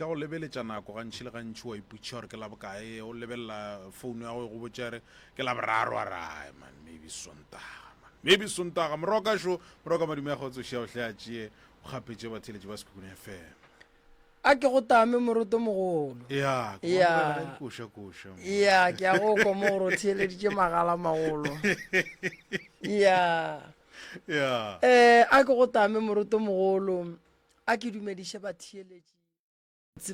Ka go lebeletša nako gantši le gantši wa ipotšiša gore ke la bokae, o lebelela founu ya go e go botša re ke la boraro a re ai man maybe Sontaga man maybe Sontaga. Moroka šo, Moroka madume a kgotso šia o hle a tšee o kgapetše batheeletši ba Sekhukhune FM. A ke go tame moroto mogolo. Ya, ke Ya. go amogela dikoša koša. mo. Ya, ke a go kwa mo gore o theeleditše magala magolo. Ya. Ya. Eh, a ke go tame moroto mogolo. A ke dumediše batheeletši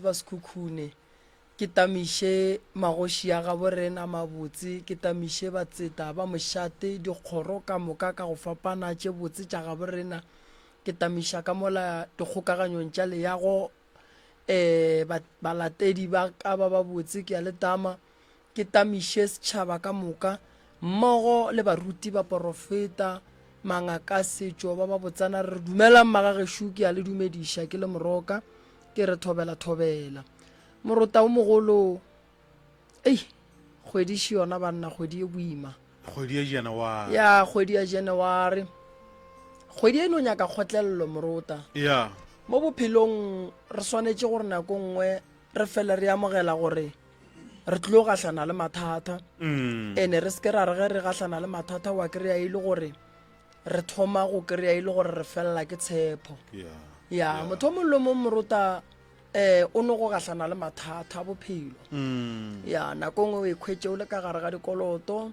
ba Sekhukhune, ke tamiše magoši a gabo rena mabotse, ke tamiše batseta ba mošate, dikgoro ka moka ka go fapana tše botse tša gabo rena, ke tamiša ka mola dikgokaganyong tša leago, um balatedi ba ka ba babotse, ke a le tama. Ke tamiše setšhaba ka moka, mmogo le baruti, baporofeta, mangakasetšo ba ba botsana, re re, Dumelang magagešo, ke a le dumediša ke le Moroka, ke re thobela thobela. Morota o mogolo, ei, kgwedi še yona banna, kgwedi e boima. Kgwedi ya Janaware. Ya, kgwedi ya Janaware. Kgwedi e no nyaka kgotlelelo, Morota. Ya. Mo bophelong re swanetše gore nako nngwe re fele re amogela gore re tlilo gahlana le mathata mm. ene re seke ra re ge re gahlana le mathata wa kry-a e le gore re thoma go kry-a e le gore re felela ke tshepo ya motho o mongwe le mong morota um o no go gahlana le mathata a bophelo mm. ya nako nngwe o ikhwetše o le ka gare ga dikoloto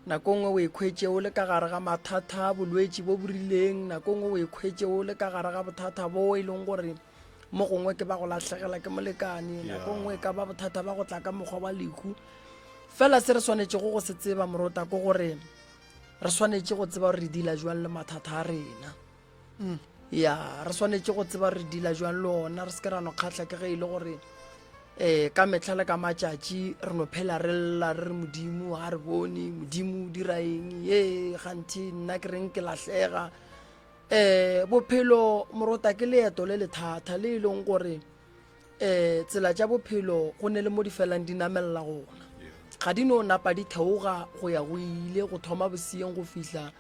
nako nngwe o ikhwetše o le ka gare ga mathata a bolwetši bo bo rileng nako nngwe o ikhwetše o le ka gare ga bothata bo e leng gore mo gongwe ke ba go lahlegela ke molekane nako nngwe e ka ba bothata ba go tla ka mokgwa wa lehu fela se re swanetšego go se tseba morota ke gore re swanetše go tseba gore re dila jwang le mathata a rena mm. ya re swanetše go tseba re dila jwang le ona re se ke ra no kgatlha ke ge e le gore um ka metlha le ka matšatši re no phela re lla re re modimo ga re bone modimo o dira eng ye ganthe nna ke reng ke lahlega um bophelo morota ke leeto le lethata le e leng gore um tsela tša bophelo go ne le mo di felang di namelela gona ga di no napa di theoga go ya go ile go thoma boseyeng go fihla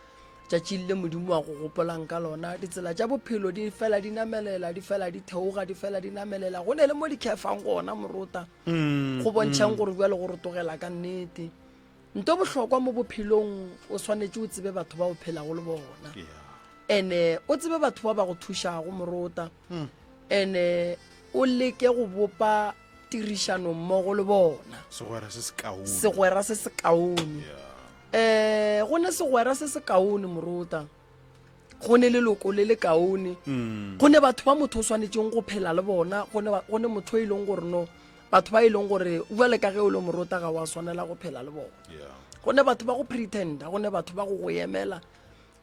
tšatšing le modimo wa go gopolang ka lona ditsela tša bophelo di fela di namelela di fela di theoga di fela di namelela go ne le mo di khefang gona morota mm, go bontšhang mm. gore bjale go rotogela ka nnete Nto bohlokwa mo bophelong o swanetše o tsebe batho ba o phelago le bona ene o tsebe batho ba ba go thušago morota hmm. ene o leke go bopa tirišano mmogo le bona segwera se sekaone segwera se sekaone eh go ne segwera se sekaone morota go ne leloko le le kaone mm. go ne batho ba motho o swanetšeng go phela le bona go ne motho e leng gore no batho ba e leng gore bjale ka ge o le morota ga wa swanela go phela le bona go ne batho ba go pretenda go ne batho ba go go emela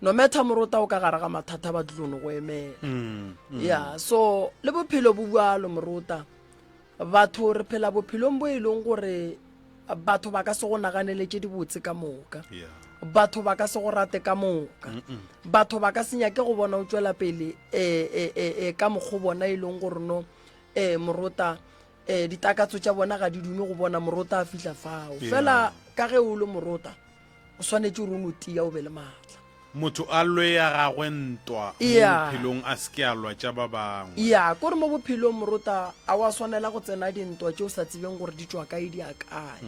no matter morota o ka gare ga mathata ba tlilo no go emela mm, mm. ya so le bophelo bo bjalo morota Batho re phela bophelong bo e leng gore batho ba ka se go naganele tše dibotse ka moka. Batho ba ka se go rate ka moka. Batho ba ka se nyake go bona o tšwela pele e, e, e, e, ka mokgo bona e leng gore no e, morota e, ditakatso tša bona ga di dume go bona morota a fihla fao. Fela ka ge o le morota o swanetše gore o no tia o be le maatla. Motho a lwe ya gagwe ntwa mo bophelong a se ke a lwa tša ba bangwe. Ya, kore mo bophelong morota a wa swanela go tsena dintwa tše o sa tsebeng gore di tšwa kae di ya kae.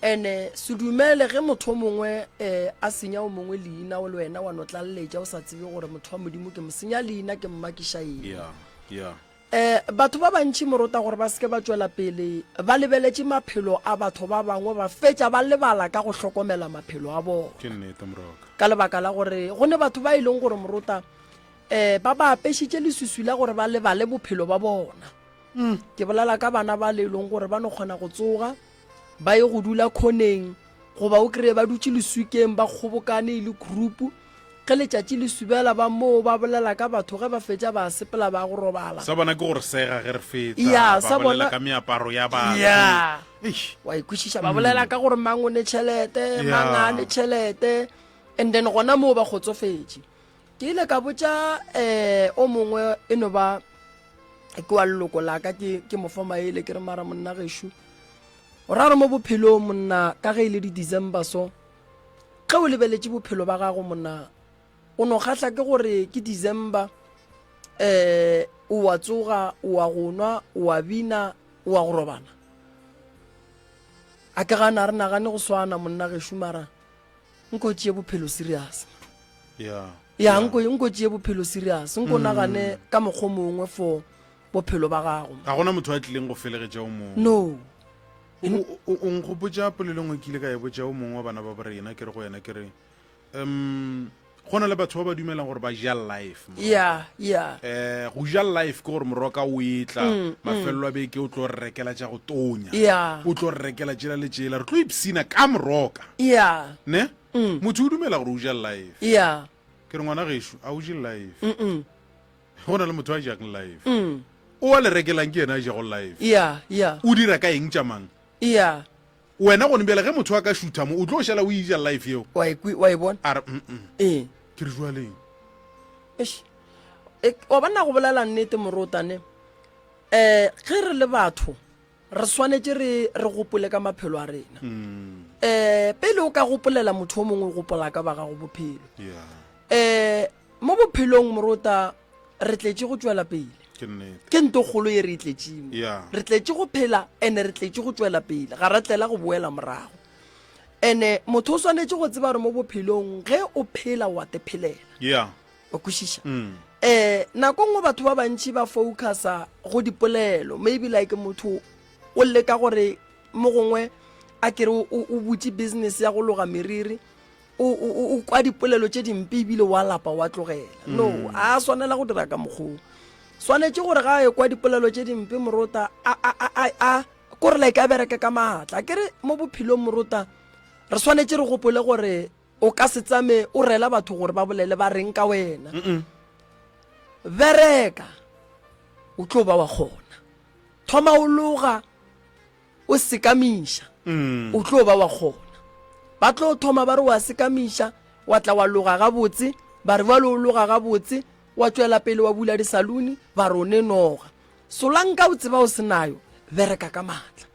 Ene se dumele ge motho o mongwe um a senya o mongwe leina o le wena wa no tlaleletša o sa tsebe gore motho wa Modimo ke mo senya leina ke mmakiša eng. Ya, ya. Eh, batho ba bantši morota gore ba seke ba tšwela pele ba lebeletše maphelo a batho ba bangwe ba fetša ba lebala ka go hlokomela maphelo a bona. Ke nnete moroka. Ka lebaka la gore go ne batho ba e leng gore morota eh ba ba apešitše leswiswi la gore ba lebale bophelo ba bona. Mm. Ke bolela ka bana ba le e leng gore ba no kgona go tsoga ba ye go dula khoneng goba o kry-e ba dutše leswikeng ba kgobokane e le group Ge letšatši le subela ba moo ba bolela ka batho ge ba fetša ba sepela ba go robala. Sa bona ke go re sega ge re feta. Ya, ba sa bolela bona ka meaparo ya batho. Ya. Eish. Wa ikwešiša ba bolela ka gore mang o ne tšhelete, Ya. mang ga a ne tšhelete. And then gona moo ba kgotsofetše. Ke ile ka botša eh o mongwe e no ba ke wa leloko la ka ke ke mo fa maele ke re mara monna gešo. O ra re mo bophelong monna ka ge e le di December so Ge o lebeletše bophelo ba gago monna, o no kgahla ke gore ke December um o O a tsoga, o a go nwa, o a bina, o a go robala. A ke gana re nagane go swana monna gešo mara nko tšee bophelo serious. Yeah. Ya nko nko tšee bophelo serious. Nko nagane ka mokgo mongwe for bophelo ba gago. Ga gona motho a tlileng go felegetša o mongwe. No. O, o, o nkgopotša polelo e nngwe ke ile ka e botša o mongwe wa bana ba borena ke re go yena ke re um go na le batho ba ba dumelang gore ba ja life ya ya eh go ja life ke gore moroka o etla mm, mm. mafelelo a beke o tlo re rekela tša go tonya ya o tlo re rekela tšela le tšela re tlo ipsina ka moroka ya ne mm. motho o dumela gore o ja life ya ke re ngwana gešo a o je life go na le motho a jang life o a le rekelang ke yena a jago life ya ya o dira ka eng tša mang ya Wena gone bjale ge motho a ka šutha mo, o tlo šala o ija life yeo. Wa e wa e bona? A re mm. Ee. Ke re jwaleng. Eish. E, wa bona go bolela nnete morotane. Eh, ge re le batho re swanetše re re gopole ka maphelo a rena. Mm. Eh, pele o ka gopolela motho o mongwe o gopola ka ba gago bophelo. Yeah. Eh, mo bophelong morota re tletše go tšwela pele. Ke nnete. Ke nto kgolo ye re e tletšeng. Yeah. Re tletše go phela ene re tletše go tšwela pele. Ga ra tlela go boela morago. Ene motho o swanetše go tseba gore mo bophelong ge o phela wa te phelela. Yeah. Wa kwešiša? Mm. Eh nako nngwe batho ba bantši ba focusa go dipolelo maybe like motho o leka gore mo gongwe a kere o o butše business ya go loga meriri o, o, o kwa dipolelo tše dimpe ebile wa lapa wa tlogela no mm. a swanela go dira ka mokgoo swanetše gore ga a ekwa dipolelo tše dimpe morota a, a, a, a, a kore like a bereke ka maatla ke re mo bophelong morota re swanetše re gopole gore o ka se tsame o rela batho gore ba bolele ba reng ka wena mm -mm. bereka o tlo ba wa kgona thoma o loga o sekamiša, o tlo ba wa kgona. Ba tlo thoma ba re wa sekamiša, wa tla wa loga gabotse, ba re bjalo o loga gabotse, wa tšwela pele wa bula disaluni, ba re o ne noga. Solanka o tseba o se nayo, bereka ka maatla.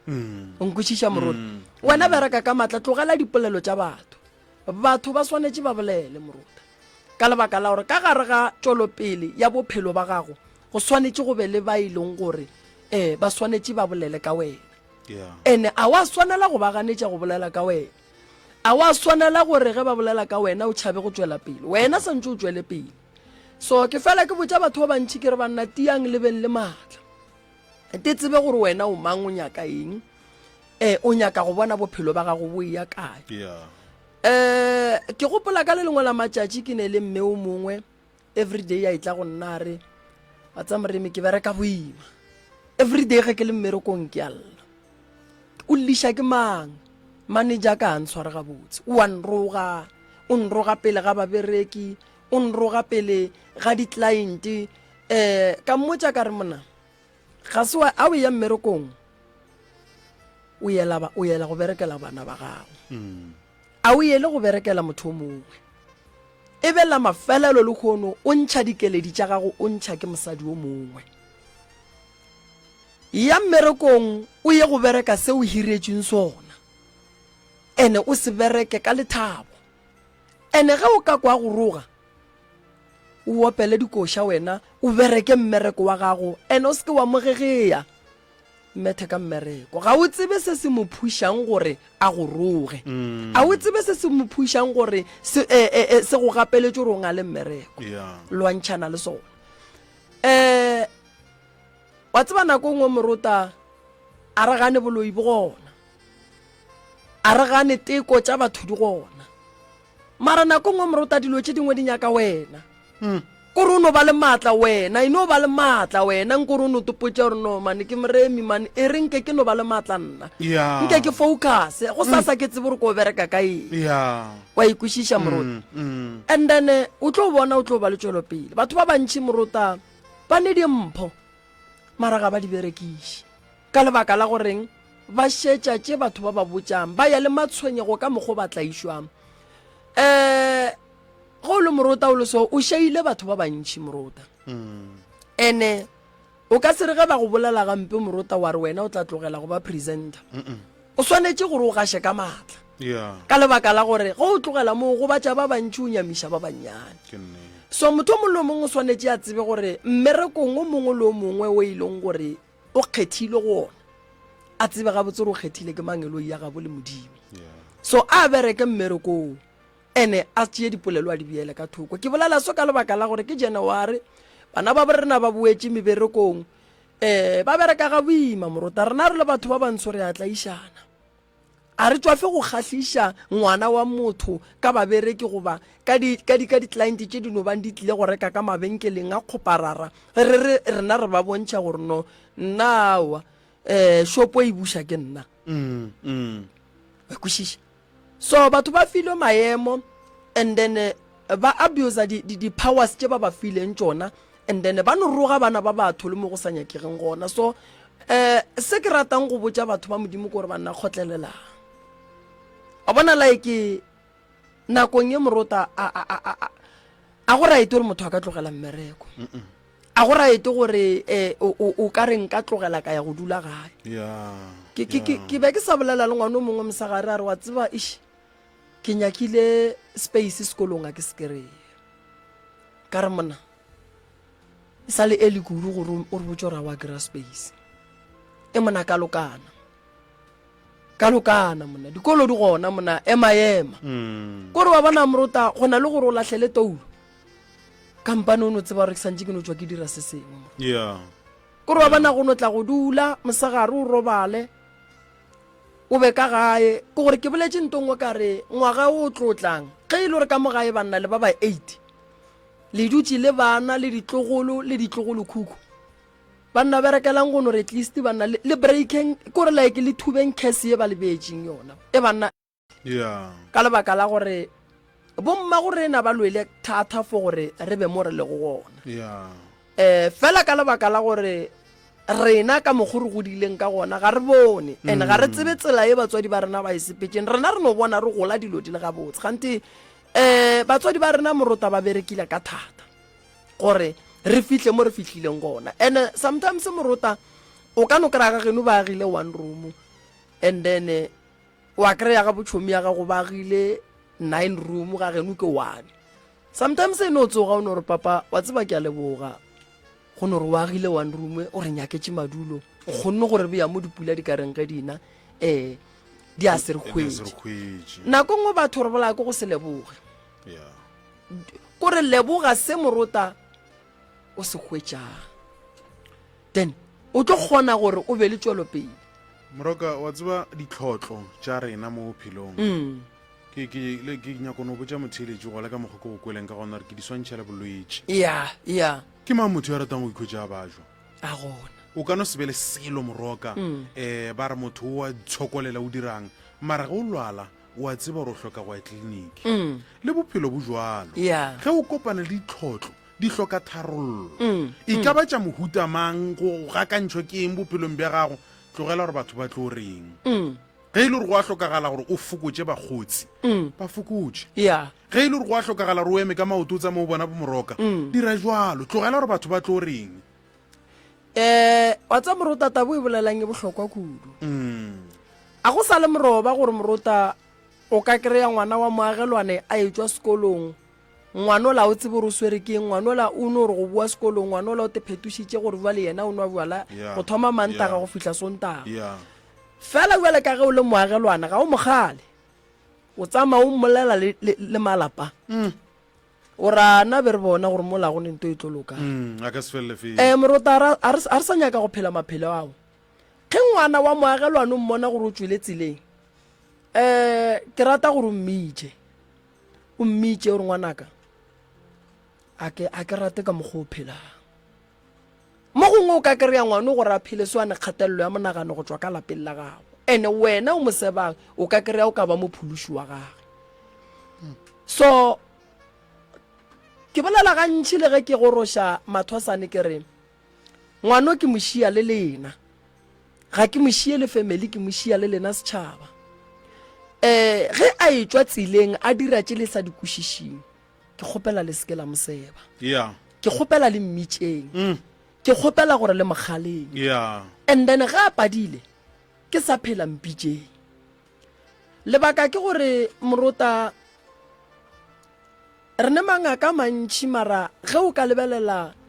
O nkwešiša moruti? Wena bereka ka maatla, tlogela dipolelo tša batho. Batho ba swanetše ba bolele, moruta, ka lebaka la gore ka gare ga tšwelopele ya bophelo ba gago go swanetše go be le ba e leng gore um ba swanetše ba bolele ka wena. Ene a wa swanela go ba ganetša go bolela ka wena. A wa swanela gore ge ba bolela ka wena o tšhabe go tšwela pele. Wena santše o tšwele pele. So ke fela ke botša batho ba bantši ke re banna tiang le beng le maatla. Te tsebe gore wena o mang o nyaka eng. Eh o nyaka go bona bophelo ba gago bo eya kae. Yeah. Eh ke gopola ka le lengwe la matšatši ke ne le mme o mongwe everyday a etla go nna a re wa tsa moremi ke bereka boima everyday ge ke le mmerekong ke a lla o lliša ke mang manager ka a ntshware gabotse o a nroga o nroga pele ga babereki o nroga pele ga di-client um ka mmotša ka re mona ga se wa a o ya mmerekong o yela o yela go berekela bana ba gago mm. A o yele go berekela motho o mongwe. E be la mafelelo lehono o ntšha dikeledi tša gago o ntšha ke mosadi o mongwe. Ya mmerekong o ye go bereka se o hiretšweng sona. Ene o se bereke ka lethabo. Ene ge o ka kwa go roga, o opele dikoša wena o bereke mmereko wa gago ene o se ke wa mo gegea. Mmethe ka mmereko. Ga o tsebe se se mo phušang gore a go roge. A o tsebe se se mo phušang gore se, e, e, e, se go gapeletše gore o ngale mmereko. Yeah. Lwantšhana le sona. Um wa tseba nako nngwe morota a re gane boloi bo gona. A re gane teko tša batho di gona. Mara nako nngwe morota dilo tše dingwe di nyaka wena. Mm. Kore o no ba le maatla wena, e no ba le maatla wena, nkore o no topotša gore no mane ke moremi mane, e re nke ke no ba le maatla nna. Yeah. Nke ke focus, go sasa ke tsebe gore ko bereka ka eng. Yeah. Wa ikwešiša morota. Mm, mm. And then eh, o tlo bona o tlo ba le tšwelopele. Batho ba bantši morota ba ne dimpho mara ga ba di berekiše. Ka lebaka la goreng ba šetša tše batho ba ba botšang, ba ya le matshwenyego ka mokgo ba tlaišwang. Eh Ge o le morota o le so, o šaile batho ba bantši morota. Ene o ka se re ge ba go bolela gampe morota wa re wena o tla tlogela go ba presenter. O swanetše gore o gaše ka maatla. Yeah. Ka lebaka la gore ge o tlogela moo o gobatša ba bantši o nyamiša ba bannyane. Ke nnete. So motho o mongwe le o mongwe o swanetše a tsebe gore mmerekong o mongwe le o mongwe o e leng gore o kgethilwe go ona, a tsebe gabotse gore o kgethile ke mangeloi ya gabo le Modimo. So a bereke mmerekong ene a tšee dipolelo a di beele ka thoko. Ke bolela so ka lebaka la gore ke January, bana ba borena ba boetše meberekong, um ba bereka ga boima morota. Rena re le batho ba bantsho re a tlaišana. A re tšwafe go kgahliša ngwana wa motho ka babereki goba ka di, ka di, ka di-client tše di no bang di tlile go reka ka mabenkeleng a kgoparara, re re rena re ba bontšha gore no, nna aowa, um shopo e buša ke nna. Mm, mm. Wa kwešiša? So batho ba filwe maemo and then eh, ba abuser di, di, di powers tše ba ba fileng tšona and then ba no roga bana ba batho le mo go sa nyakegeng gona. So eh se ke ratang go botša batho ba Modimo ke gore banna kgotlelelang. Wa bona like nakong ye morota a a a a a go right gore motho a ka tlogela mmereko. A go right gore eh o o ka re nka tlogela ka ya go dula gae. Yeah. Ke ke ke ke be ke sa bolela le ngwana o mongwe mosegare a re wa tseba ish ke nyakile space sekolong a ke se kry-e. Ka re monna e sa le early kudu gore o re botse gore a wa kry-a space. E mona ka lokana. Ka lokana monna dikolo di gona monna ema ema. Mm. Kore wa bona morota go na le gore o lahlele toulo. Kampane o no tseba gore ke santse ke no tswa ke dira se sengwe. Yeah. Kore wa bona go no tla go dula mosegare o robale o be ka gae. Ke gore ke boletše nto nngwe ka re ngwaga o tlo tlang ge e le gore ka mo gae banna le ba ba 8 le dutše le bana le ditlogolo le ditlogolokhukhu banna berekelang go no re at least banna le, le breakeng kore like le thubeng curse ye ba le beetšeng yona e banna Yeah. ka lebaka la gore bomma go rena ba lwele thata for gore re be mo re lego gona Yeah. eh fela ka lebaka la gore rena ka mokgo re godileng ka gona ga re bone and ga re tsebe tsela ye batswadi ba rena ba e sepetseng rena re no bona re gola dilo di le gabotse gante um batswadi ba rena morota ba berekile ka thata gore re fihle mo re fihlileng gona and sometimes morota o ka no kry-a ga geno ba agile one room and then eh, wa kry-a ga botšhomi ya gago ba agile nine room ga geno ke one sometimes e no tsoga o no re papa wa tseba ke a leboga go no re o agile one room o re nyaketše madulo o kgonne gore beya mo dipula di ka reng ge dina um di a se re hwetše nako nngwe batho re bolaya ke go se leboge ko re leboga se morota o se hwetšang then o tlo kgona gore o be le tšwelopele moroka wa tseba ditlhotlo tša rena mo bophelong mm. Ke, ke, le, ke nyako no botša motheeletši gola ka mokgwa ke go kweleng ka gona gore ke di swantšha le bolwetši. Ya, ya. Ke mang motho yo a ratang go ikhwetša a bajwa? A gona. O ka no se be le selo moroka, um ba re motho o a itshokolela o dirang, mara ge o lwala o a tseba gore o hloka go ya tleliniki. Le bophelo bo jwalo. Ya. Ge o kopana le ditlhotlo, di hloka tharollo. E ka ba tša mohuta mang, go gakantšhwa ke eng bophelong bja gago, tlogela gore batho ba tlo reng. Ge e le gore go a hlokagala gore o fokotše bakgotsi, ba fokotše. Yeah. Ge e le gore go a hlokagala gore o eme ka maoto o tsamaye o bona bomoroka, dira jwalo. Tlogela gore batho ba tlo reng. Eh, wa tseba morota taba o e bolelang e bohlokwa kudu. A go sa le moroba gore morota o ka kry-a ngwana wa moagelwane a etšwa sekolong, ngwanola o tsebe gore o swere ke eng, ngwanola o no re go boa sekolong, ngwanola o te phetošitše gore jwale yena o nwa bjala Yeah. go thoma Mantaga Yeah. go fihla Sontaga. Yeah. Fela bjale ka ge o le moagelwana ga o mogale, o tsamaya o mmolela le, le, le malapa. Mm. O ra na be re bona gore mola go ne nto e tlo loka. Mm, a ka se felele fele. Eh, morota a ra- a re a re sa nyaka go phela maphelo ao. Ge ngwana wa moagelwane o mmona gore o tšwele tseleng, eh, ke rata gore o mmitše. O mmitše o re ngwanaka, a ke, a ke rate ka mokgwa o phelang. Mo gongwe o ka kry-a ngwana gore a phele so a ne kgatelelo ya monagano go tšwa ka lapeng la gago, ene wena o mo sebang o ka kry-a o ka ba mophološi wa gage. So ke bolela gantši le ge ke goroša mathwasane ke re ngwano ke mo šia le lena, ga ke mo šie le family, ke mo šia le lena setšhaba. Um ge a etšwa tseleng a dira tše le sa di kwešišing, Ke kgopela le seke la mo seba. Yeah. Ke kgopela le mmitšeng. Mm. Ke kgopela gore le mo kgaleng. Yeah. And then ge a padile, ke sa phela mpitšeng. Lebaka ke gore morota Re ne mangaka a mantši mara ge o ka lebelela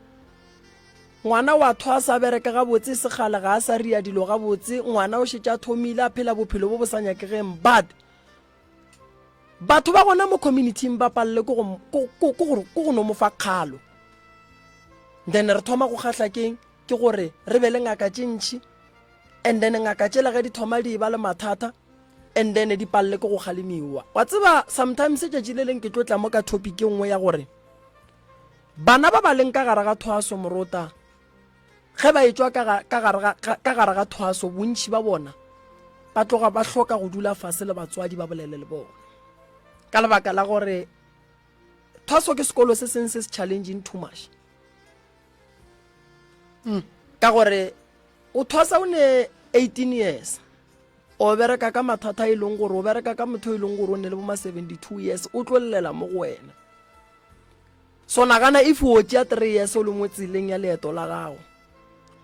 ngwana wa thwasa a bereka gabotse sekgale ga a sa ria dilo gabotse ngwana o šetše a thomile a phela bophelo bo bo sa nyakegeng but batho ba gona mo communityng ba palele ke go no mo fa kgalo then re thoma go kgahla keng ke gore re be le ngaka tše ntši and then ngaka tšela ge di thoma di ba le mathata and then di palele ke go kgalemiwa wa tseba sometimes tšatši le leng ke tlo tla mo ka topic e nngwe ya gore bana ba ba leng ka gare ga thwaso morota Ge ba etšwa ka, ka gare ga, ka gare ga thwaso, bontši ba bona ba tloga ba hloka go dula fase le batswadi ba bolele le bona. Ka lebaka la gore thwaso ke sekolo se seng se se challenging too much. Mm. Ka gore o thwasa o ne 18 years o bereka ka mathata e leng gore o bereka ka motho e leng gore o ne le bo ma 72 years o tlo llela mo go wena So nagana if o tšea 3 years o le mo tseleng ya leeto la gago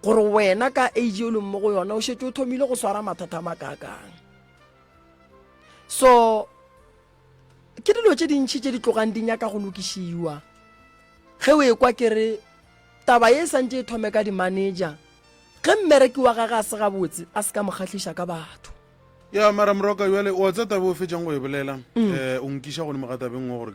gore wena ka age o leng mo go yona o šetše o thomile go swara mathata a makaakang. So ke dilo tše dintšhi tše di tlogang di nyaka go lokišiwa. Ge o ekwa ke re taba ye e santše e thome ka di-manager, ge mmereki wa gage a se gabotse a se ka mo kgahliša ka batho. Ya mara moroka bjale wa tsa taba o fetšang go e bolela um o nkiša godimo ga tabe nngwe gore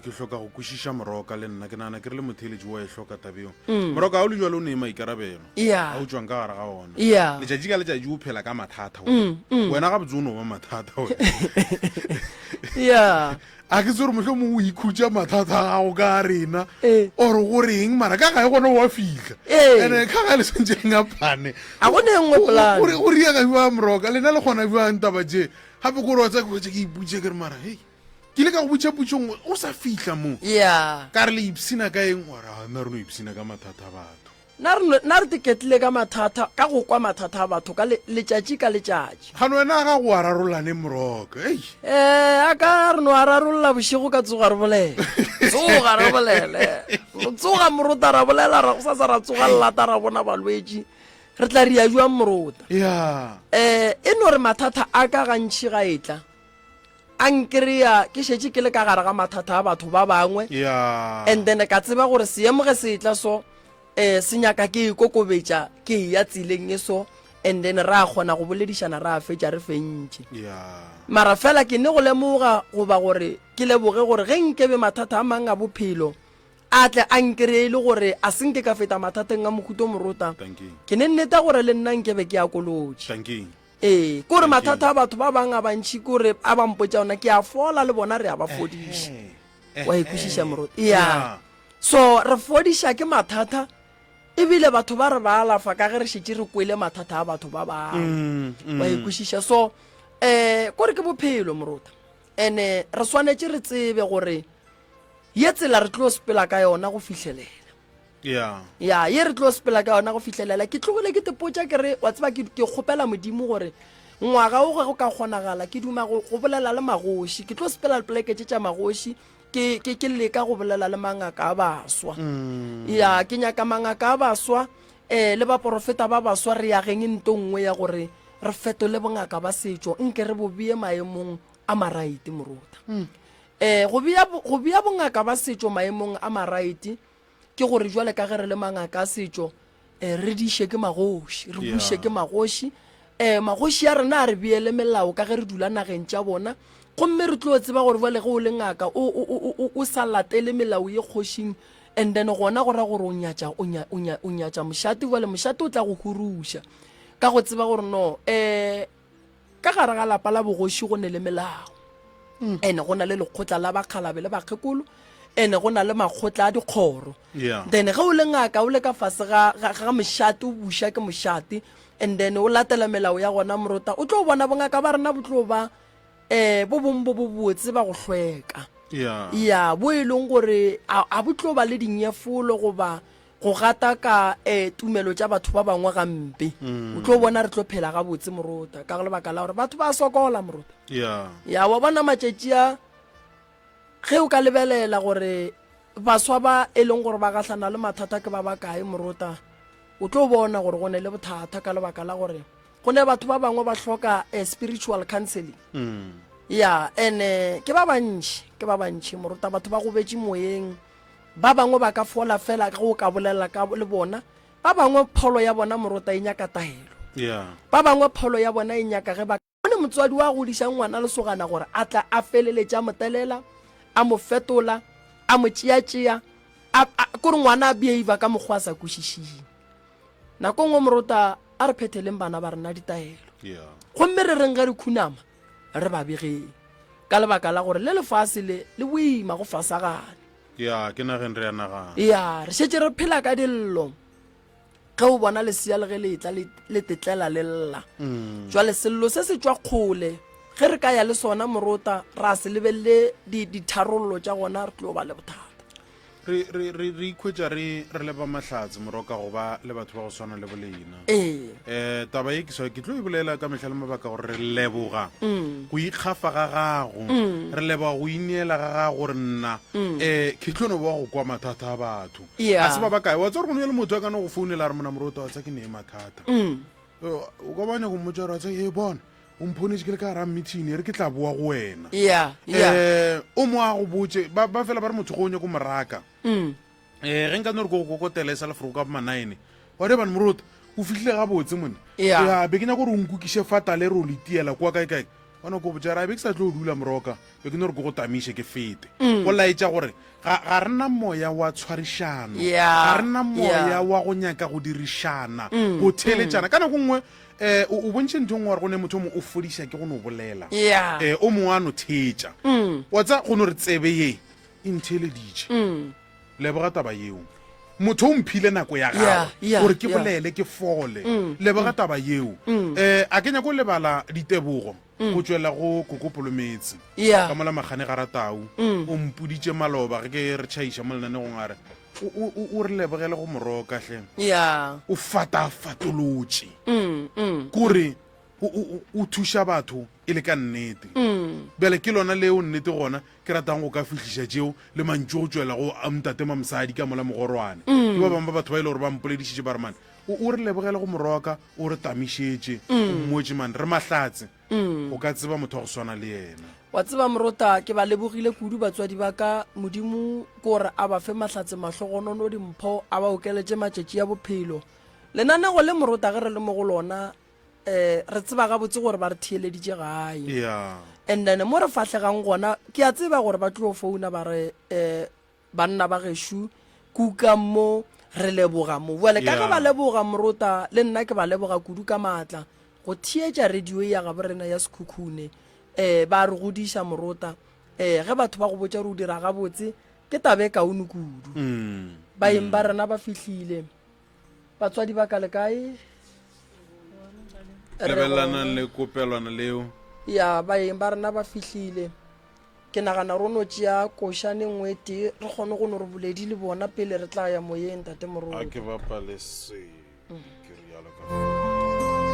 ke hloka go kwešiša moroka le nna ke nagana ke re le motheeletši wa e hloka tabe eo mm. moroka ga o le jalo o ne maikarabelo a o tswang ka gare ga ona letšatši ka letšatši o phela ka mathata mm, mm. wena gabotse o no ba mathata ya A ke tsore mohlomong o ikhutša mathata a gago ka rena eh. or go reng mara ka gae gona wa fihla eh. ene ka gae le swantse le ngapane a go ne nngwe plan go riega bjang moroka lena le kgona bjang taba tše gape kore wa tsaya ke ke iputše ke re mara hei ke ile ka go botša potšo nngwe o sa fihla mo ka re le ipshina ka eng ora nna re no ipshina ka mathata a batho Na re, na re tiketlile ka mathata, ka go kwa mathata a batho ka le, letšatši ka letšatši. Kgane wena a gago a rarolla neng Moroka? Ei. Eh, a ka re no a rarolla bošego ka tsoga re bolele. Tsoga re bolele. Tsoga morota ra bolela ra gosasa ra tsoga llata ra bona balwetši. Re tla ria jwang morota? Ya. Eh, e no re mathata a ka gantši ga etla. A nkreya ke šetše ke le ka gare ga mathata a batho ba bangwe. Ya. And then ka tseba gore seemo ge se etla so eh se nyaka ke ikokobetša ke eya tseleng e so and then ra kgona go boledišana ra fetša re fentše. Ya. Mara fela ke ne go lemoga goba gore ke leboge gore ge nkebe mathata a mang a bophelo a tle a nkreye e le gore a se nke ka feta mathateng a mohuto morota, ke ne nneta gore le nna nkebe ke a kolotše. Ee, ke gore mathata a batho ba bang a bantši ke gore a ba mpotša ona ke a fola le bona re a ba fodiša. Wa e kwešiša moruti? Ya. So re fodiša ke mathata ebile batho ba re ba alafa ka ge re šetše re kwele mathata a batho ba bangwe. Wa e kwešiša? So eh kore ke bophelo moruta. Ene re swanetše re tsebe gore ye tsela re tlo sepela ka yona go fihlelela. Ya. Ya, ye re tlo sepela ka yona go fihlelela. Ke tlogile ke tepotša ke re, wa tseba, ke, ke kgopela Modimo gore ngwaga o ge go ka kgonagala, ke duma go, go bolela le magoši. Ke tlo sepela dipoleke tše tša magoši, ke, ke, ke leka go bolela le mangaka a baswa. Mm. Ya, ke nyaka mangaka a baswa, eh, le baporofeta ba baswa, re yageng nto nngwe ya gore re fetole bongaka ba setšo, nke re bo bee maemong a maraite, morota. Mm. Eh, go bea, go bea bongaka ba setšo maemong a maraite, Ke gore jwale ka ge re le mangaka a setšo, eh, re diše ke magoši, re buše ke magoši. Eh, magoši a rena a re beele melao ka ge re dula nageng tša bona. Gomme re tlo tseba gore jwale ge o le ngaka o, o, o, o, o sa latele melao ye kgošing, and then gona go ra gore o nyatša, o nya, o nya, o nyatša mošate. Jwale mošate o tla go huruša ka go tseba gore no, eh, Ka gare ga lapa la bogoši go ne le melao. Mm. Ene go na le lekgotla la bakgalabe le bakgekolo, ene go na le makgotla a dikgoro. Yeah. Then ge o le ngaka o le ka fase ga, ga, ga mošate, o buša ke mošate, and then o latela melao ya gona morota, o tlo bona bongaka ba rena bo tlo ba um bo bong bo bobotse ba go hlweka. Yeah. Ya, bo e leng gore a, a bo tlo ba le dinyefolo goba go gataka um tumelo tša batho ba bangwe gampe. O tlo bona re tlo phela gabotse morota ka lebaka la gore batho ba sokola morota. Yeah. Ya wa bona matšatši a ge o ka lebelela gore baswa ba e leng gore ba gahlana le mathata ke ba bakae morota, o tlo bona gore go ne le bothata ka lebaka la gore go ne batho ba bangwe ba hloka eh, spiritual counseling. Mm. Ya, ene ke ba bantši, ke ba bantši morota, batho ba gobetše moyeng. Ba bangwe ba ka fola fela ge o ka bolela ka le bona. Ba bangwe pholo ya bona morota e nyaka taelo. Yeah. Ba bangwe pholo ya bona e nyaka ge ba bone motswadi wa godišang ngwana lesogana gore a tla a feleletše a mo telela, a mo fetola, a mo tšeatšea, a, a, kore ngwana a behavior ka mokgwa a sa kwešišing. Nako nngwe morota a re phetheleng bana ba rena ditaelo. Yeah. Gomme re reng ge re khunama re ba begeng ka lebaka la gore le lefase le le boima go fasagane. Ya, ke nageng re ya nagana. Ya, re šetše re phela ka dillo. Ge o bona lesea le ge le etla le, le tetlela le lla. Mm. Jwale sello se se tšwa kgole. Ge re ka ya le sona morota ra se lebelele ditharollo tša gona re tlo ba le bothata. Re, re, re, re ikhwetša re, re le ba mahlatse moroka go ba le batho ba go swana le bolena. Ee. Eh, taba ye ke ke tlo e bolela ka mehla le mabaka gore re leboga mm. go ikgafa ga gago mm. re leboga go ineela ga gago gore nna mm. eh ke tlo no ba go kwa mathata a batho yeah. a se ba ba kae wa tsa gore go le motho a ka no go founela re mona morota wa tsa ke nee mathata mm. Eh, o ka ba nyako mmotsa gore wa tsa e bona o mphonetše ke le ka gara meeting e re ke tla boa go wena yeah, yeah. Eh, o mo a go botse ba, ba fela ba re motho go o nyako moraka mm. eh ge nka no re ko go kokotela e sa lefroko ka bomanaene wa re bane morota o fihlile gabotse mone Yeah. ya be ke nyako gore o nkukiše fatale re o le tiela kwa kae kae wa no ko botša ra be ke sa tlo dula moroka be ke no re ko go tamiše ke fete Mm. go laetša gore ga ga re na moya wa tshwarišano Yeah, ga re na moya yeah. wa go nyaka go dirišana go theeletšana ka nako nngwe um o o bontšhe ntho e nngwe gore go ne motho o mongwe o fodiša ke go no bolela Yeah. um o mongwe a no theetša Mm. wa tsa go no re tsebe ye e ntheeleditše Mm. leboga taba yeo motho o mphile nako ya Yeah, gagwe yeah, gore ke yeah. bolele ke fole leboga taba yeo um a ke nyako lebala ditebogo go tšwela go kokopolometse Yeah. ka mola magane ga ratau o mpoditše maloba ge ke re tšhaiša mo lenanegong a re o- o o- o re lebogele go moroka hle Yeah. o fatafatolotše Mm, mm. kore o, o, o thuša batho e le ka nnete. Bjale ke lona leo nnete gona ke ratang go ka fihliša tšeo le mantšu go tšwela go ntate Mamosadi ka mola Mogorwane. Ke ba bangwe ba batho ba e le gore ba mpoledišitše ba re man o, o re lebogele go moroka, o re tamišetše, o mmotše man re mahlatse go ka tseba motho wa go swana le yena. Wa tseba Morota, ke ba lebogile kudu batswadi ba ka, Modimo ke gore a ba fe mahlatse mahlogonono dimpho, a ba okeletše matšatši a bophelo. Lenanego le Morota ge re le mo go lona, eh re tseba gabotse gore ba re theeleditše gae yeah and then mo re fahlegang gona ke a tseba gore ba tlo founa ba re eh banna ba gešu kuka mo re leboga mo bjale ka ge Yeah. ba leboga morota le nna ke ba leboga kudu ka maatla go theetša radio ya gabo rena ya sekhukhune eh ba re godiša morota eh ge batho ba go botša gore o dira gabotse ke taba e kaone kudu mm. baeng ba rena ba fihlile Batswadi ba ka le kae? Lebelelanang le kopelwana leo. Ya, baeng ba rena ba fihlile. Ke nagana ro no tšea košane nngwe e tee re kgone go no re boledi le bona pele re tla ya moyeng, Tate A Moruti. ke bapale se ke rialo ka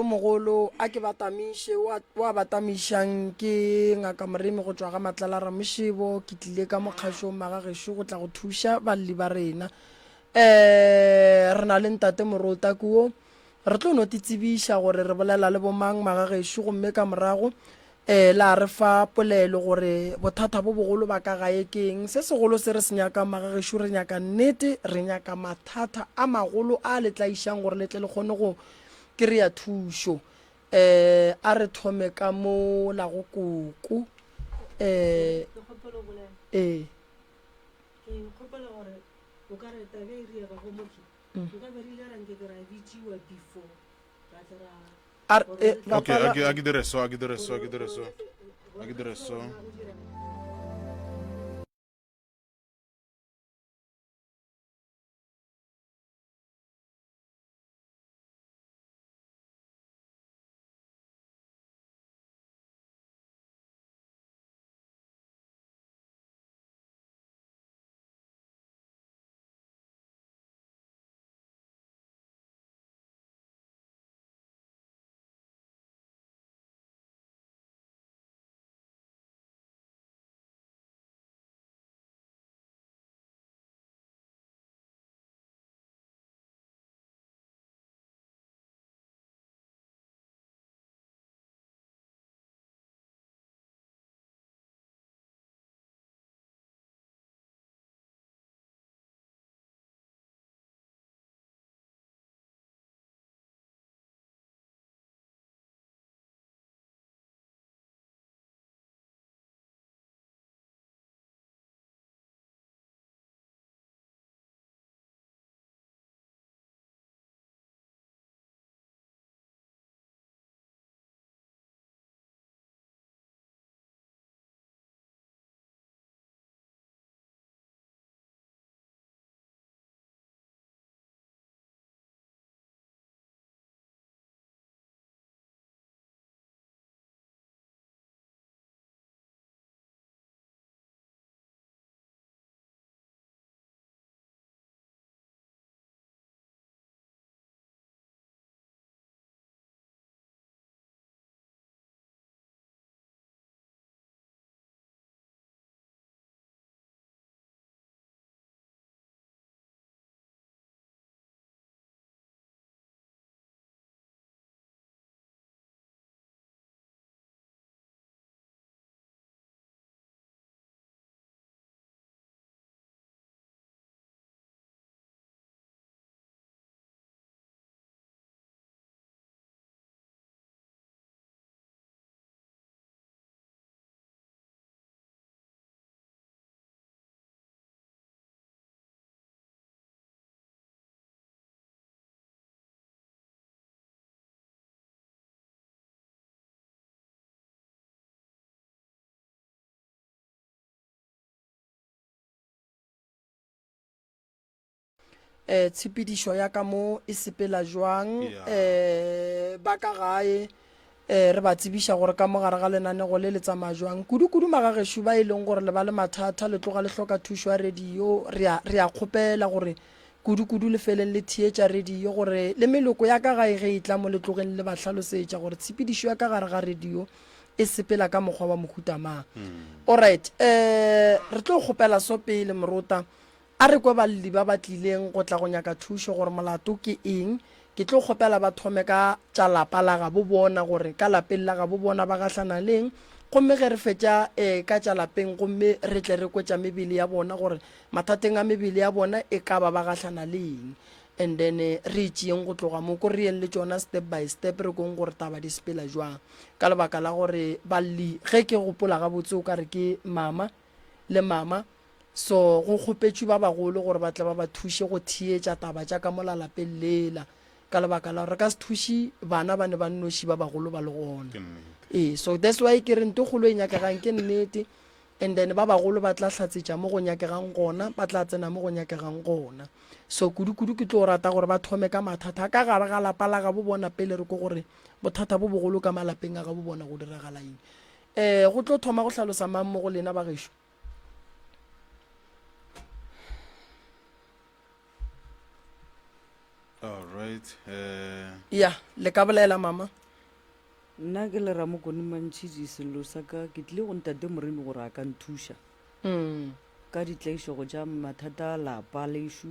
Yo mogolo a ke batamiše, o a, o a batamišang ke Ngaka Moremi go tšwa ga Matlala Ramošebo. Ke tlile ka mo kgašong magagešo go tla go thuša balli ba rena. Um re na le Ntate Morota kuo. Re tlo no titsebiša gore re bolela le bomang magagešo gomme ka morago um la re fa polelo gore bothata bo bogolo ba ka gae ke eng. Se segolo se re se nyakang magagešo re nyaka nnete, re nyaka mathata a magolo a le tlaišang gore le tle le kgone go Kry-a thušo. Um a re thome ka mo la go koko. Um Ke kgopela go bolela. Ee. Ke kgopela gore o ka re tabe e riegago mo ke. Nka be re ile ra nke ke ra bitsiwa before ra tle ra A re, eh, Okay, bapala. a ke a ke dire so, a ke dire so, a ke dire so. A ke dire so. Eh, tshepedišo ya ka mo e sepela jwang eh, ba ka gae eh, re ba tsebiša gore ka mo gare ga lenanego le le tsamaya jwang kudu-kudu magagešo ba e leng gore le ba le mathata le tloga le hloka thušo ya radio re a, re a kgopela gore kudu-kudu le feleng le theetša radio gore le meloko ya ka gae ge e tla mo le tlogeng le ba hlalosetša gore tshepedišo ya ka gare ga radio e sepela ka mokgwa wa mohuta mang. Alright, eh, re tlo kgopela so pele morota, a re kwe balli ba ba tlileng go tla go nyaka thušo gore molato ke eng. Ke tlo kgopela ba thome ka tša lapa la gabo bona gore ka lapeng la gabo bona ba gahlana le eng, gomme ge re fetša eh, ka tša lapeng gomme re tle re kwe tša mebele ya bona gore mathateng a mebele ya bona e ka ba ba gahlana le eng. And then re e tšeeng go tloga mo, ko re yeng le tšona step by step re kweng gore taba di sepela jwang. Ka lebaka la gore balli, ge ke gopola gabotse o ka re ke mama le mama, so go kgopetšwe ba bagolo gore ba tle ba ba thuše go theetša taba tša ka mola lapeng lela, ka lebaka la gore re ka se thuše bana ba ne ba nnoši ba bagolo ba le gona. Ee, so that's why ke re nto kgolo e nyakegang ke nnete. And then ba bagolo ba tla hlatsetša mo go nyakegang gona, ba tla tsena mo go nyakegang gona. So kudu-kudu ke tlo rata gore ba thome ka mathata a ka gare ga lapa la gabo bona pele re ko gore bothata bo bogolo ka malapeng a gabo bona go diragala eng. Um go tlo thoma go hlalosa mang mo go lena ba gešo? Alright. Eh. Ya, le ka bolela mama. Nna ke le Ramokone Mantšhitši sello sa ka ke tlile go ntate Moremi gore a ka nthuša ka ditlaišego tša mathata a lapa lešo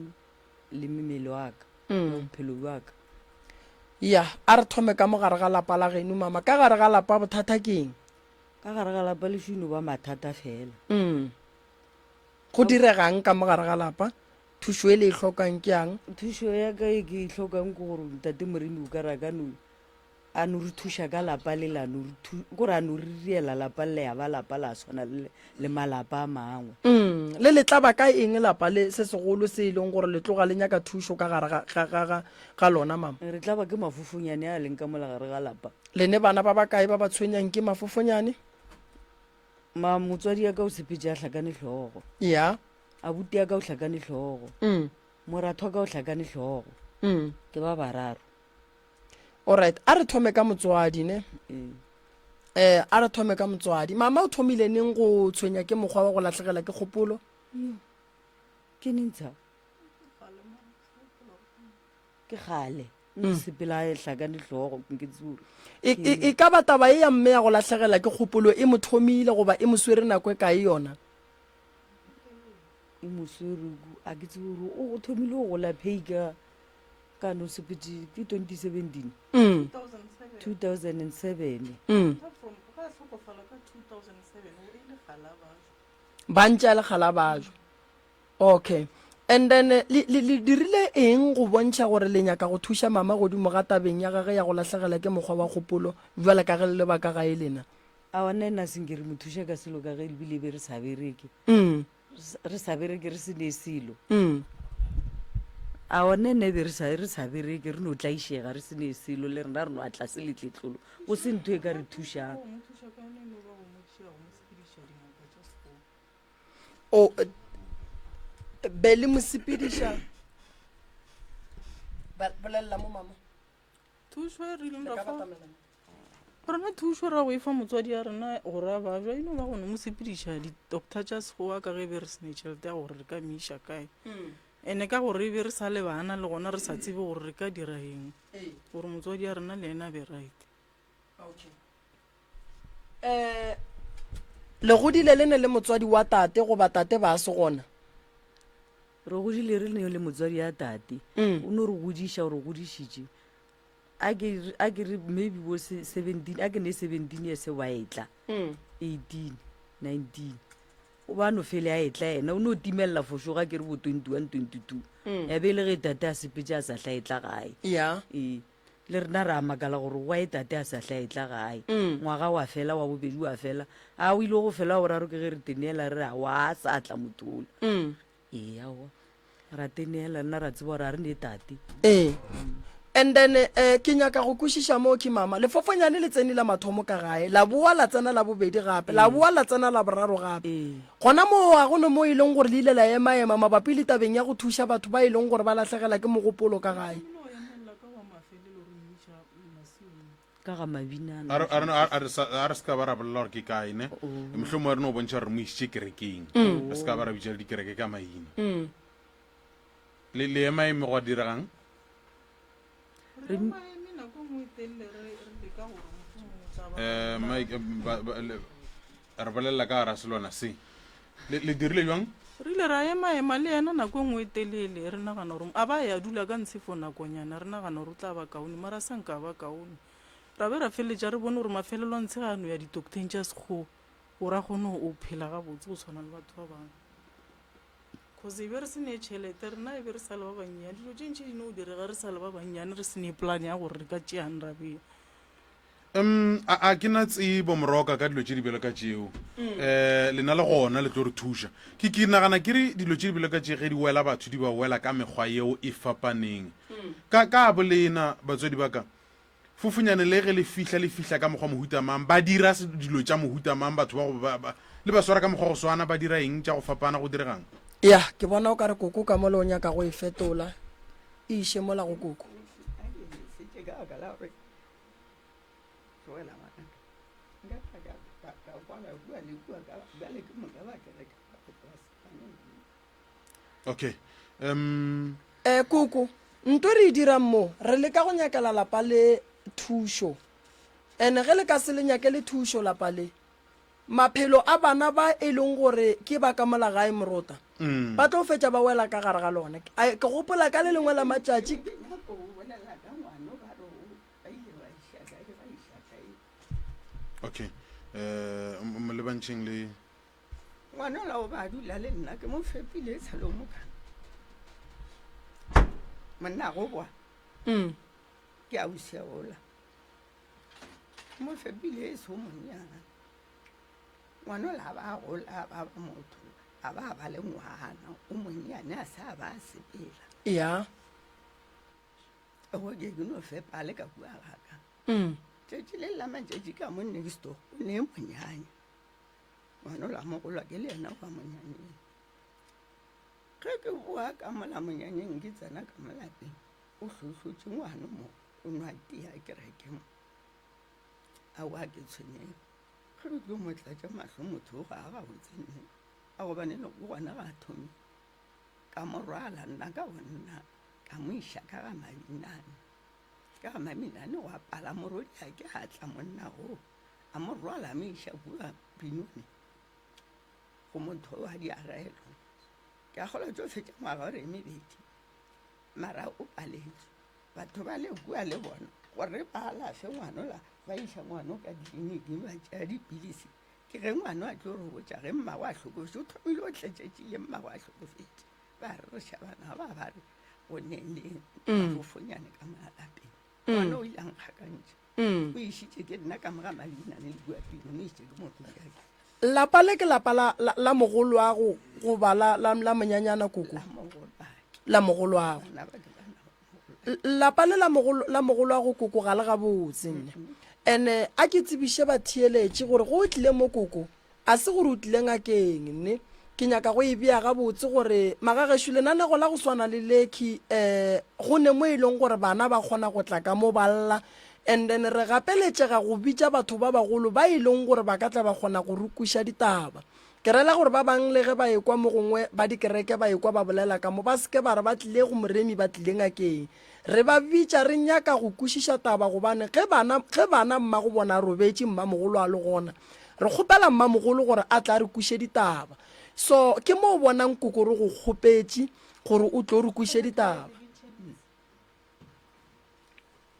le mmele wa ka le bophelo bja ka. Ya, a re thome ka mo gare ga lapa la geno mama. Ka gare ga lapa bothata ke eng? Ka gare ga lapa lešo e no ba mathata fela. Go direga'ng ka mo gare ga lapa? Thušo e le e hlokang ke yang? Thušo ya ka e ke e hlokang ke gore ntate Moremi o ka re a ka no a no re thuša ka lapa le la no re thu kore a no re riela lapa le ya ba lapa la swana le le malapa a mangwe. Mm, le le tlaba ka eng lapa le se segolo se e leng gore le tloga le nyaka thušo ka gare ga, ga, ga, ga, ga lona, mama? Re tlaba ke mafofonyane a leng ka mola gare ga lapa. Le ne bana ba bakae ba ba tshwenyang ke mafofonyane? Ma, motswadi ya ka o sepetše a hlakane hlogo. Ya. Abuti ya ka o hlakane hlogo. Mm. Moratho wa ka o hlakane hlogo. Mm. Ke ba bararo. Alright, a re thome ka motswadi ne. Ee. Eh, a re thome ka motswadi. Mama o thomile neng go tshwenya ke mokgwa wa go lahlegela ke kgopolo? Yo. Ke neng tsha? Ke kgale. Mm. Sepela a hlakane hlogo ke tsure. E, e, e ka ba taba e ya mme ya go lahlegela ke kgopolo e mo thomile goba e mo swere nako e kae yona? E mo swere a ke tsebe gore o thomile go gola phei ka ka no sepetse ke 2017. Mm. 2007. Mm. Ba ntše a le kgalabajwa. Okay. And then le, le, le dirile eng go bontšha gore le nyaka go thuša mama godimo ga tabeng ya gage ya go lahlegela ke mokgwa wa kgopolo bjale ka ge le le ba ka gae lena? Aowa, nna ena se nke re mo thuša ka selo ka ge ebile be re sa bereke. Re sa bereke re se ne selo. Aowa, nna ena e be re sa, re sa bereke re no tlaišega re se ne selo le rena re no a tlase le tletlolo go se ntho e ka re thušang. Go mo thuša ka yona e no ba go mo tšea go mo sepediša dingaka tša sekolo. O be le mo sepediša. Bolelela mo mama. Thušo e re ileng ra fa rena thušo ra go e fa motswadi ya rena gore a babja e no ba go no mo sepediša di-doctor tša sekgowa ka ge be re sene tšhelete ya gore re ka mo iša kae ene ka gore e be re sa le bana le gona re sa tsebe gore re ka dira eng gore motswadi ya rena le ena a be right. Okay. Eh, le godile le ne le motswadi wa tate goba tate ba se gona? Re godile re ne le motswadi ya tate. Mm. O no re godiša, o re godišitše. A ke a ke re maybe bo 17, a ke ne 17 years wa etla. Mm. 18, 19. O ba no fele a etla yena, o no timelela fošo ga ke re bo 21, 22. Mm. Ya be e le ge tate a sepetše a sa hla etla gae. Ya. Ee. Le rena ra makala gore why tate a sa hle a etla gae. Ngwaga wa fela, wa bobedi wa fela, a o ile go fela wa boraro ke ge re teneela re re aowa a sa tla motho ola. Ee aowa, ra teneela rena ra tseba gore a re ne tate. Ee. And then eh, ke nyaka go kwešiša mo ke mama. Lefofonyane le tsene la mathomo ka gae, la boa la tsena la bobedi gape, la boa la tsena la boraro gape. Ee. Gona moo ga go ne mo e leng gore le ile la ema-ema mabapi le tabeng ya go thuša batho ba e leng gore ba lahlegela ke mogopolo ka gae. Ka ga mabina A re- a re no- a re sa- a re se ka ba ra bolela gore ke kae ne mohlomongwe re no bontšha gore re mo išitše kerekeng re se ka ba ra bitša le dikereke ka maina le le ema eme gwa diregang Re ema eme nako e nngwe e telele re re leka gore mohlomongwe o tla ba Eh, Mike, eh, ba- ba- le- re bolelela ka gara selwana se le le dirile bjang Re ile ra ema ema le yena nako e nngwe e telele re nagana gore a ba ya dula ka ntshe for nakonyana re nagana gore o tla ba kaone mara sa nka ba kaone. Ra be ra feleletša re bone gore mafelelo a ntshe ga a no ya ditoktheng tša sekgowa gore a kgone go phela gabotse go tshwana le batho ba bangwe. Cause e be re se ne tšhelete rena e be re sa le ba bannyane dilo tše ntši di no direga re sa le ba bannyane re se ne plan ya gore re ka tšeang ra bea. Um a a ke na tsebo moroka ka dilo tše di bjalo ka tšeo um lena le gona le tlo re thuša ke ke nagana ke re dilo tše di bjalo ka tše ge di wela batho di ba wela ka mekgwa yeo e fapaneng ka ka bolena batswadi ba ka Fofunyane le ge le fihla, le fihla ka mokgwa mohuta mang? Ba dira dilo tša mohuta mang? Batho ba go ba, ba, le ba swara ka mokgwa go swana? Ba dira eng tša go fapana? Go diregang? Ya, ke bona o ka re koko ka mola o nyaka go e fetola, e iše mola go koko. A ke setše ka baka la gore tlogela ngwanaka nka tla ka ka ka kwala kua le kua ka bjale ke moka ba kereke ba ba se Okay. Um Eh, koko. Nto re e dirang mo, re leka go nyakela lapa le thušo. Ene ge le ka se le nyakele thušo lapa le, maphelo a bana ba e leng gore ke ba ka mola gae morota, ba tlo fetša ba wela ka gare ga lona. Ke gopola ka le lengwe la matšatši. Ke nyako go bolela ka ngwano ba re o ba ile ba iša kae ba iša kae. Okay. Eh, mo lebantšheng le Ngwanola o ba dula le nna ke mo fepile e tshalo moka. Monna go boa. Mm. Ke a useola. Ke mo fepile e se o monnyana. Ngwanola a ba gola a ba ba motho a ba ba le ngwana o monnyane a sa ba a sepela. Ya. Go ke ke no fepa le ka kua gaka. Mm. Tšatši le la matšatši ka mo next door o ne monyanya. Ngwana ola mogolo ke le yena wa monyanyeng. Ge ke boa ka mola monyanyeng ke tsena ka mo lapeng, o hlohlotše ngwana mo, o nwa tea kereke mo. Aowa ke tshwenyege. Ge ke tlo mo tlatša mahlo motho o ga a gabotse nne, a gobane le gona ga a thome. Ka mo rwala nna ka bonna ka mo iša ka ga Mabinane. Ka ga Mabinane gwa pala morwediake a tla monna oo. A mo rwala a mo iša kua Benoni go motho wa diarelo. Ke a kgolwa tšo fetša ngwaga ore e mebedi, mara o paletšwe. Batho ba le kua le bona gore ba alafe ngwanola, ba iša ngwano ka tleliniking ba tšea dipilisi. Ke ge ngwano a tlo re botša ge mmago a hlokofetše, o thomile o tletšetši le mmago a hlokofetše. Ba re re šabana ba ba re go neng le mafofonyane ka malapeng. Ngwana o ile a nkgakantšha. O išitše ke nna ka moga Mabinane le kua pele, o išitše ke morwediake. Lapa le ke lapa la, la, la mogolwago goba la, la, la monyanyana koko? La mogolwake. La mogolwago. Bana ba ke bana ba mogolwake. Lapa le la mogolo, la mogolwago koko ga le gabotse nne. Ene a ke tsebiše batheeletši gore go o tlile mo koko, A se gore o tlile ngakeng, nne. Ke nyaka go e bea gabotse gore magagešo lenanego la go swana le lekhi um go ne mo e leng gore bana ba kgona go tla ka mo ba lla and then re gapeletšega go bitša batho ba bagolo ba e leng gore ba ka tla ba kgona go re kweša ditaba. Ke rela gore ba bang le ge ba ekwa mo gongwe ba dikereke ba ekwa ba bolela ka mo ba se ke ba re ba tlile go moremi ba tlile ngakeng. Re ba bitša re nyaka go kwešiša taba gobane ge bana ge bana mmago bona a robetše mmamogolo a le gona Re kgopela mmamogolo gore a tle a re kweše ditaba. So, ke mo o bonang koko re go kgopetše gore o tlo re kweše ditaba.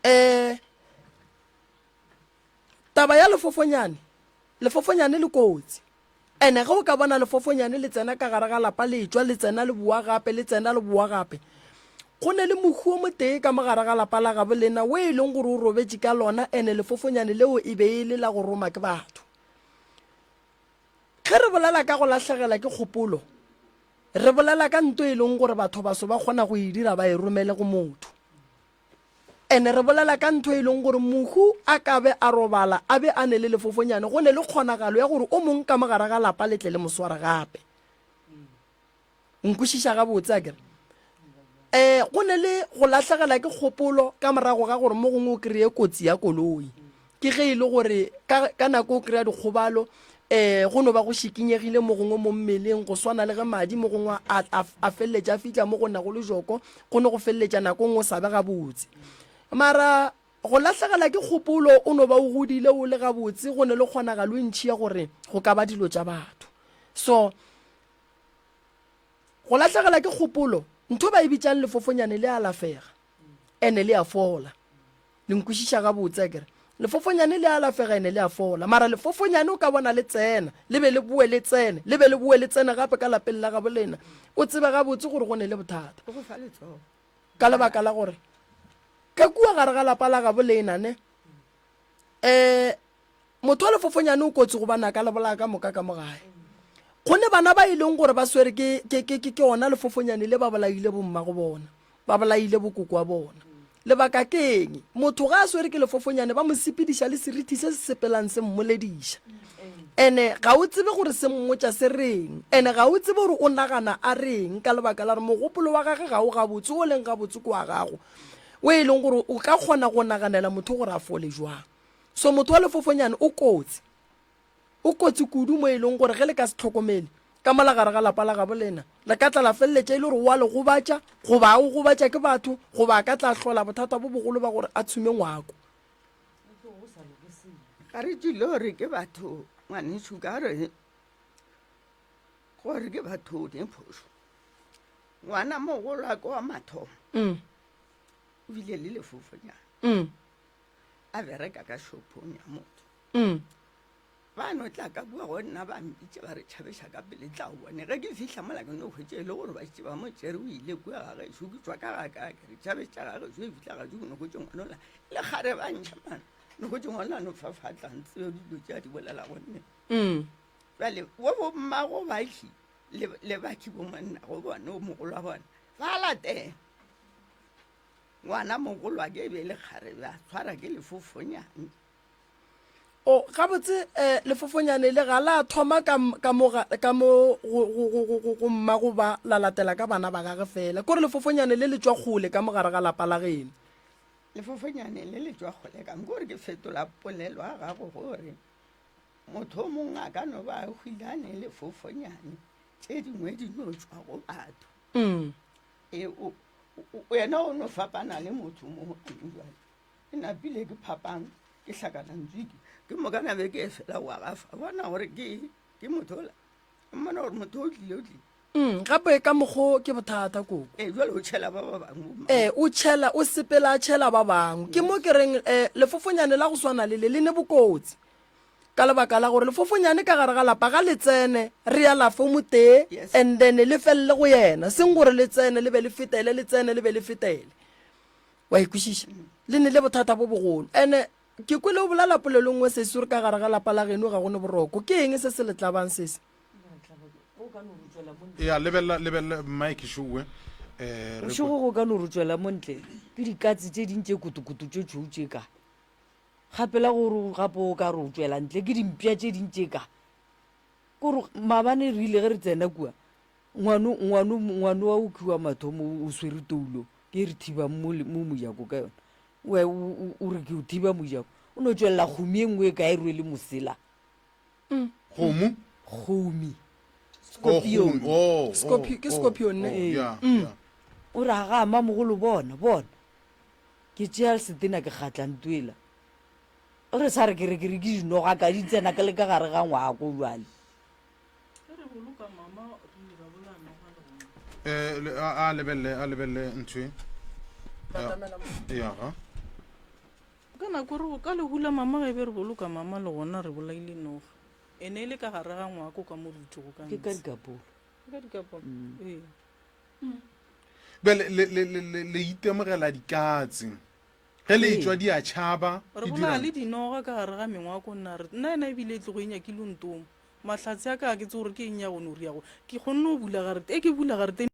Eh, taba ya lefofonyane, lefofonyane le kotsi. Ene ge o ka bona lefofonyane le tsena ka gare ga lapa le tšwa le tsena le boa gape le tsena le boa gape. Go ne le mohu o motee ka mo gare ga lapa la gabo lena wo e leng gore o robetše ka lona ene lefofonyane leo e be e le la go roma ke batho. Ge re bolela ka go lahlegela ke kgopolo, re bolela ka nto e leng gore batho baso ba kgona go e dira ba e romele go motho. Ene re bolela ka ntho e leng gore mohu a ka be a robala a be a ne le lefofonyane, go ne le kgonagalo ya gore o mong ka mo gare ga lapa le tle le mo sware gape. Nkwešiša gabotse a kere? Um go ne le go lahlegela ke kgopolo ka morago ga gore mo gongwe o kry-e kotsi ya koloi. Ke ge e le gore ka, ka nako o kry-a dikgobalo um go no ba go šikinyegile mo gongwe mo mmeleng, go swana le ge madi mo gongwe a, a, a feleletša a fihla mo go nago le joko, go no go feleletša nako nngwe o sa be gabotse. Mara go lahlegela ke kgopolo o no ba o godile o le gabotse, go ne le kgonagalo e ntši ya gore go ka ba dilo tša batho. So go lahlegela ke kgopolo, ntho ba e bitšang lefofonyane le a alafega ene le a fola. Le nkwešiša gabotse akere? Lefofonyane le alafega ene le a fola. Mara lefofonyane o ka bona le tsena, le be le boe le tsene, le be le boe le tsene gape ka lapeng la gabo lena. O tsebe gabotse gore go ne le bothata. O go fa letsogo. Ka lebaka la gore ka kua gare ga lapa la gabo lena ne, um Motho wa lefofonyane o kotsi gobane a ka le bolaya ka moka ka mo gae. Go ne bana ba e leng gore ba swere ke, ke, ke, ke, ke ona lefofonyane le ba bolaile bommago bona, ba bolaile bokoko wa bona. Lebaka ke eng? Motho ga a swere ke lefofonyane ba mo sepediša le serithi se se sepelang se mmolediša. Ene ga o tsebe gore se mmotša se reng, ene ga o tsebe gore o nagana a reng ka lebaka la gore mogopolo wa gage ga o gabotse, o leng gabotse ke wa gago, o e leng gore o ka kgona go naganela motho gore a fole jwang. So motho wa lefofonyane o kotsi. O kotsi kudu mo e leng gore ge le ka se tlhokomele, Ka mola gare ga lapa la gabo lena, le ka tla la feleletša e le gore o a le gobatša, goba a o gobatša ke batho, goba a ka tla hlola bothata bo bogolo ba gore a tshume ngwako. Ga re tšile gore ke batho, ngwanešu, ka re gore ke batho ne phošo. Ngwana mogolo wa ka wa mathomo o bile le lefofonyana, a bereka ka shopong ya motho. Ba no tla ka kua go nna ba mpitša ba re, Tšhabeša ka pele, tla o bone. Ge ke fihla mola ke no hwetša e le gore ba šetše ba mo tšere, o ile kua ga gešo. Ke tšwa ka ga ka, ke re, Tšhabeša ga gešo. E fihla gešo ke no hwetša ngwanola le kgare ba ntšha mana. No hwetša ngwanola no fafatla ntsebe dilo tše a di bolelago nne. Bjale bo bommago bakhi le, le bakhi bo monnago bone, o mogolo wa bona, ba latela. Ngwana mogolo wa ke e be e le kgarebe, a tshwara ke lefofonyane. O, gabotse, eh, lefofonyane le ga la thoma ka, ka mo, ka mo go, go, go, go, go, go mma go ba la latela ka bana ba gage fela. Kore lefofonyane le le tšwa kgole ka mo gare ga lapa la geno. Lefofonyane le le tšwa kgole ka mo, kore ke fetola polelo ya gago gore motho o mongwe a ka no ba a hwile a ne lefofonyane, tše dingwe di no tšwa go batho. Mm. E, o, o, yena o no fapana le motho mo jwale. Ke napile ke phapang ke hlakana ntswiki ke moka na be ke e fela wa gafa bona gore ke ke motho ola mmona gore motho o tlile o tlile. Mm, gape ka mokgo ke bothata koko. Ee, jwale o tšhela ba ba bangwe. Ee, o tšhela, o sepela a tšhela ba bangwe. Ke mo ke reng eh, lefofonyane la go swana le le le ne bokotsi. Ka lebaka la gore lefofonyane ka gare ga lapa ga le tsene re ya lafe o motee Yes. and then le felele go yena, seng gore le tsene le be le fetele, le tsene le be le fetele. Wa e kwešiša? Le ne le bothata bo bogolo. Ene ke kwele o bolela polelo nngwe sesi o re ka gare ga lapa la geno ga go ne boroko. Ke eng se se le tlabang sesi? Ya lebelela lebelela Mike šowe. Eh, re Bošego go ka no re tšwela mo ntle ke dikatse tše ding tše kutukutu tše tšhweu tše ka. Gape la gore gape o ka re o tšwela ntle ke dimpša tše ding tše ka. Kore maabane re ile ge re tsena kua Ngwano, ngwano, ngwano wa o wa mathomo o swere toulo ke e re thibang mo, mo mojako ka yona. O, o, o re ke o thiba mojako. O no tšwelela kgomi e nngwe e kae rwele mosela. Kgomo? Kgomi. Oh, Scorpion. kgomi. Oh, oh, Scorpio- ke oh, scorpion, ne? oh, Ee. yeah, yeah. O re aga mamogolo bona, bona. Ke tšea setena ke kgatla ntwela. Re sa re ke re ke re ke dinoga ka di tsena ka le ka gare ga ngwako jwale. Ge re boloka mama re ile ra bolaya noga le gona. Eh, le- a a lebelele a lebelele ntho e. Batamela mo. Ya ga. Ka nako re ka lehu la mama ge be re boloka mama le gona re bolaile noga. E ne e le ka gare ga ngwako ka mo re dutšego ka Ke ka ntshe. dikapolo. Ke ka dikapolo. Ee. Bjale le le le le le itemogela dikatse. Ge le etšwa di a tšhaba, Re di bolaya dirang? le dinoga ka gare ga mengwako nna re nna yena ebile e tlogo e nyakile o ntoma. Mahlatse a ka ga ke tsebe gore ke eng ya go no ria go ke kgonne go bula garete e ke bula garete.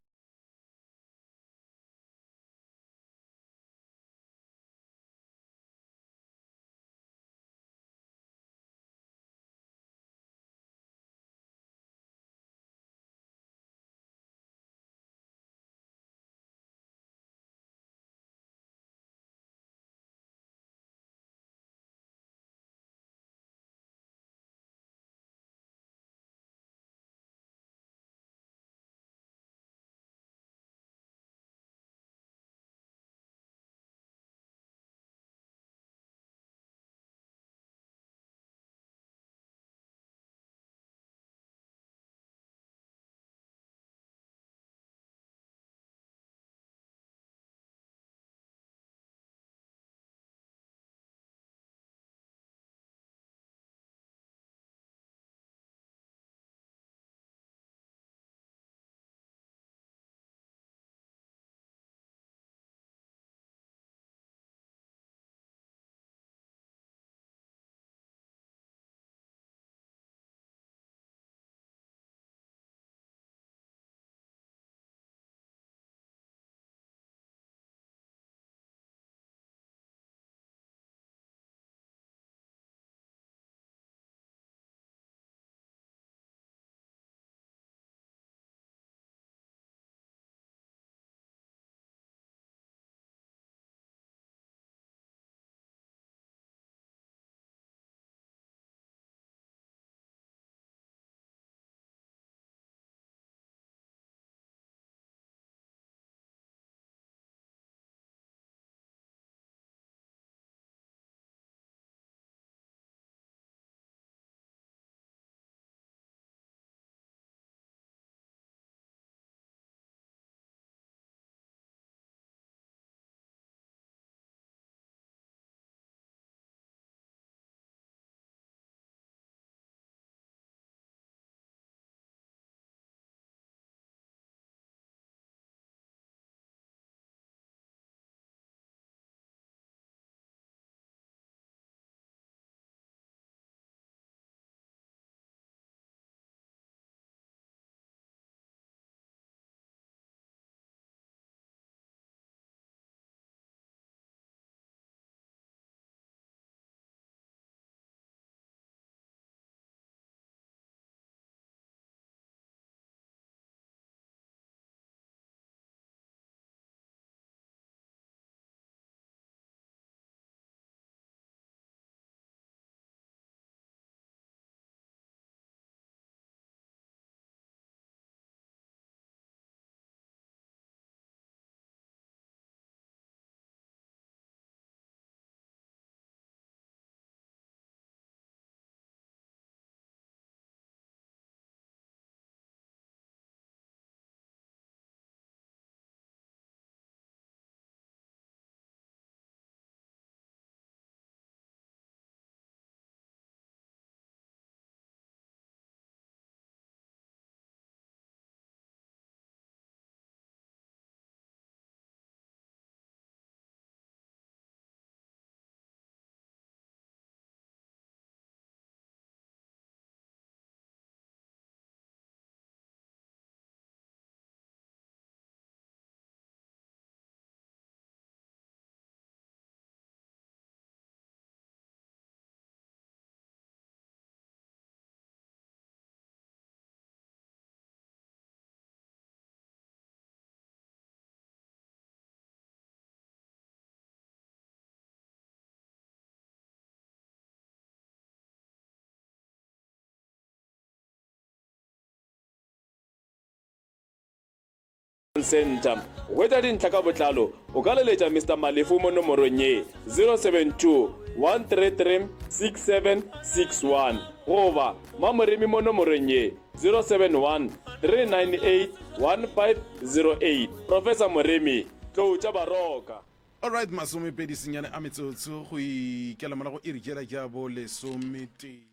Centre. Go hwetša dintlha ka botlalo, o ka leletša Mister Malefu mo nomorong ye, 072 133 6761 goba Mamoremi mo nomorong ye, 071 398 1508. Professor Moremi, Tlou tša Baroka. Alright, masomepedi senyane a metsotso go ikela morago iri tšela tša bo lesometee.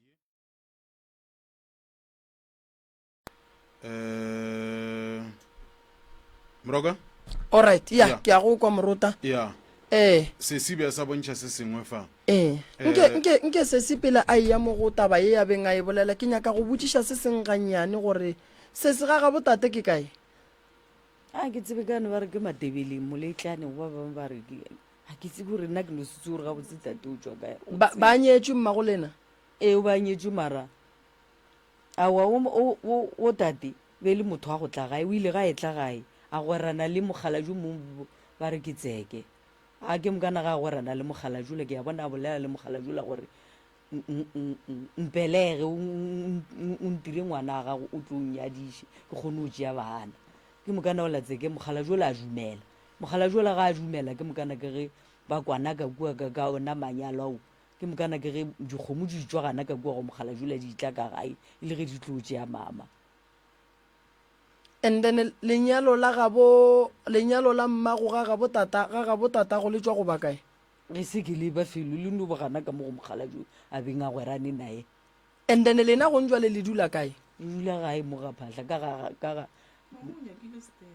Eh, Moroka? Alright, ya, yeah. ke a go kwa morota. Ya. Eh. Sesi be sa bontšha se sengwe fa. Eh. Nke eh. nke nke sesi pele a ya mo go taba ye ya beng a e bolela ke nyaka go botšiša se seng gannyane gore sesi ga ga botate ke kae? A ke tsebe ka no ba re ke Matebeleng moletlane go ba bangwe ba re ke a ke tsebe gore nna ke no se tsebe gore gabotse tate o tšwa kae. Ba ba nyetšwe mmago lena? Ee, o ba nyetšwe mara Aowa, o, o, o, o tate, be e le motho wa go tla gae. O ile ga etla gae, a gwerana le mokgalabje o mongwe ba re ke Tseke. A ke mokana ga a gwerana le mokgalabje ola, ke a bona a bolela le mokgalabje ola gore, Mpelege, o, o, o ntire ngwana wa gago, o tlo nnyadiše, ke kgone go tšea bana. Ke mokana ola Tseke, mokgalabje ola a dumela. Mokgalabje ola ga a dumela, ke mokana ke ge ba kwana ka kua ka, ka ona manyalo ao. Ke mokana ke ge dikgomo di tšwa gana ka kua go mokgalajula di tla ka gae e le ge di tlo tšea mama. And then lenyalo la gabo lenyalo la mmago ga gabo tata ga gabo tatago le tšwa go ba kae? Ge se ke le ba felo le no ba gana ka mo go mokgalajwe a beng a gwerane naye. And then lena gong jwale le dula kae? Re dula gae mo ga Phahla ka ga ka ga. Mama o nyakile stene.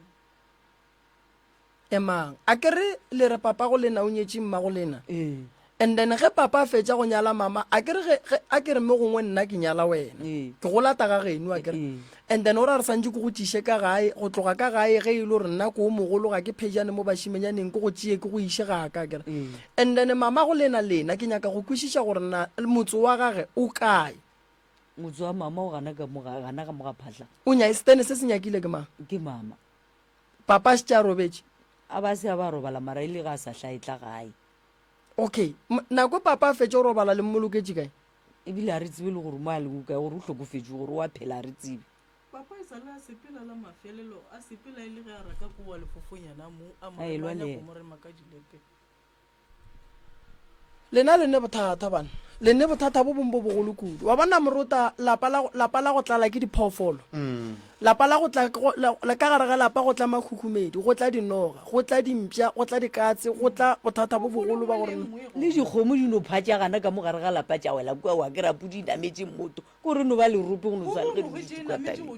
Emang. A ke re le re papa go lena o nyetše mma go lena? Ee. And then ge papa a fetša go nyala mama, a ke re ge, ge, a ke re mo gongwe nna ke nyala wena. Ee. Ke go lata ga geno, a ke re. Ee. And then o ra re santše ke go tšiše ka gae, go tloga ka gae ge e le gore nna ke o mogolo ga ke phejane mo bašimenyaneng ke go tšee ke go iše ga ka, a ke re. Ee. And then mama go lena lena ke nyaka go kwešiša gore na motse wa gage o kae. Motse wa mama o gana ka mo ga, gana ka mo ga Phahla. O nya, setene se se nyakile ke mang? Ke mama. Papa a šetše a robetše? A ba se a ba robala mara e le ga a sa hla etla gae. Okay, nako papa a fetše go robala le mmoloketše kae? Ebile ga re tsebe le gore mo a lego kae, gore o hlokofetše, gore o a phela ga re tsebe. Papa e sa le a sepela la mafelelo, a sepela e le ge a raka kowa lefofonyana mo, a mo A elwa rema a le nyako yena. mo rema ka dilepe. Lena le ne bothata bana. Le ne bothata bo bong bo bogolo kudu. Wa bona morota lapa la lapa la go tlala ke diphoofolo. Lapa la go tla go la, la ka gare ga lapa go tla makhukhumedi, go tla dinoga, go tla dimpša, go tla dikatse, go tla bothata bo bogolo ba gore Le dikgomo di no phatša gana ka mo gare ga lapa tša wela kua wa kry-a pudi e nametše mmoto. Ke gore e no ba lerope go no swana le ge di dutše kua tabeng.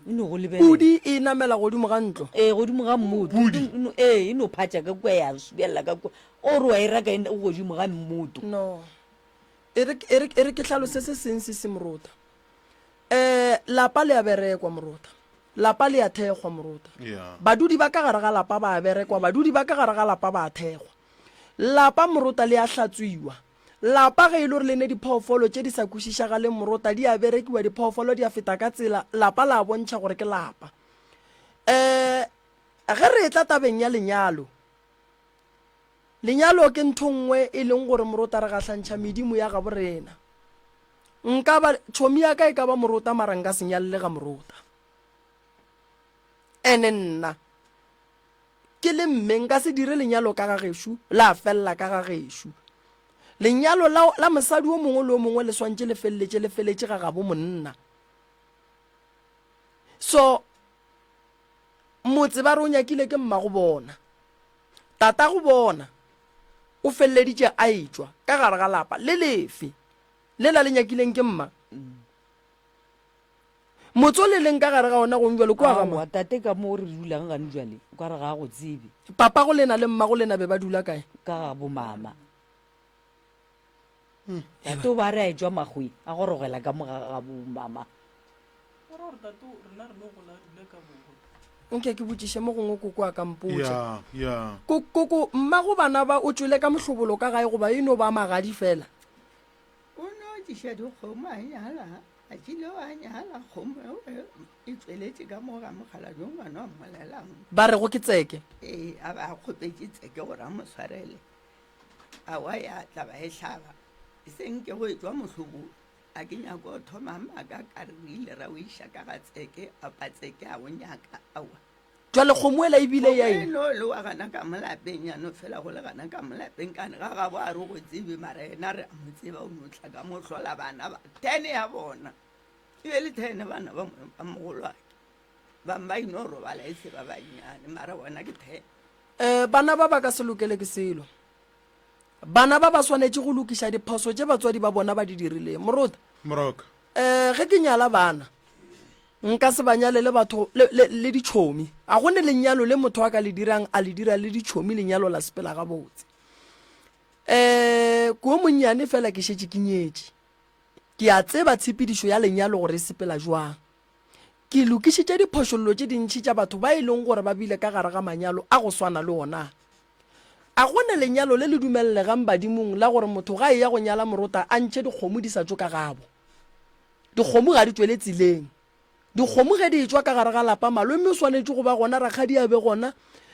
E no go lebelela. Pudi e namela godimo ga ntlo. Ee, godimo ga mmoto. Pudi. Ee, e no phatša ka kua ya subelela ka kua. O re wa e raka e godimo ga mmoto. No. E re, e re, e re ke hlalose se seng se se morota. Eh, lapa le a berekwa morota. Lapa le a thekgwa morota. Yeah. Badudi ba ka gare ga lapa ba a berekwa, badudi ba ka gare ga lapa ba a thekgwa. Lapa morota le a hlatswiwa. Lapa ge e le gore le ne diphoofolo tše di sa kwešišagaleng morota di a berekiwa, diphoofolo di a feta ka tsela, lapa la bontšha gore ke lapa. Um ge re etla tabeng ya lenyalo, lenyalo ke ntho nngwe e leng gore morota re gahlantšha medimo ya gabo rena. Nka ba, tšhomi ya ka e ka ba morota mara nka se nyalele ga morota. Ene nna Ke le mme, nka se dire lenyalo ka ga gešo, la felela ka ga gešo. Lenyalo la, la mosadi o mongwe le o mongwe le swantše le feleletše le feletše ga gabo monna. So, motse ba re o nyakile ke mmago bona. Tatago bona o feleleditše a etšwa ka gare ga lapa le lefe lela le nyakileng ke mma. Motse o le leng ka gare ga ona gong bjalo kua ga Aowa, tate ka mo re dulang gane bjale, o ka re ga a go tsebe. Papago lena le mmago lena be ba dula kae? Ka ga bomama. Tate o ba re a etšwa Makgweng, a gorogela ka mo ga ga bomama. Go ra gore tate rena re no gola a dula ka borwa. Nke ke botšiše mo gongwe koko a ka mpotša. Ya, ya. Ko, koko, mmago bana ba o tšwele ka mohlobolo ka gae goba e no ba magadi fela? O no tliša dikgomo a nyala, a tšile a nyala kgomo eo e tšweletše ka mo ga mokgalabje ngwana wa mmolelang. Ba rego ke Tseke. Ee, a ba a kgopetše Tseke gore a mo swarele. Aowa ya tla ba e hlaba, e seng ke go etšwa mohlobolo. A ke nyako go thoma maaka ka re re ile ra o iša ka ga Tseke, apa Tseke a o nyaka, aowa. Jwale kgomo ela e bile ya eng? Kgomo eno le wa gana ka mo lapeng, ya no fela go le gana ka mo lapeng, kane ga gabo a re go tsebe, mara yena re a mo tseba, o no tla ka mo hlola bana ba ten ya bona, e be le ten bana ba ba mogolwake, bang ba ino robala e se ba bannyane, mara bona ke ten. Eh, bana ba ba ka se lokele ke selo. Bana ba ba swanetše go lokiša diphoso tše batswadi ba bona ba di dirileng. Morota. Moroka. Eh, ge ke nyala bana, nka se ba nyale le batho le, le, le ditšhomi. A go ne lenyalo le motho a ka le dirang a le dira le ditšhomi lenyalo la sepela gabotse. Eh, ko monnyane fela ke šetše ke nyetše. Ke a tseba tshepedišo ya lenyalo gore e sepela jwang. Ke lokišitše diphošollo tše dintši tša batho ba e leng gore ba bile ka gare ga manyalo a go swana le ona. A go ne lenyalo le le dumelelegang badimong la gore motho ga eya go nyala morota a ntšhe dikgomo di sa tšwe ka gabo? Dikgomo ga di tšwele tseleng. Dikgomo ge di etšwa ka gare ga lapa malome o swanetše go ba gona, rakgadi a be gona,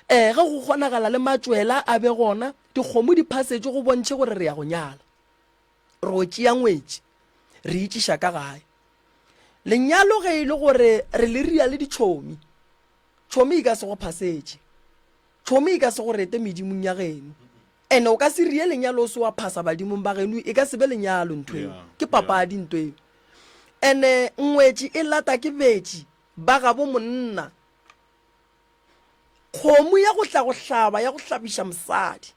ee ge go kgonagala le matšwela a be gona, dikgomo di phasetšwe go bontšhe gore re ya go nyala. Re o tšea ngwetši re e tšiša ka gae. Lenyalo ge e le gore re le ria le ditšhomi, tšhomi e ka se go phasetše. Tšhomi e ka se go rete medimong ya geno. Ene o ka se rie lenyalo o se wa phasa badimong ba geno, e ka se be lenyalo ntho eo. Ke papadi nto eo. Ene ngwetši e lata ke betši ba gabo monna. Kgomo ya go tla go hlaba ya go hlabiša mosadi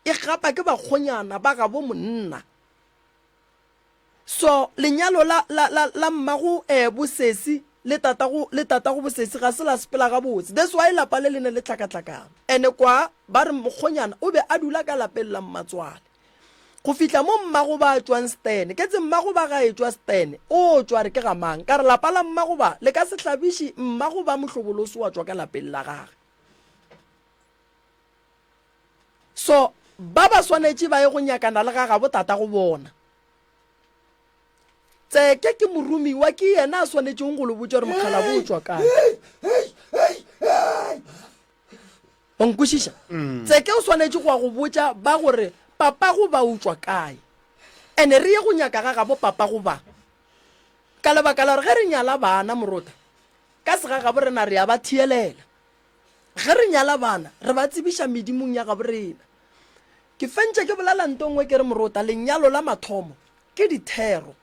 e gapa ke bakgonyana ba gabo monna. So lenyalo la, la, la, la mmago eh, bosesi le tatago, le tatago bosesi ga se la sepela gabotse. That's why lapa le le ne le tlakatlakana. Ene kwa ba re mokgonyana o be a dula ka lapeng la mmatswale. Go fihla mo mmago ba tšwang Stene. Ke tse mmago ba ga e tšwa Stene, o tšwa re ke ga mang? Ka re lapa la mmago ba le ka se hlabiše mmago ba mohloboloso wa tšwa ka lapeng la gage. So ba ba swanetše ba ye go nyakana le ga gabo tatago bona. Tseke ke moromiwa, ke yena a swanetšeng go le botša gore mokgalabo o tšwa kae. O nkwešiša? Mm. Tseke o swanetše go ya go botša ba gore papago ba o tšwa kae. Ene re ye go nyaka ga gabo papago ba. Ka lebaka la gore ge re nyala bana morota, ka segagabo rena re a ba thielela. Ge re nyala bana, re ba tsebiša medimong ya gabo rena. Ke fentše ke bolela nto nngwe ke re morota, lenyalo la mathomo ke dithero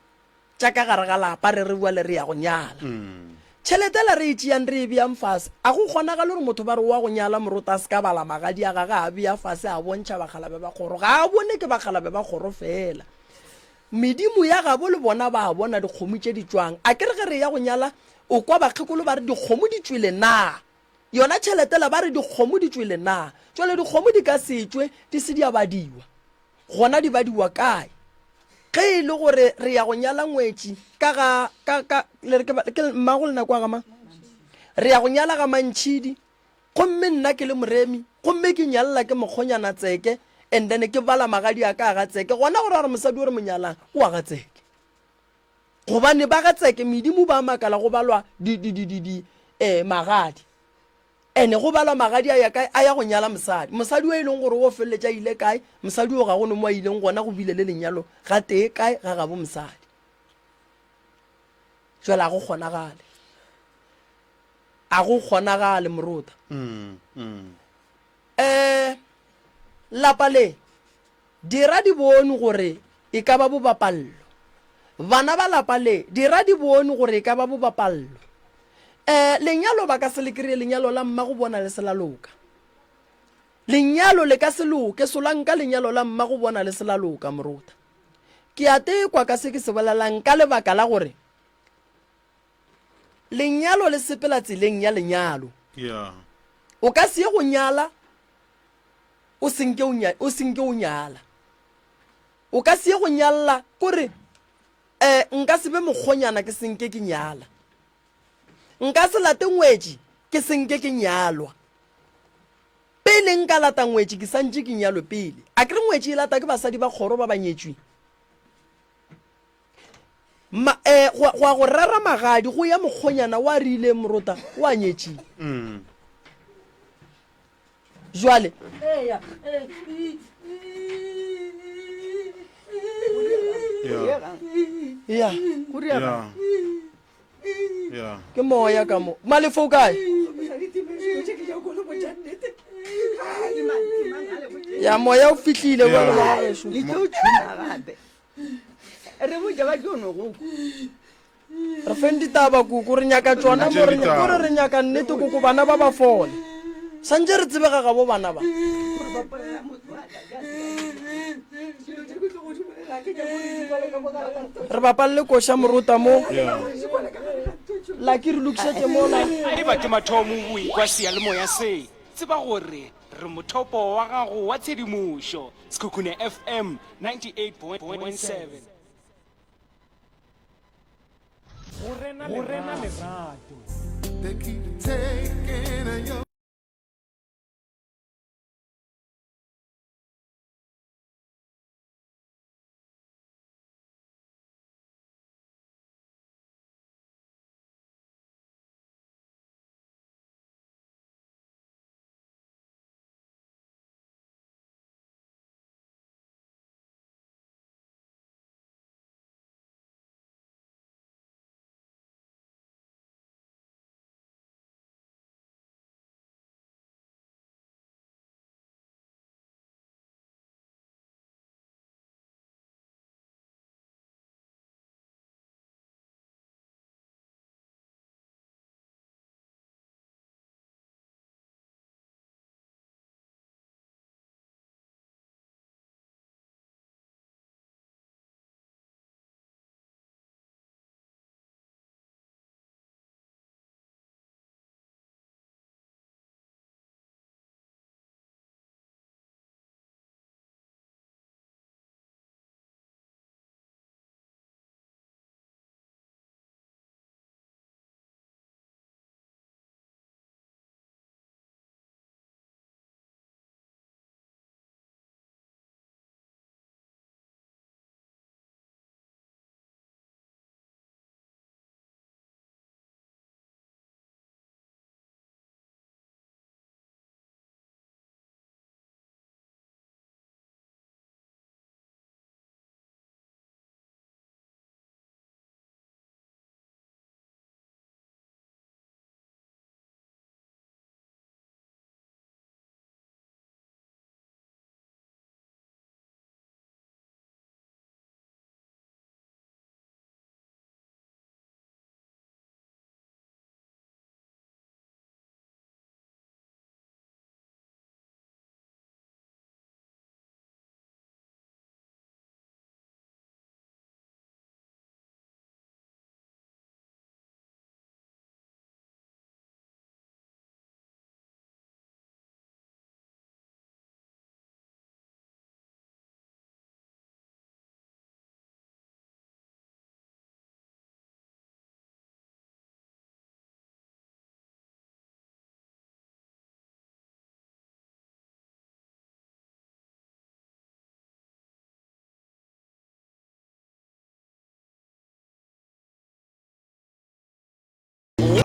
tša ka gare ga lapa re re bjale re ya go nyala. Tšhelete ela re e tšeang re e beang fase, a go kgonagale gore motho ba re o a go nyala morota a se ka bala magadi a gage a bea fase a bontšha bakgalabe ba kgoro. Ga a bone ke bakgalabe ba kgoro fela. Medimo ya gabo le bona ba a bona dikgomo tše di tšwang. A ke re ge re eya go nyala o kwa bakgekolo ba re dikgomo di tšwele na? Yona tšhelete la ba re dikgomo di tšwele na? Tšwale dikgomo di ka se tšwe di se di a badiwa. Gona di badiwa kae? Ge e le gore re ya go nyala ngwetši ka ga, ka, ka, le re ke, ke mmago lena kwa ga mang? Re ya go nyala ga Mantšhidi, gomme nna ke le moremi, gomme ke nyalla ke mokgonyana Tseke, and then ke bala magadi a ka a ga Tseke, gona go ra gore mosadi o re mo nyalang o wa ga Tseke. Gobane ba ga Tseke medimo ba makala go balwa di, di, di, di, di, eh, magadi. Ene go balwa magadi a ya kae? A ya go nyala mosadi. Mosadi o e leng gore o feleletša a ile kae? Mosadi o ga go ne mo a ileng gona go bile le lenyalo gatee kae ga gabo mosadi. Jwale a go kgonagale. A go kgonagale morota. Mm, mm. Eh, lapa le Dira di bone gore e ka ba bobapallo. Bana ba lapa le, dira di bone gore e ka ba bobapallo. E, lenyalo ba ka se le kry-e lenyalo la mmago bona le se la loka. Lenyalo le ka se loke, solanka lenyalo la mmago bona le se la loka, morota. Ke a tekwa ka se ke se bolelang ka lebaka la gore lenyalo le sepela tseleng ya lenyalo. Yeah. O ka se ye go nyala o senke o nya, o senke o nyala. O ka se ye go nyalla kore eh nka se be mokgonyana ke senke ke nyala. Nka se late ngwetši ke senke ke nyalwa. Pele nka lata ngwetši ke santše ke nyalwe pele. A ke re ngwetši e lata ke basadi ba kgoro ba ba nyetšweng. Ma, eh, go, go ya go rera magadi go ya mokgonyana wa rileng morota wa nyetšing. Mm. Jwale. Yeah. Ya. Go ria Ya. Ya. Ke moya ka mo. Malefo o kae? Ya moya o fihlile Ya. bjale wa gešo. Le tlo tšhuma gape. Re botša ba tlo no go kwa. Re feng ditaba koko re nyaka tšona mo re Ditaba. kore re nyaka nnete koko bana ba ba fole. Santše re tsebega gabo bana ba. Re bapalele koša morota mo. Lucky re lokišetše mola. E ba ke mathomo o ekwa seyalemoya se, tseba gore re mothopo wa gago wa tshedimošo. Sekhukhune FM 98.7. Go rena lerato.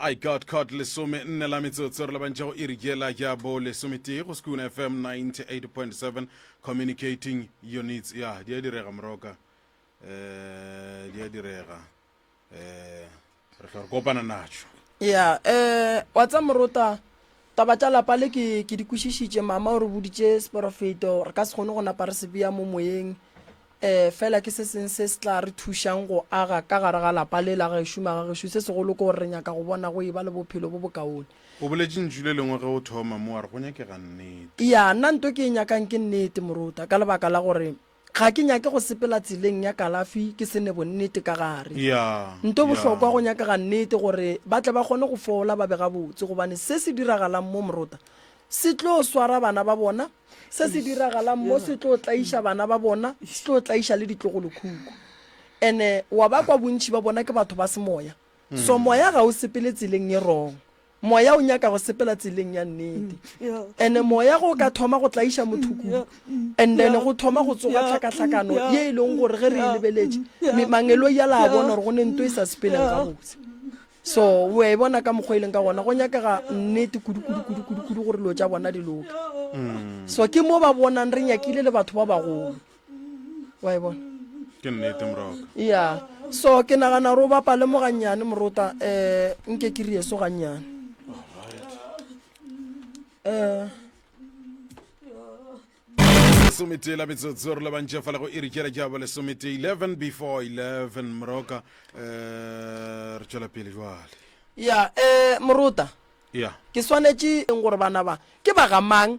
I got caught lesome nne la metsotso re lebantše go iri yela ya bo lesometee go Skoon FM 98.7 communicating your needs ya di a direga moroka eh di a direga eh re tla re kopana natšo ya um wa tsa morota taba tša lapa le ke ke di kwešišitše mama o re boditše seporofeto re ka se kgone go napa re se bea mo moyeng um fela ke se seng se se tla re thušang go aga ka gare ga lapa le la gešo magagešo se segolo ke gore re nyaka go bona go e ba le bophelo bo bokaone O boletše ntšu le lengwe ge o thoma mo wa re go nyakega nnete. Ya, nna nto ke e nyakang ke nnete, Moruta, ka lebaka la gore ga ke nyake go sepela tseleng ya kalafi ke se ne bonnete ka gare. Ya, Nto ya. bohlokwa go nyakega nnete gore ba tle ba kgone go fola ba be gabotse, gobane se se diragalang mo, Moruta, se tlo swara bana ba bona, se se diragalang mo se tlo tlaiša bana ba bona, se tlo tlaiša le ditlogolokhukhu. Ene wa ba kwa bontši ba bona ke batho ba semoya. So moya ga o sepele tseleng ye wrong. Moya o nyaka go sepela tseleng ya nnete. Ene moya go ka thoma go tlaiša motho kudu, and then go thoma go tsoga tlhakatlhakano ye e leng gore ge re e lebeletše, mangeloi a la a bona gore go ne nto e sa sepeleng gabotse. So o a e bona ka mokgwa e leng ka gona, go nyakega nnete kudu kudu kudu kudu kudu gore dilo tša bona di loke. So ke mo ba bonang re nyakile le batho ba bagolo. Wa e bona? Ke nnete moroka. Ya. So ke nagana gore o bapale mo gannyane morota um nke ke rie so gannyane. Um lesometee la metsotso re lebantše fa le go iri kera ke ya bo lesometee 11 before 11 moroka um re tšwela pele jwale ya um morota ya ke swanetše gore bana ba ke ba ga mang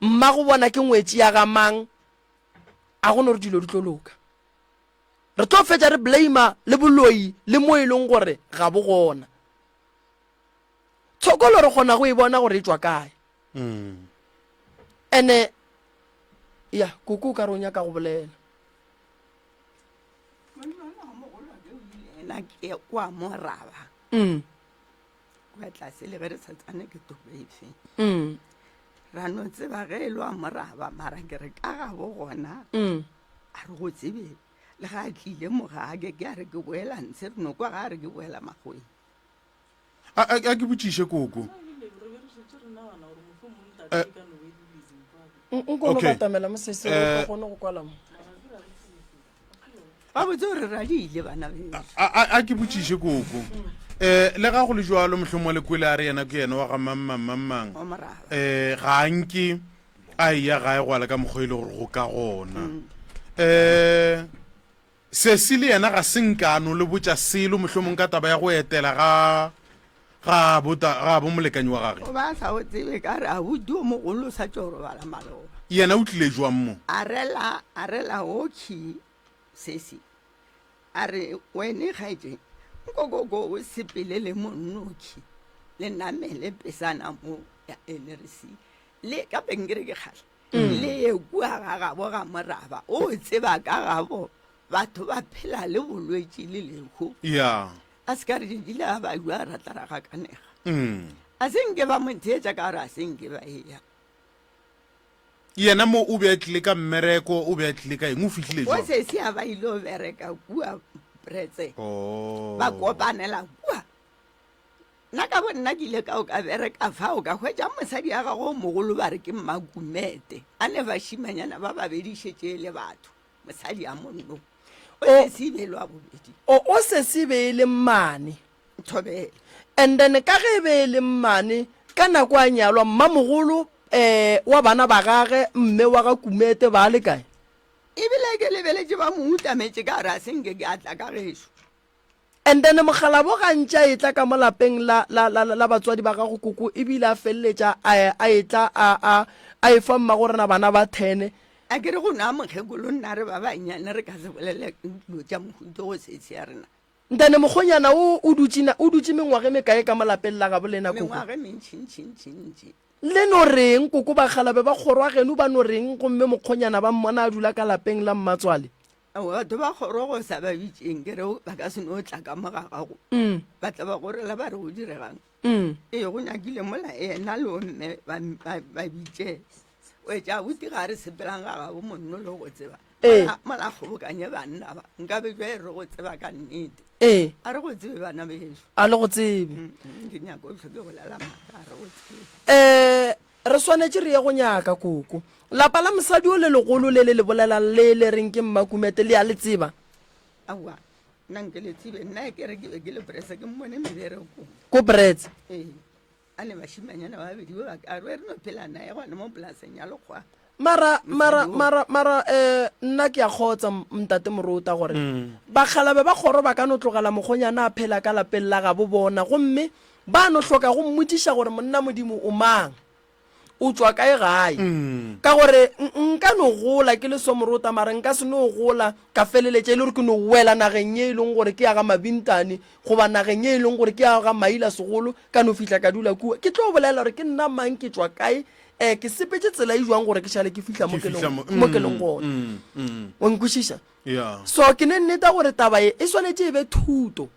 mmago bona ke ngwetši ya ga mang a go no re dilo di tlo loka re tlo fetša re blame le boloi le mo e leng gore ga bo gona tshokolo re kgona go e bona gore e tšwa kae mm. ene ya koko o ka re o nyaka go bolela ena ke kwa moraba mm. kwa tlase le ge re sa tsane ke tobe efe mm. ra no tseba ge e le wa moraba mara ke re ka gabo gona mm. a re go tsebe le ga a tlile mo ga ke ke a re ke boela ntshe re no kwa ga a re ke boela magoeng A, a, a ke botšiše koko. Eh, Nko no Okay. batamela mo sese o Eh, kgone go kwala mo. ba botse gore ra di ile bana bešo a, a, a ke botšiše koko. Eh, le ga go le jwalo mohlomongwe le kwele a re yena ke yena wa ga mang mang mang mang. wa moraba Eh, ga a nke a eya gae go ala ka mokgwa e le gore go ka gona. Eh, Sesi le yena ga se nke a no le botša selo mohlomong ka taba ya go etela ga ga bo ta, ga bo molekanyi wa gage. O ba a sa o tsebe ka re abuti o mogolo o sa tšo robala maloba. Yena o tlile jwang mo? A rela, a rela okhi sesi a re wene kgaetšedi nkokoko o sepele le monnokhi le namele pesana mo ya NRC le ka penkere ke kgale. Le ye kua ga gabo ga moraba, o tseba ka gabo batho ba phela le bolwetši le lehu. Ya. A se ka re tšatši le a ba jwa ra tla ra gakanega. Mm. A se nke ba mo theetša ka gore a se nke ba eya. Yena mo o be a tlile ka mmereko, o be a tlile ka eng, o fihlile Bo jwang? sesi a ba ile go bereka kua Pretse. Oh. Ba kopanela kua. Nna ka bonna ke ile ka o ka bereka fao ka hwetša mosadi ya gagwe o mogolo ba re ke Mmakumete a ne bašimanyana ba babedi šetše e le batho mosadi ya monno o sesi e be e le wa bobedi. O o sesi e be e le mmane. Thobela. And then ka ge e be e le mmane ka nako a nyalwa mmamogolo um wa bana ba gage mme wa ga Kumete ba le kae? Ebile ke lebeletše ba mo utametše ka gore a se nke ke a tla ka gešo. And then mokgalabo gantši a etla ka mo lapeng la, la, la, la batswadi ba gago koko ebile a feleletša a, a etla a, a, a efa mmagorena bana ba thene. A ke re go nwa mokgekolo nna re ba bannyane re ka se bolele dilo tša mohuta wo sesi ya rena. Ntane mokgonyana o, o dutše na, o dutše mengwaga e mekae ka mo lapeng la gabo lena koko? Mengwaga e mentšintšintšintši. Le no reng koko bakgalabe ba kgoro ya geno ba no reng gomme mokgonyana ba mmona a dula ka lapeng la mmatswale? Aowa, batho ba kgoro go sa ba bitšeng ke re ba ka se no tla ka mo ga gago ba tla ba gorela ba re go diregang ee go nyakile mola yena le omme ba bitše o etša abuti ga re sepelang ga gabo monno le go tseba mola kgobokanye banna ba nka be jwa e re go tseba ka nnete ee a re go tsebe bana beso a le go tsebe ke nyako o tlhoke go lela maaka a re go tsebe um Re swanetše re ye go nyaka koko. Lapa la mosadi o le legolo le le le bolelang le le reng ke Mmakumete le a le tseba? Aowa, nna nke le tsebe. Nna e ke re ke be ke le Bretse, ke mmone meberekong. Ko Bretse? Ee, a ne bašimanyana ba babedi ba ba ka re re no phela naye gone mo polaseng ya Lekgowa. Mara, mara, mara, mara, eh, nna ke a kgotsa, Ntate Morota, gore bakgalabe ba kgoro ba ka no tlogela mokgonyana a phela ka lapeng la gabo bona, gomme ba no hloka go mmotšiša gore monna Modimo o mang, o tšwa kae gae. Ka gore nka no gola ke le so Morota, mara nka se no gola ka feleletša e le gore ke no wela nageng ye e leng gore ke ya ga Mabintane, goba nageng ye e leng gore ke ya ga Maila Segolo, ka no fihla ka dula kua. Ke tlo bolela gore ke nna mang, ke tšwa kae, um ke sepetše tsela e jwang gore ke šale ke fihla mo ke leng- mo ke leng gona o nkwešiša ya so ke ne nneta gore taba e e swanetše e be thuto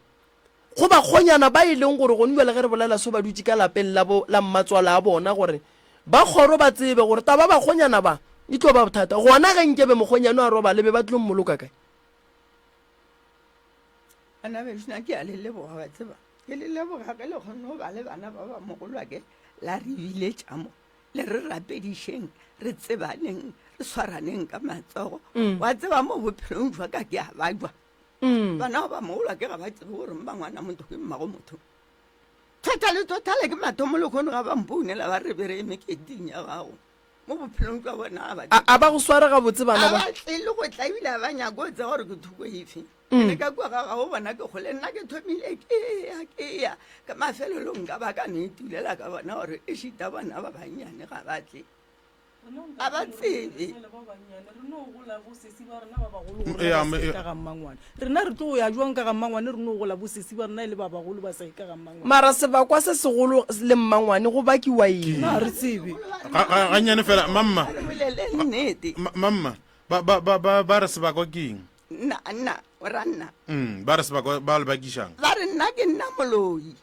go bakgonyana ba e leng gore gone jale ge re bolela so ba dutše ka lapeng la bo la mmatswala a bona gore ba kgoro ba tsebe gore taba bakgonyana ba e tlo ba bothata gona ge nkebe mokgonyane a robale be ba tlo mmoloka kae Bana bešo, na ke a le leboga, wa tseba. Ke le leboga ge le kgonne go ba le bana ba ba mogolwake la re biletša mo, le re rapedišeng, re tsebaneng, re swaraneng ka matsogo. Wa tseba mo bophelong jwa ka ke a bajwa. Bana ba mogolo ke ga ba tsebe gore mmangwana motho ke mmago motho. Totally totally ke mathomo le kgono ga ba mpounela ba re be re eme keting ya gago. Mo bophelong jwa bona ga ba A, a ba go sware gabotse bana a ba? ba tle le go tla ebile a ba nyako o tseba gore ke thoko efe. Ke le ka kua ga gago bona ke kgole nna ke thomile ke ya ke ya ka mafelelong ka ba ka no itulela ka bona gore e šita bona ba bannyane ga ba tle. Ga ba tsebe. Rena re tlo ya jwang ka ga mmangwane re no gola bosesi ba rena e le ba bagolo ba sa ye ka ga mmangwane. Mara sebakwa se segolo le mmangwane go bakiwa eng? Na re tsebe. Gannyane fela mamma. Re bolele nnete. Mamma ba ba ba ba ba re sebakwa ke eng? Nna nna o ra nna. Mm, ba re sebakwa ba le bakišang. Ba re nna ke nna moloi.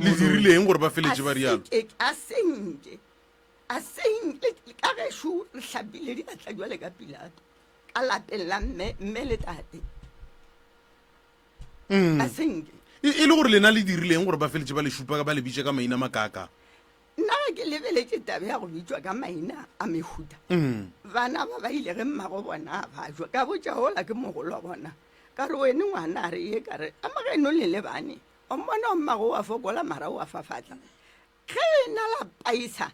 Le dirile eng gore ba feletše ba rialo? A senke. A seng le ka gešo re hlapile diatla jwale ka Pilato ka lapeng la mme, mme le tate. Mm. A senke. E, e le gore lena le dirileng gore ba feletše ba le šupa ba le bitše ka maina makaaka? Nna ge ke lebeletše taba ya go bitšwa ka maina a mehuta, Mm. bana ba ba ile ge mmago bona a bajwa, ka botša ola ke mogolo wa bona, ka re wene ngwana a re ye ka re a mogeno le lebane, o mmona o mmago o a fokola mara o a fafatla. Ge ena la paisa,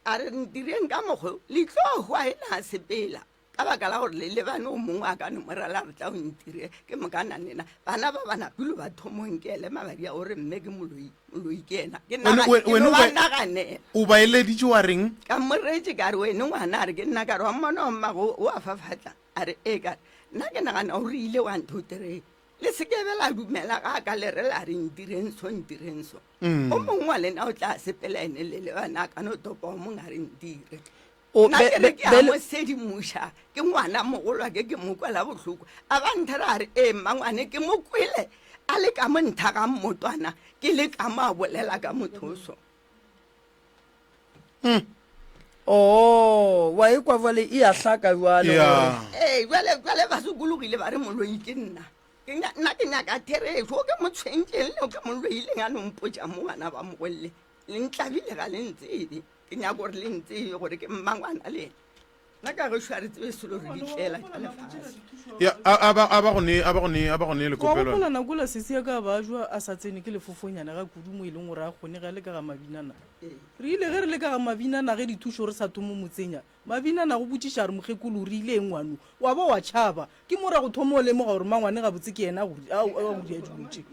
a re, Ntireng ka mokgwa o, le tlo hwa ena a sepela, ka baka la gore le lebane o mongwe a ka no mo rela re tla o ntire, ke moka na nena. Bana ba ba napile ba thomo nkele mabadi a gore mme ke moloi, moloi ke ena. Ke Wene- naga- wene- ke wene no o ba ba- naganela. O ba eleditše wa reng? Ka mo reetše ka re, Wene ngwana, a re ke nna, ka re wa mmona wa mmago o a fafatla? A re, Ee. Ka re, Nna ke nagana o rile wa ntho tereng. Le se ke be la dumela ga ka le re la re ntireng so, ntireng so. O mongwe wa lena o tla sepela ene le lebana a ka no topa o mongwe a re ntire. O, Nna be- ke re be- ke a be- mo sedimoša, ke ngwana mogolwa ke ke mo kwela bohloko. A ba nthera a re, ee mmangwane ke mo kwele a le ka mo ntha ga mmotwana, ke le ka mo a bolela ka motho o so. Oo, wa ekwa jwale e a hlaka jwale Ya. gore Ee, jwale jwale ba sokologile ba re moloi ke nna. Ke nya- Nna ke nyaka therešo, o ke mo tshwentšeng le o ke mo loileng a no mpotša mo bana ba mogolle. Le ntlabile ga le ntsebe. Ke nyaka gore le ntsebe gore ke mmangwana le ena. Nna ka gešo ga re tsebe selo re ditlela tša lefase. Ya, a a ba a ba go ne a ba go ne a ba go ne Wa lekopelo. gopola nako la sesi ya ka ba jwa a sa tsene ke lefofonyana ga kudu mo e leng gore a kgone ge a le ka ga mabinana. Re ile ge re le ka ga mabinana ge dithušo re sa thomo mo tsenya. Mabinana go botšiša a re mokgekolo o rile eng ngwano? Wa ba wa tšhaba. Ke mo ra go thoma o lemoga gore mangwane gabotse ke yena a go a go ria dilo tše.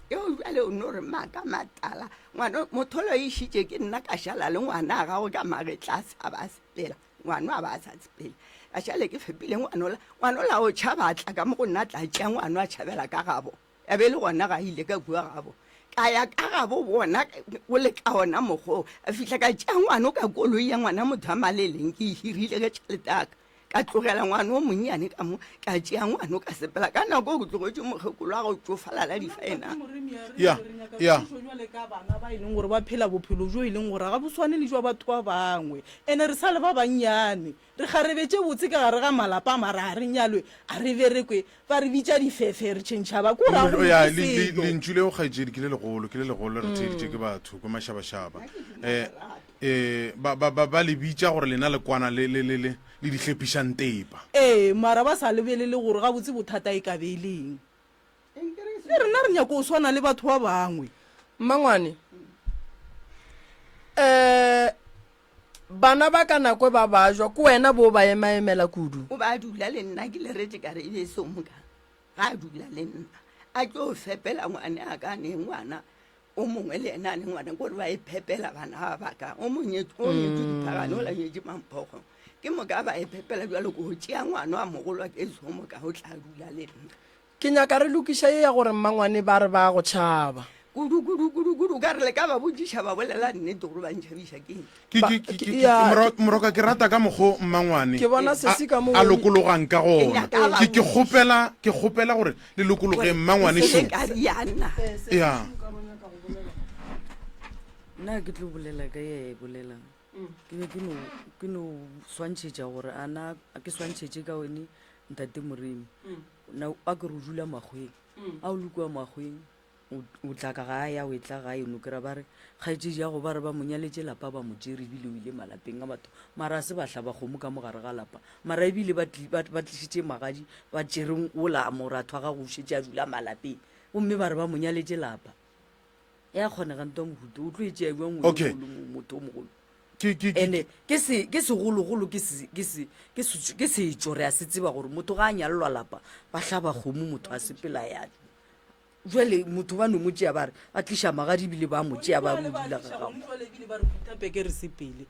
Eo bjale o no re maaka matala. Ngwano motholo e išitše ke nna ka šala le ngwana a gagwe ka magetla a sa ba sepela. Ngwano a ba a sa sepele. Ka šale ke fepile ngwanola. Ngwanola o tšhaba a tla ka mo go nna tla tšea ngwano a tšhabela ka gabo. Ya be e le gona ga ile ka kua gabo. Ka ya ka gabo bona go le ka ona mokgwa oo. A fihla ka tšea ngwano ka koloi ya ngwana motho a maleleng ke e hirile ka tšhelete ya ka. Ka tlogela ngwana o monnyane ka mo, ka tšea ngwano ka sepela. Ka nako eo ke tlogetše mokgekolo wa go tšofala la difaena. Ya, ya. Jwale ka bana ba e leng gore ba phela bophelo bjo e leng gore ga bo swane le jwa batho ba bangwe. Ene re sa le ba bannyane. Re kgarebe tše botse ka gare ga malapa mara ga re nyalwe, ga re berekwe. Ba re bitša difefe, re tšhentšha ba. Ko ra go Ya, ke le, le, selo. lentšu leo kgaetšedi ke le legolo, ke le legolo re theeditše ke batho, ke mašabašaba. Eh, eh, ba, ba, ba, ba le bitša gore lena le kwana le, le, le, le, le dihlepišantepa. Ee, mara ba sa lebelele gore gabotse bothata e ka be e le eng. Le rena re nyaka go swana le batho ba bangwe. Mmangwane, eh, bana ba ka nako e ba bajwa, ke wena bo ba emaemela kudu. O ba a dula le nna, ke leretše ka re e be e se moka. Ga a dula le nna, a tlo fepela ngwane a ka ne ngwana o mongwe le yena a ne ngwana, kore ba e phepela bana ba ba ka. O mongwe o nyetše diphagane, o la nyetše mamphogo. Ke moka ba e phepela bjalo ko tšea ngwana wa mogolo wa ke so moka o tla dula le nna. Ke nyaka re lokiša ye ya gore mmangwane ba re ba go tšhaba. Kudu, kudu, kudu, kudu. Ka re le ka ba botšiša ba bolela nnete gore ba ntšhabiša ke eng. Ke, Ba, ke, ke, ke, ke, ya, moro, ke, moroka ke rata ka mokgo mmangwane ke bona a, sesi ka mo a lokologang ka Ke gona. nyaka ba Ke, ke botšiša kgopela, ke kgopela gore le lokologeng gore ke mmangwane se šo. ke ka riana. Ya. Nna ke tlo bolela ka ye a e bolelang. Ke be ke no, ke no swantšhetša gore a na ke swantšhetše ka wene ntate Moremi. Na a ke re o dula makgweng. A o le kua makgweng. O, o tla ka gae, a o etla gae, o no kry-a ba re, kgaetšedi ya go ba re ba mo nyaletše lapa ba mo tšere ebile o ile malapeng a batho, mara a se ba hlaba kgomo ka mo gare ga lapa, mara ebile ba, ba, ba tlišitše magadi, ba tšere wola moratho wa gago o šetše a dula malapeng, gomme ba re ba mo nyaletše lapa. Ya kgonega ntwa mohuta, o tlo e tšea bjang o Okay. motho o mogolo? Ke, ke, ke, Ene ke se, ke segologolo ke se, ke se, ke se, ke setšo re a se tseba gore motho ga a nyalelwa lapa, ba hlaba kgomo motho a sepela ya. Jwale motho ba no mo tšea ba re ba tliša magadi ebile ba mo tšea ba mo dula ga gago. Jwale ebile ba re phutha peke re sepele.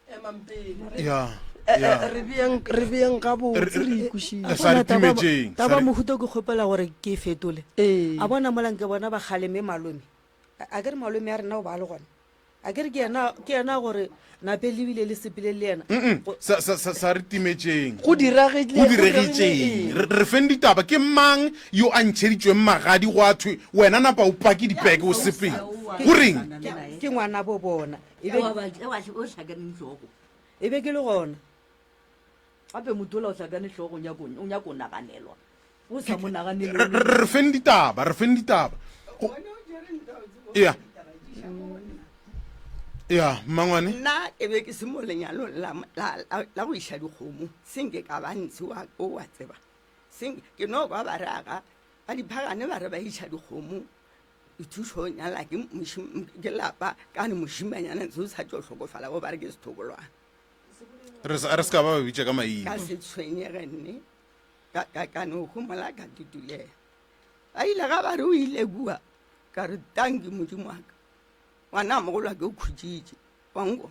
Emang pele. Ya, Eh, eh, ya. re beeng re beeng gabotse Re- re re- ikwešiše. re sa re Bona taba- timetšeng, sa taba re- mohuta ke kgopela gore ke e fetole Ee. a bona mola nke bona ba kgaleme malome a a ke re malome a rena o ba le gona A ke re ke yena, ke yena gore nape le bile le sepele le yena. Mm-mm. Sa, sa, sa, sa re timetšeng. Go diragile, Go diregitšeng? Re, re feng ditaba. Ke mang yo a ntšheditšweng magadi gwa thwe wena napa o pake dipeke o sepele? Go reng? Ke, ke ngwanabo bona. E be, Wa ba- wa- o hlakane hlogo e be ke le gona. Gape motho ola o hlakane hlogo o nyako o nyako naganelwa. O sa mo naganele. Re, re, re feng ditaba, re feng ditaba. Go, ya. Ya, mmangwane. Nna ke be ke se mo lenyalong la, la, la, la go iša dikgomo, senke ka ba ntshe wa, o wa tseba. Senke, ke no kwa ba re aga, ba diphagane ba re ba iša dikgomo, dithušo nyala ke, mošim, ke lapa, ka ne mošimanyana ntse o sa tšo hlokofala, bo ba re ke sethobolwana. Re se, re se ka ba ba bitša ka maina. Ka se tshwenyege nne, ka, ka, ka no homola ka tutulega. Ba ile ga ba re o ile kua, ka re tanki modimo wa ka. Ngwana mogolo wa ke o khutšitše. Wanko.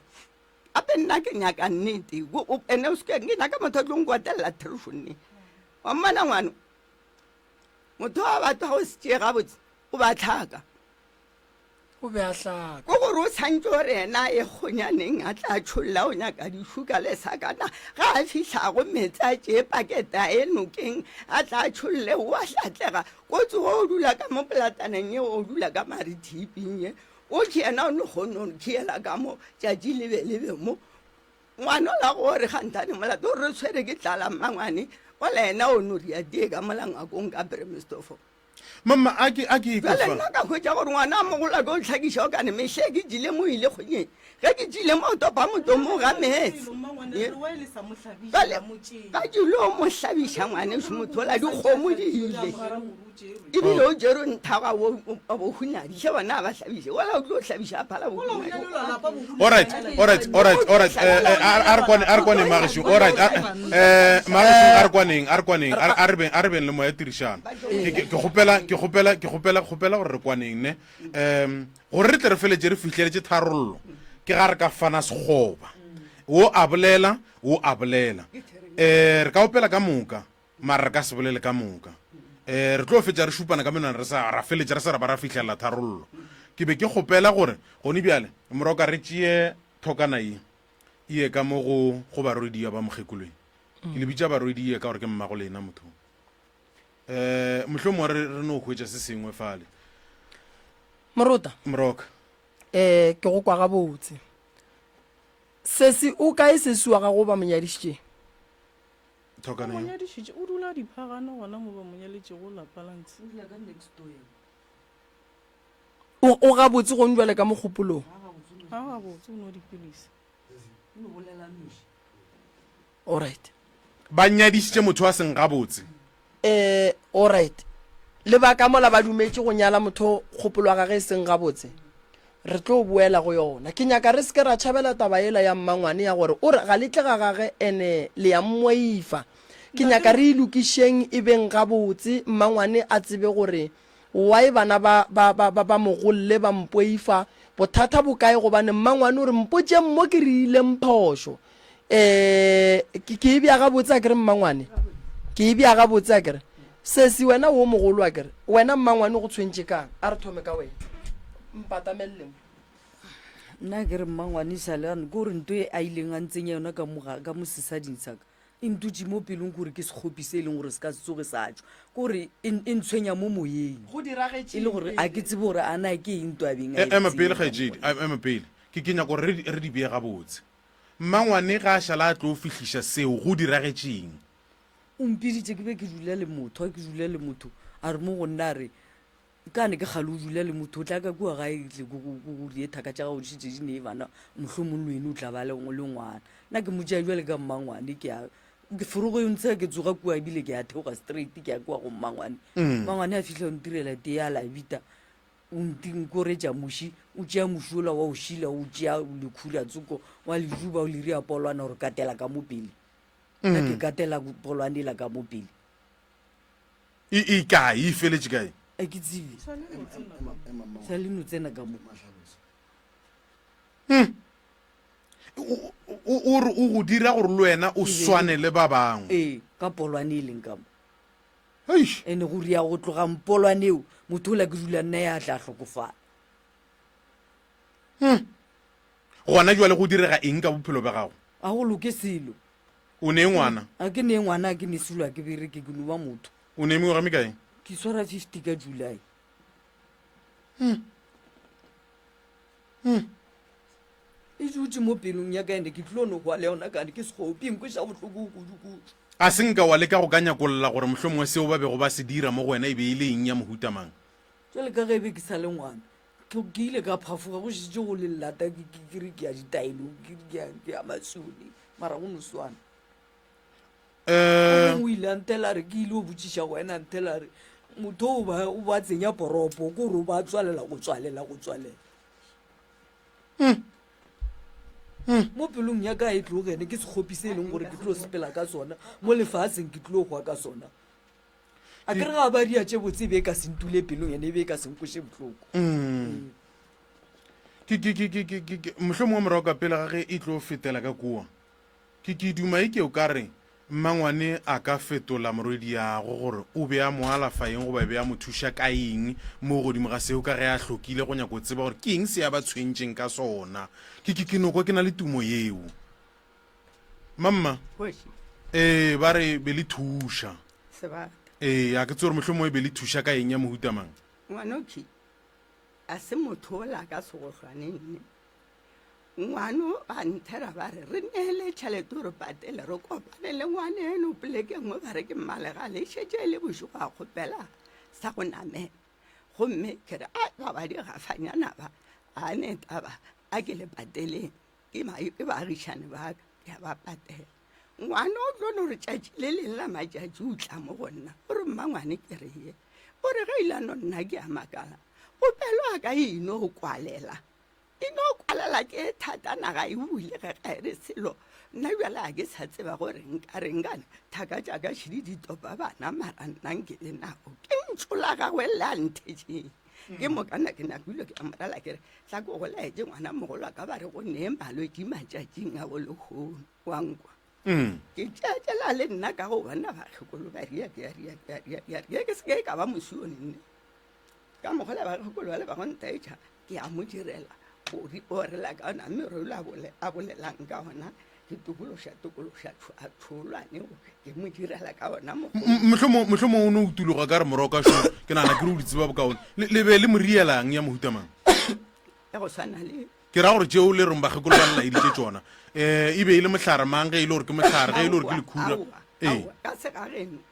Gape nna ke nyaka nnete. Ene o seke ke nyaka motho a tlo nkwatelela therešo nne. Wa mmona ngwano. Motho wa batho ga o se tšee gabotse, o ba tlhaka. O be a hlaka. Ke gore o tshwantše gore yena a ye kgonyaneng a tla tšholla o nyaka dišuka le sakana. Ga a fihlago meetse a tšee pakete a ye nokeng a tla tšholle o a hlatlega. Kotsi wo o dula ka mo polataneng ye o dula ka marithiping ye. O ke yena o no kgone go khiela ka mo tšatši le be le be mo. Ngwana ola go re kganthane molato o re tshwere ke tlala mmangwane ola yena o no ria tee ka mola ngwakong ka Bremstofo. Mamma, a ke, a ke Bjale nna ka hwetša gore ngwana a mogolo a tlo ntlhakiša o kane mehle ke tšile mo ile kgonyeng. Ge ke tšile mo topa motomo ga meetse. Bjale ba tšilo mo hlabiša ngwanešu motho ola dikgomo di ile. Ebile o tšere nthaga wo wa bohunadi hle bona a ba hlabiše. Ola o tlo hlabiša a phala bohunadi. Alright, alright, alright, alright. Eh, eh, a a re kwane, a re kwane magešu. Alright, a- eh, magešu a re kwaneng, a re kwaneng, a re- a re beng, a re beng le moya tirišano. Ke ke- ke kgopela, ke kgopela, ke kgopela, kgopela gore re kwaneng ne. Um, gore re tle re feletše re fihleletše tharollo, ke ga re ka fana sekgoba. Wo a bolela, wo a bolela. Eh, re ka opela ka moka. Mara re ka se bolele ka moka. Um re tlo fetša re šupana ka menwana re sa ra feletša re sa ra ba ra fihlelela tharollo. Ke be ke kgopela gore gone bjale moroka re tšee thokana ye e ye ka mo go go barwediya ba mokgekolweng. Ke le bitša barwediya ka gore ke mmago lena motho. Um mohlomongwe re re no hwetša se sengwe fale. Morota. Moroka. Um ke go kwa gabotse. Sesi o kae sesi wa gago o ba mo nyadišitšeng? Thokana Ba mo yo. nyadišitše, o dula diphagane gona mo ba mo nyaletšego lapa la ntshe. O dula ka next door yena. O, o gabotse gong bjale ka mogopolong. Ga gabotse o nwa dipilisi. O no bolela a nnoši. Alright. Ba nyadišitše motho a seng gabotse. Eh, alright. Lebaka mola ba dumetše go nyala motho kgopolo ya gage e seng gabotse. Re tlo boela go yona. Ke nyaka re se ke ra tšhabela taba yela ya mmangwane ya gore o re ga le tle ga gage ene le ya mmoifa. Ke nyaka re e lokišeng e beng gabotse, mmangwane a tsebe gore why bana ba, ba, ba, ba, ba mogolle ba mpoifa. Bothata bo kae gobane mmangwane o re mpotšeng mo ke reileng phošo. Eh, ke, ke e bea gabotse akere mmangwane? Ke e bea gabotse akere? Sesi wena wo mogolo akere? Wena mmangwane go tshwentše kang? A re thome ka wena. Mpatamelele mo. Nna ke re mmangwane e sa le ke gore nto e a ileng a ntsenya yona ka mo ka mo sesading sa ka e ntutše mo pelong ke gore ke sekgopi se e leng gore se ka se tsoge sa tšwa ke gore e e ntshwenya mo moyeng Go diragetše e le gore a ke tsebe gore a na ke eng nto a beng a E, e ema pele tsenya ka mo kgaetšedi, go nna. ema pele. Ke, ke nyaka gore re, re di bee gabotse. Mmangwane ga a šala a tlo fihliša seo, go diragetšeng? O mpiditše ke be ke dula le motho, a ke dula le motho, a re mo go nna a re, Kane ke kgale o dula le motho o tla ka kua gae tle ko go rie thaka tša gago di šetše di nee bana mohlomong le wene o tla ba le ngwana. Nna ke mo tšea bjale ka mmangwane ke a ke forogo e ntsha ke tsoga kua ebile ke a theoga straight ke ya kua go mmangwane. Mmangwane a fihla o ntirela tee a labita o nkoretša muši o tšea muši ola wa o šila o tšea lekhura tsoko wa le juba o le ria polwana gore katela ka mo pele. Nna ke katela polwane ela ka mo pele. E, e kae? E feletše kae? A ke tsebe. Sa le no tsena ka mo. Hmm. O, o, o re o go dira gore le wena o swane le ba bangwe. Ee, ka polwane e leng ka mo. Eish. Ene go ria go tloga mpolwane eo, motho ola ke dula nna ya tla hlokofala. Hmm. Gona jwale go direga eng ka bophelo bja gago? A go loke selo. O ne ngwana? A ke ne ngwana, a ke ne selo, a ke bereke, ke no ba motho. O ne mengwaga mekae? Ke swara 50 ka July. Hmm. Hmm. E dutše mo pelong ya ka ene ke tlilo no hwa le yona kane ke sekgopi, e nkweša bohloko kudu-kudu. A se nka wa leka go ka nyakolla gore mohlomongwe seo ba bego ba se dira mo go wena e be e le eng ya mohuta mang? Jwale ka ge e be ke sa le ngwana, Ke, ke ile ka phafoga go šetše go le llata ke, ke, ke re ke ya ditaelong ke re ke ya, ke ya masone mara go no swana. Eh, O mongwe o ile a nthela a re ke ile go botšiša go wena a nthela a re motho o ba o ba tsenya poropo ke gore o ba tswalela go tswalela go tswalela. Mo pelong ya ka e tlogene ke sekgopi se e leng gore ke tlo sepela ka sona mo lefaseng ke tlo hwa ka sona. A ke re ga ba dia tše botse e be e ka se ntule pelong ene e be e ka se nkweše bohloko. Mm. Ke ke ke ke ke ke ke mohlomongwe morago ka pele ga ge e tlo fetela ka kua. Ke ke duma e ke o ka re mmangwane a ka fetola morwediago gore o be a mo alafa eng goba e be a mo thuša ka eng mo godimo ga seo ka ge a hlokile go nyako tseba gore ke eng se a ba tshwentšeng ka sona. Ke ke ke no kwa ke na le tumo yeo. Mamma. Kgoši. Ee, ba re be le thuša. Sebata. Ee, a ke tsebe gore mohlomongwe e be le thuša ka eng ya mohuta mang. Ngwanokhwi a se motho ola ka segohlwaneng ne. Ngwano ba nthera ba re re neele tšhelete o re patele re kopane le ngwaneno poleke nngwe ba re ke mmalegale e šetše e le bošego a kgopela sa go namela. Gomme ke re a ba ba digafanyana ba a ne taba a ke le pateleng. Ke ba, ke baagišane ba ka, ke a ba patela. Ngwana o tlo no re tšatši le leng la matšatši o tla mo go nna, o re mmangwane ke re ye. O re ge ile no nna ke a makala, popelo ya ka e no kwalela. E no kwalela ke e thata naga e bule ge ga e re selo. Nna bjale ga ke sa tseba gore nka reng kana thaka tša ka šidi di topa bana mara nna nke le nako. Ke ntšo la gagwe le a nthetšeng. Ke mokana ke napile ke a mo rela ke re Tla ko go laetše ngwana mogolo wa ka ba re go nee malwetši matšatšing a go lehono wa nkwa. Mm. Ke tšeatšela le nna ka go bona bakgekolo ba ria ke a ria ke a ria ke a ria ke se ke ka ba mosione nne. Ka mogola bakgekolo ba le ba go ntaetša ke a mo direla o ri o rela ka ona mme re a bole a bolelang ka ona ke tokološa tokološa tšholwane ke mo direla ka ona mohlomong mohlomong o ne o tuloga ka re moroka šo ke nagana ke re o di tseba bokaone le be le mo rielang ya mohuta mang ya go swana le ke ra gore tšeo le reng bakgekolo ba le laeditše tšona um e be e le mohlare mang ge e le gore ke mohlare ge e le gore ke lekhura ee ka segageno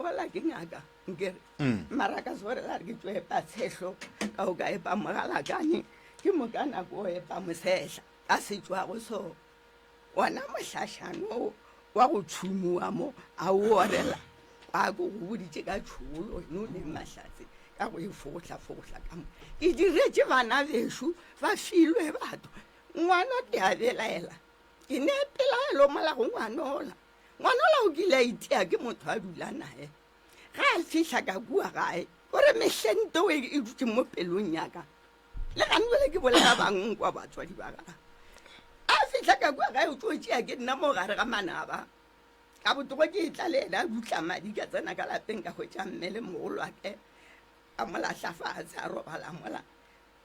ola ke ngaka nkere mm. mara ka se gore la re ke tlo epa tshehlo ka o ka epa mogalakane ke moka nako o epa mosehla ka setšwago so Wona mohlašano wo wa go tšhumiwa mo a o orela kwa ke go boditše ka tšholo ene o leng mahlatse ka go e fogohla-fogohla ka mo. Ke diretše bana bešo ba filwe batho. Ngwana ke a belaela. Ke ne pelaelo mola go ngwanola. Ngwanola o kile a itia ke motho a dula naye. Ga a fihla ka kua gae o re mehleng teo e dutše mo pelong ya ka. Le gane bjale ke bolela bang nkwa batswadi ba gagwe. A fihla ka kua gae o tlo tšea ke nna mo gare ga manaba. Ka botogo ke etla le yena a dutla madi ka tsena ka lapeng ka hwetša mme le mogolwake a mo lahla fatshe a robala mola.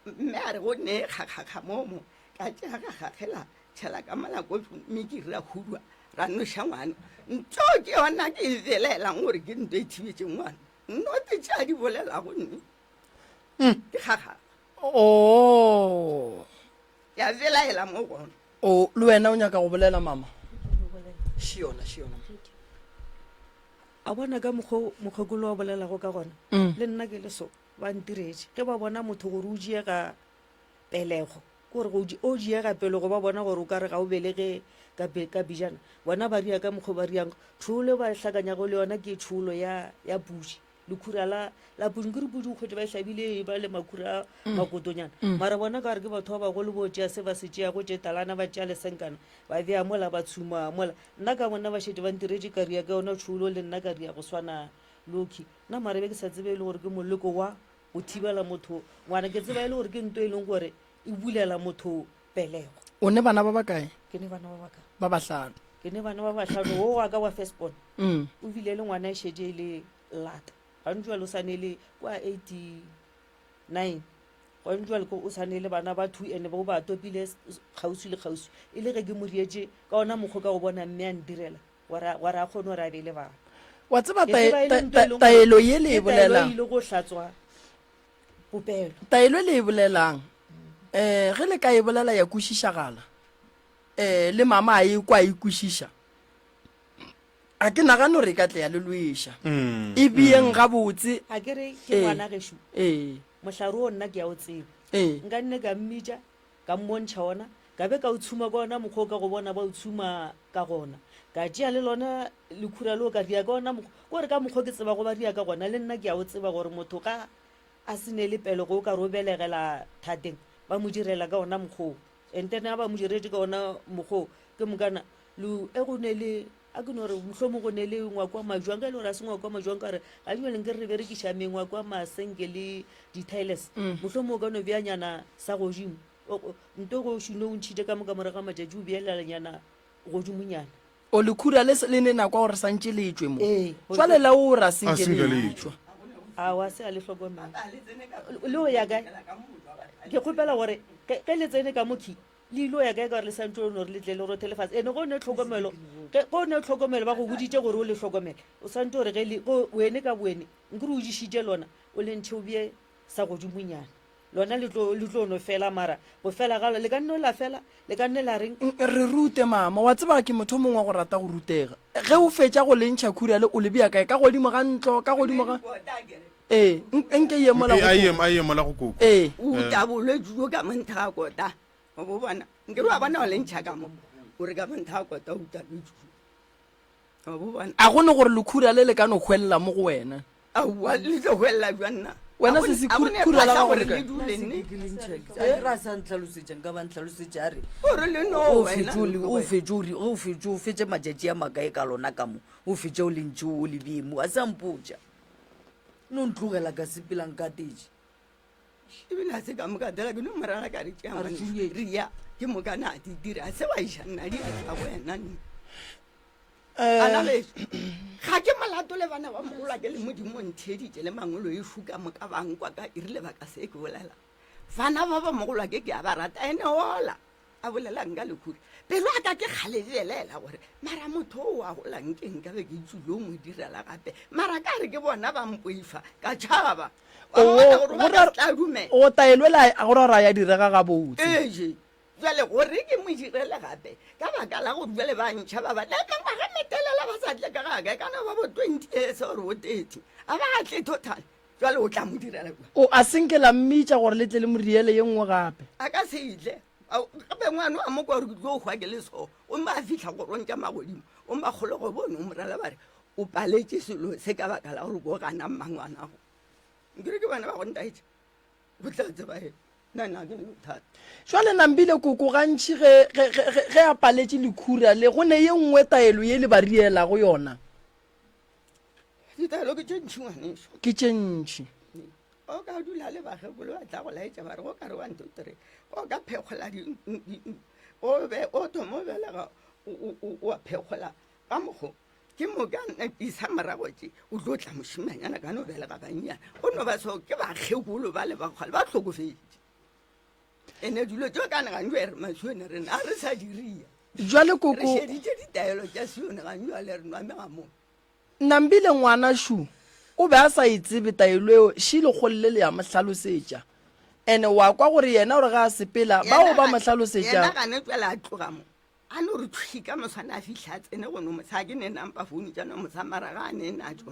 Mme a re go nee kgakgakga mo mo ka tšea ga gagela tšhela ka mola ko mme ke ra hudwa ra noša ngwana. Ntho ke yona ke e belaelang gore ke nto e thibetše ngwana. Nnote tše a di bolelago nne. Mm. Ke kgakgakga. Oh. Ke a belaela mo gona. O le wena o nyaka go bolela mama? Še yona, še yona. A bona ka mokgwa o mokgekolo a bolelago ka gona, Mm. le nna ke le so. Ba ntiretše. Ge ba bona motho gore o diega pelego, ke gore go o diega pelego ba bona gore o ka re ga o belege ka ka pejana. Bona ba ria ka mokgwa o ba riang. Tšholo e ba hlakanyago le yona ke tšholo ya ya pudi. Lekhura la la pudi, nkere pudi o hwetše ba e hlabile e ba le makhura a makotonyana. Mara bona ka gore ke batho ba bagolo bo tšea se ba se tšeago tše talana ba tšea lesenkana ba bea mola ba tshuma mola. Nna ka bona ba šetše ba ntiretše ka ria ka yona tšholo le nna ka ria go swana Loki, Nna mara be ke sa tsebe e le gore ke moleko wa go thibela motho ngwana, ke tseba e le gore ke nto e leng gore e bulela motho pelego. O ne bana ba bakae? Ke ne bana ba bakae? Ba bahlano. Ke ne bana ba bahlano. Wo wa ka wa first born o bile le ngwana e šetše e le lata. Gantši jwale o sa ne le kwa 89 gantši jwale o sa ne le bana ba two and ba o ba topile kgauswi le kgauswi e le ge ke mo rietše ka ona mokgwa ka go bona mme a ntirela. Gore a, gore a kgone gore a be le bana. Wa tseba Ke tae, tseba e le ta, ntho ta, e leng gore taelo ye le e ke taelo e bolelang. ile go hlatswa popelo. Taelo e le e bolelang, eh, ge le ka e bolela ya kwešišagala, eh, le mama a e kwa a e kwešiša, ga ke nagane gore e ka tle ya le lweša. E beeng gabotse. A ke re ke Ee, ngwana gešo, ee, mohlare wo nna ke a o tseba. ee. Nka nne ka mmitša, ka mmontšha ona, ka be ka o tshuma ka ona mokgwa o ka go bona ba o tshuma ka gona. Ka tšea le lona lekhura leo ka ria ka ona mokgwa, ke gore ka mokgwa ke tsebago ba ria ka gona, le nna ke a o tseba gore motho ga a se ne le pelego o ka re o belegela thateng, ba mo direla ka ona mokgwa oo. And then ga ba mo diretše ka ona mokgwa oo, ke mokana le e go ne le, a ke no re mohlomong go ne le ngwako wa majwang, ge e le gore ga se ngwako wa majwang ka gore ga bjale nke re berekiša mengwako ya masenke le di-tiles, mohlomong o ka no beanyana sa godimo. Nto go šuno o ntšhitše ka moka morago ga matšatši o beelelanyana godimonyana. O lekhura le le ne nako gore santše le tšwe mo. Ee. Jwale la o ra A senke senke le le tšwa. tšwa. Aowa se a le hlokomela. Le o ya kae? Ke kgopela gore ge ge le tsene ka mo khi le ile o ya kae ka gore le santše o no re le tle le rothe lefatshe. Ene go ne tlhokomelo ge go ne tlhokomelo ba go boditše gore o le hlokomele. O santše gore ge le go wene ka bowene nkere o dišitše lona o le ntšhe o bee sa godimonyana. Lona le tlo, le tlo no fela, mara go fela ga lona, le ka nno la fela, le ka nne la reng? Re rute, mama. Wa tseba, ke motho o mongwe wa go rata go rutega. Ge o fetša go le ntšha khura le, o le bea kae? Ka godimo ga ntlo, ka godimo ga. Ee, nke ye mola go A ye, koko. a ye mola go koko. Ee. O tabolwe juo ka mo ntha ga kota. Wa bo bona? Nkere wa bona o le ntšha ka mo. O re ka mo ntha ga kota o utalwe juo. Wa bo bona? A go ne gore lekhura le le ka no hwelela mo go wena? Aowa, le tlo hwelela bjang nna? Wena A go- sesi, a go ne khura la phahla gago gore le kae? le dule nne. A ke re a sa ntlhalosetša, nka ba ntlhalosetša a re, Gore le no o wena. fetše o le- o fetše o re- o fetše o fetše matšatši a makae ka lona ka mo, o fetše o le ntše o le bee mo, a se a mpotša. No ntlogela ka sepela nkatetše. Ebile a se ka mo katela, ke no mo rala ka re tšea A re ngwanešu, tšhunyetše. re ya, ke moka na di dira, se wa iša nna di a tla go wena nne. Eh. Bana bešo, ga ke molato le bana ba mogolwa ke le Modimo o ntheeditše le mangolo ešo ka moka ba nkwa ka e rile baka se ke bolela. Bana ba ba mogolwa ke ke a ba rata ene ola a bolelang ka lekhuri. Pelo ya ka ke kgale e belaela gore mara motho o wa gola nke nka be ke tšwile o mo direla gape mara ka re ke bona ba mpoifa ka tšhaba. Wa bona gore ba ka se tla dumela. O taelwe la go ra ya direga gabotse. Eje. Bjale gore ke mo direle gape, ka baka la gore bjale ba ntšha ba ba le ka ngwaga metelela ba sa tle ka ga ka, e ka no ba bo 20 years or bo 30, a ba tle total, bjale o tla mo direla jwang? O a se nke la mmitša gore le tle le mo riele ye nngwe gape. A ka se tle. Gape ngwana wa mo kwa gore ke tlo hwa ke le so, gomme a fihla kgorong tša magodimo, gomme ba kgolego bone o mo rela ba re, o paletše selo se ka baka la gore ko gana mmangwanago. Nkere ke bona ba go ntaetša, o tla tseba eng? Nna nna ke ne bothata. Jwale Nambile koko gantši ge, ge, ge, ge, ge a paletše lekhura le, go ne ye nngwe taelo ye le ba rielago yona? Ditaelo ke tše ntši ngwaneso. Ke tše ntši. O ka dula le bakgekolo ba tla go laetša ba re go ka re one two three, o ka phekgola di, di, o be o thoma o belega o, o, o, wa phekgola ka mokgo Ke moka nna ke isa morago tše, o tlo tla mošimanyana ka no belega bannyane. Go no ba so ke bakgekolo ba le ba kgale ba hlokofetše. Ene dilo tšeo ka nagang jwa re masione rena a re sa diria. Jwale Re koko. šeditše ditaelo tša Sione gang jwale re nwa megamong. Nambile ngwana šu o be a sa e tsebe taelo eo, ši lekgolo le le ya mo hlalosetša. Ene wa kwa gore yena o re ge a sepela bao ba mo hlalosetša. Yena gane jwale a tloga mo. A no re thwi ka moswane a fihla a tsene go no mosa ke ne nampa founu tša no mosa mara ga a ne natšo.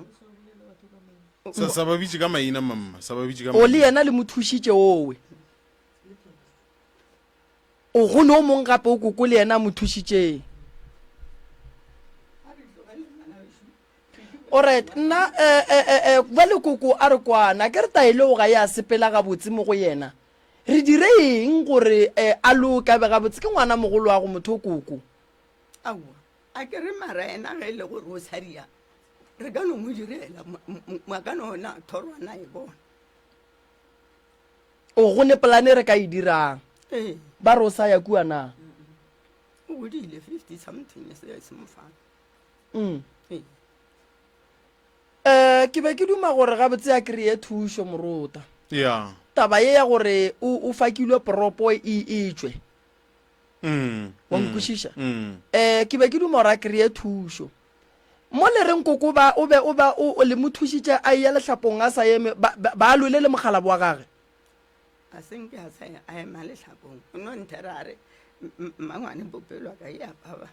Sa, sa ba bitše ka maina, mamma. Sa ba bitše ka O le maina. yena le mo thušitše owe. O go ne o mong gape o koko le yena a mo thušitšeng. Alright, nna eh, eh, eh, eh, bjale koko a re kwana, ke re taelo ga ya sepela gabotse mo go yena. Re dire eng gore eh, a loke a be gabotse? Ke ngwana mogolo wa go motho o koko. Aowa, a ke re mara yena ge e le gore o sa dia, re ka no mo direla, a ka no na thorwana e bona. O go ne polane re ka e dirang? Ee. Ba re o sa ya kua na? O godile 50 something se se mofana. Mm. Ee. Eh, ke be ke duma gore gabotse a kry-e thušo morota. Ya. Taba ye ya gore o, o fakilwe poropo e, e tšwe. Mm. Wa mm, nkwešiša? Mm. Eh, ke be ke duma gore a kry-e thušo. Mo le reng koko ba o be o ba o, o le mo thušitše a eya lehlapong a sa eme, ba, ba, ba lwele le mokgalabo wa gage. A se nke a sa a ema lehlapong. O no nthera a re, Mmangwane popelo ya ka e a baba.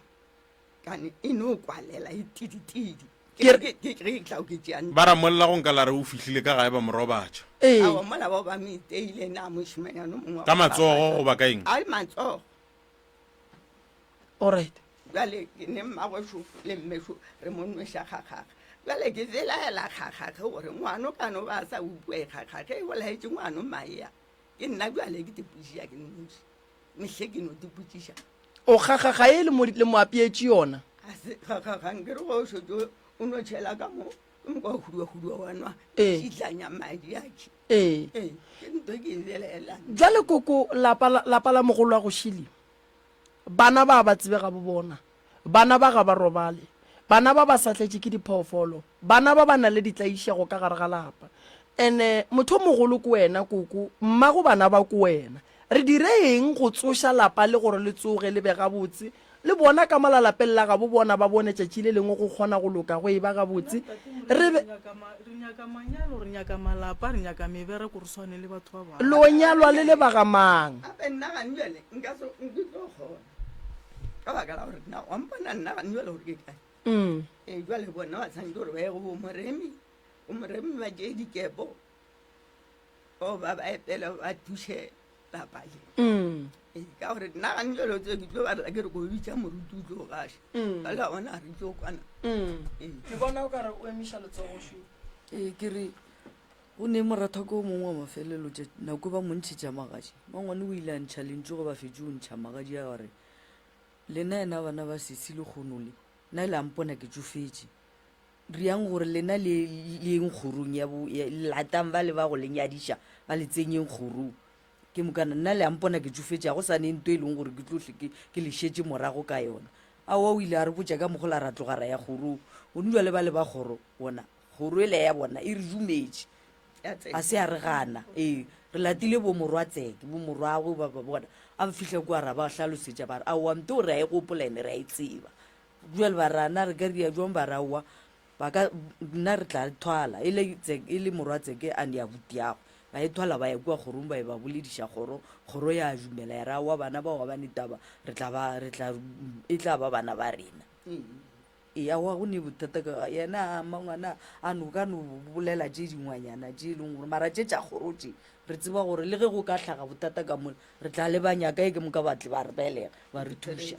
Kane e no kwalela e tiditidi. Ke Ke ke ke ke tla ke tšea Ba ra molla go nka la re o fihlile ka gae ba mo robatša. Ee. Aowa mola bao ba mo iteile na mošimanyana o mongwe wa Ka go matsogo bapatša. goba ka eng? Ai matsogo. Alright. Bjale ke ne mmagwešo le mmešo re mo nweša kgakgakga. Bjale ke belaela kgakgakge gore ngwano ka no ba a sa utlwe kgakgakge e bolaetše ngwano maea. Ke nna bjale ke tipotšiša ke nnoši. Mehle ke no tipotšiša. O kgakgakga e le mo le mo apeetše yona. A se kgakgakga nke re go šetše o no tšhela ka mo ke moka wa huduwa-huduwa wa nwa Ee. šitlanya madi a ke. Ee. Ee, ke ntho e ke e belaelang. Bjale koko lapa la, lapa la mogolo wa go šili. Bana ba ba tsebe gabo bona. Bana ba ga ba robale. Bana ba ba sa tletše ke diphoofolo. Bana ba ba na le ditlaišego ka gare ga lapa. Ene motho o mogolo ke wena, koko, mmago bana ba ke wena. Re dire eng go tsoša lapa le gore le tsoge le be gabotse? Le bona ka mola lapeng la gabo bona ba bone tšatši le lengwe go kgona go loka go eba gabotse. Re be. Re nyaka manyalo, re nyaka malapa, re nyaka mebereko re swane le batho ba bangwe. Lo nyalwa le le ba ga mang? Gape nna gane bjale nka se nke tlo kgona ka baka la gore nna wa mpona nna gane bjale gore ke kae. Ee, jwale bona ba tshwanetse gore ba ye go bo Moremi, bo Moremi ba tšee dikepo bao ba ba epele ba thuše lapa le. Ee, ka gore nna gane bjale o tsebe ke tlo ba rela ke re ko bitša moruti o tlo gaša. Ba le bona re tlo kwana. Ee. Ke bona o ka re o emiša letsogo šo. Ee, ke re go ne morathoko o mongwe wa mafelelo tša nako ba mo ntšhetša magadi. Mangwane o ile a ntšha lentšu ge ba fetše go ntšha magadi a re, Lena ena bana ba sesi lekgono le, nna le a mpona ke tšofetše. Riang gore lena le le yeng kgorong ya bo ya, latang ba le ba go le nyadiša ba le tsenyeng kgorong. Ke mokana nna le a mpona ke tšofetše, ga go sa ne nto e leng gore ke tlo hle ke, ke le šetše morago ka yona. Aowa o ile a re botša ka mogola ra tloga ra ya kgorong. Gone jwale ba le ba kgoro bona, kgoro ela ya bona e re dumetše. A se a re gana. Ee, re latile bo morwatseke, bo morwagwe ba ba bona. A ba fihla kua ra ba hlalosetša ba re, aowa nto re a e gopola ene re a e tseba. Bjale ba re, a na re ka ria jwang ba re, aowa ba ka nna re tla thwala e le e le morwatseke a ne abutiagwe. Ba e thwala ba ya kua kgorong ba e ba bolediša kgoro, kgoro ya dumela ya re, aowa bana bao ga ba ne taba re tla ba re tla e tla ba bana ba rena. Ee, aowa go ne bothata ka yena a mangwana a no ka no bolela tše dingwanyana tše e leng gore mara tše tša kgoro tše re tseba gore le ge go ka hlaga bothata ka mola re tla lebanya kae ke moka ba tle ba re belega ba re thuša.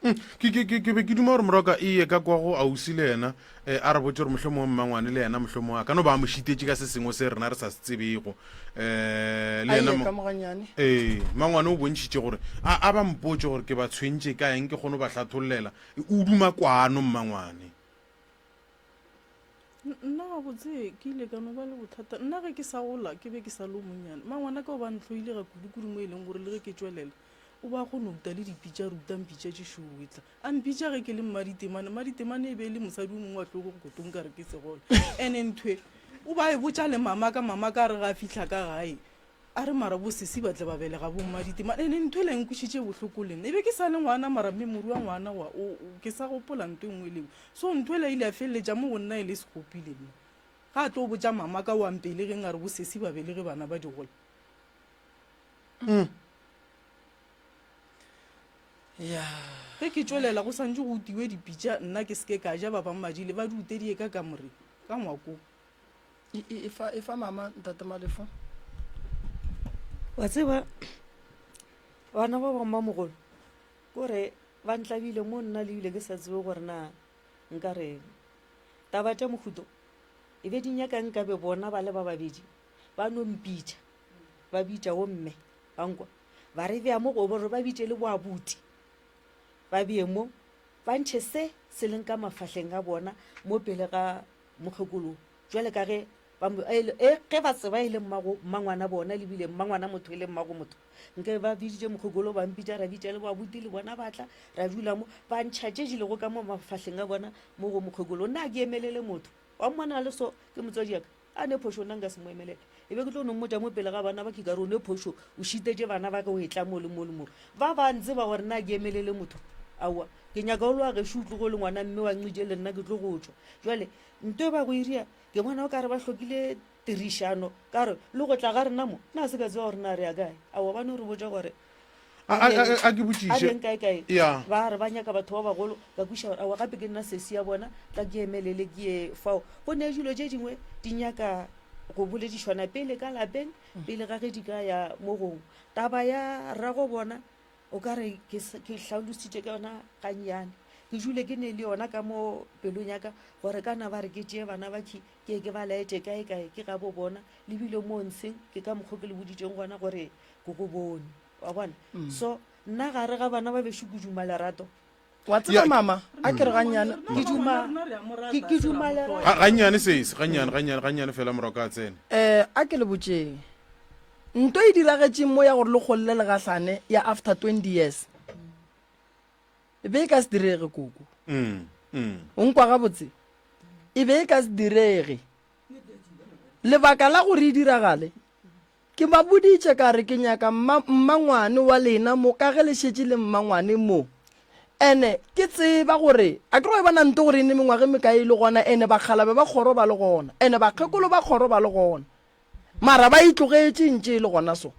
Mm, ke, ke, ke, ke be ke duma gore moroka e ye ka kwa go ausi le yena eh, a re botse gore mohlomongwe mmangwane le yena mohlomongwe a ka no ba a mo šitetše ka se sengwe se rena re sa se tsebego um le A yena ye mo- ka mo ganyane. ee mmangwane o bontšhitše gore a, a ba mpotše gore ke ba tshwentše ka eng ke kgone go ba hlathollela o duma kwano mmangwane Nna gabotse ke ile ka no ba le bothata. Nna ge ke sa gola ke be ke sa le o monnyane. Mangwanaka o ba ntlhoile ga kudu-kudu mo e leng gore le ge ke tšwelela o ba kgona go uta le dipitša, re uta mpitša tše šweu e tla. A mpitša ge ke le mmaditemane. Mmaditemane e be e le mosadi o mongwe wa hlogo kotong ka re ke segole. Ene nthwe o ba e botša le mamaka, mamaka a re ge a fihla ka gae A re, Mara bosesi ba tle ba belega bommaditema. Ene ntho ela e nkwešitše bohloko le nna. E be ke sa le ngwana, mara memory wa ngwana wa, o, o, ke sa gopola nto e nngwe le e nngwe. So ntho ela e ile ya feleletša mo go nna e le sekgopi le nna. Ga a tlo botša mama ka wa mpelegeng a re bosesi ba belege bana ba digola. Ya. Ge ke tšwelela go santše go utiwe dipitša, nna ke se ke ka ja, ba bangwe ba jele, ba di utedie ka kamoreng, ka ngwakong. E, e, e fa, e fa mama ntate Malefo. Wa tseba bana ba ba mmamogolo kore ba ntlabile mo nna le bile ke sa tsebe gore na nka reng. Taba tša mohuto e be di nyaka nkabe bona ba le ba babedi ba no mpitša ba bitša wo mme ba nkwa ba re bea mo go gore ba bitše le boabuti ba bee mo ba ntšhe se se leng ka mafahleng a bona mo pele ga mokgekolo jwale ka ge ba mo, e, e, ge ba tseba e le mmago mmangwana bona le bile mmangwana motho e le mmago motho nke ba biditše mokgekolo ba mpitša ra bitša le babuti le bona ba tla ra dula mo ba ntšha tše di lego ka mo mafahleng a bona mo go mokgekolo nna a ke emelele motho wa mmona le so ke motswadi yaka a ne phošo nna nka se mo emelele e be ke tlo no mmotša mo pele ga bana ba ke ka re o ne phošo o šitetše bana ba ka o etla mo le mo le mo ba ba ntseba gore nna ke emelele motho aowa ke nyaka o loa gešo o tlogo le ngwana mme wa nqitše le nna ke tlo go tšwa jale nto e ba go iria ke bona o ka re ba hlokile tirišano ka re le go tla ga rena mo nna se ka tseba gore na re ya kae aowa ba no re botša gore A ke botšiše. A reng kae kae? Ya. Ba re ba nyaka batho ba bagolo, ka kwešiša gore aowa gape ke nna sesi ya bona, tla ke emelele ke ye fao. Go ne dilo tše dingwe di nyaka go boledišwana pele ka lapeng, pele ga ge di ka ya mo gongwe. Taba ya rrago bona o ka re ke, ke hlalositše ka yona gannyane. Ke dule ke ne le yona ka mo pelong ya ka gore kana ba re ke tšee bana ba khi ke ye ke ba laetše kae kae ke gabo bona, le bile mo ntsheng ke ka mokgo ke le boditšeng gona gore ke go bone wa bona mm. so nna gare ga bana ba bešo ke duma lerato wa tseba mama a ke re gannyane ke duma ke duma lerato gannyane sese gannyane gannyane gannyane fela morago ka tsene eh a ke le botšeng nto e diragetšeng mo ya gore le kgolle le gahlane ya after 20 years e be e ka se direge koko mm, mm. o nkwa gabotse e be e ka se direge lebaka la gore e diragale Ke ba boditše ka re ke nyaka mma, mmangwane wa lena mo, ka ge le šetše le mmangwane mo. Ene ke tseba gore, a ke re wa e bona nto gore e ne mengwaga e mekae e le gona, ene bakgalabe ba kgoro ba le gona, ene bakgekolo ba kgoro ba le gona. Mara ba e tlogetše ntše e le gona so.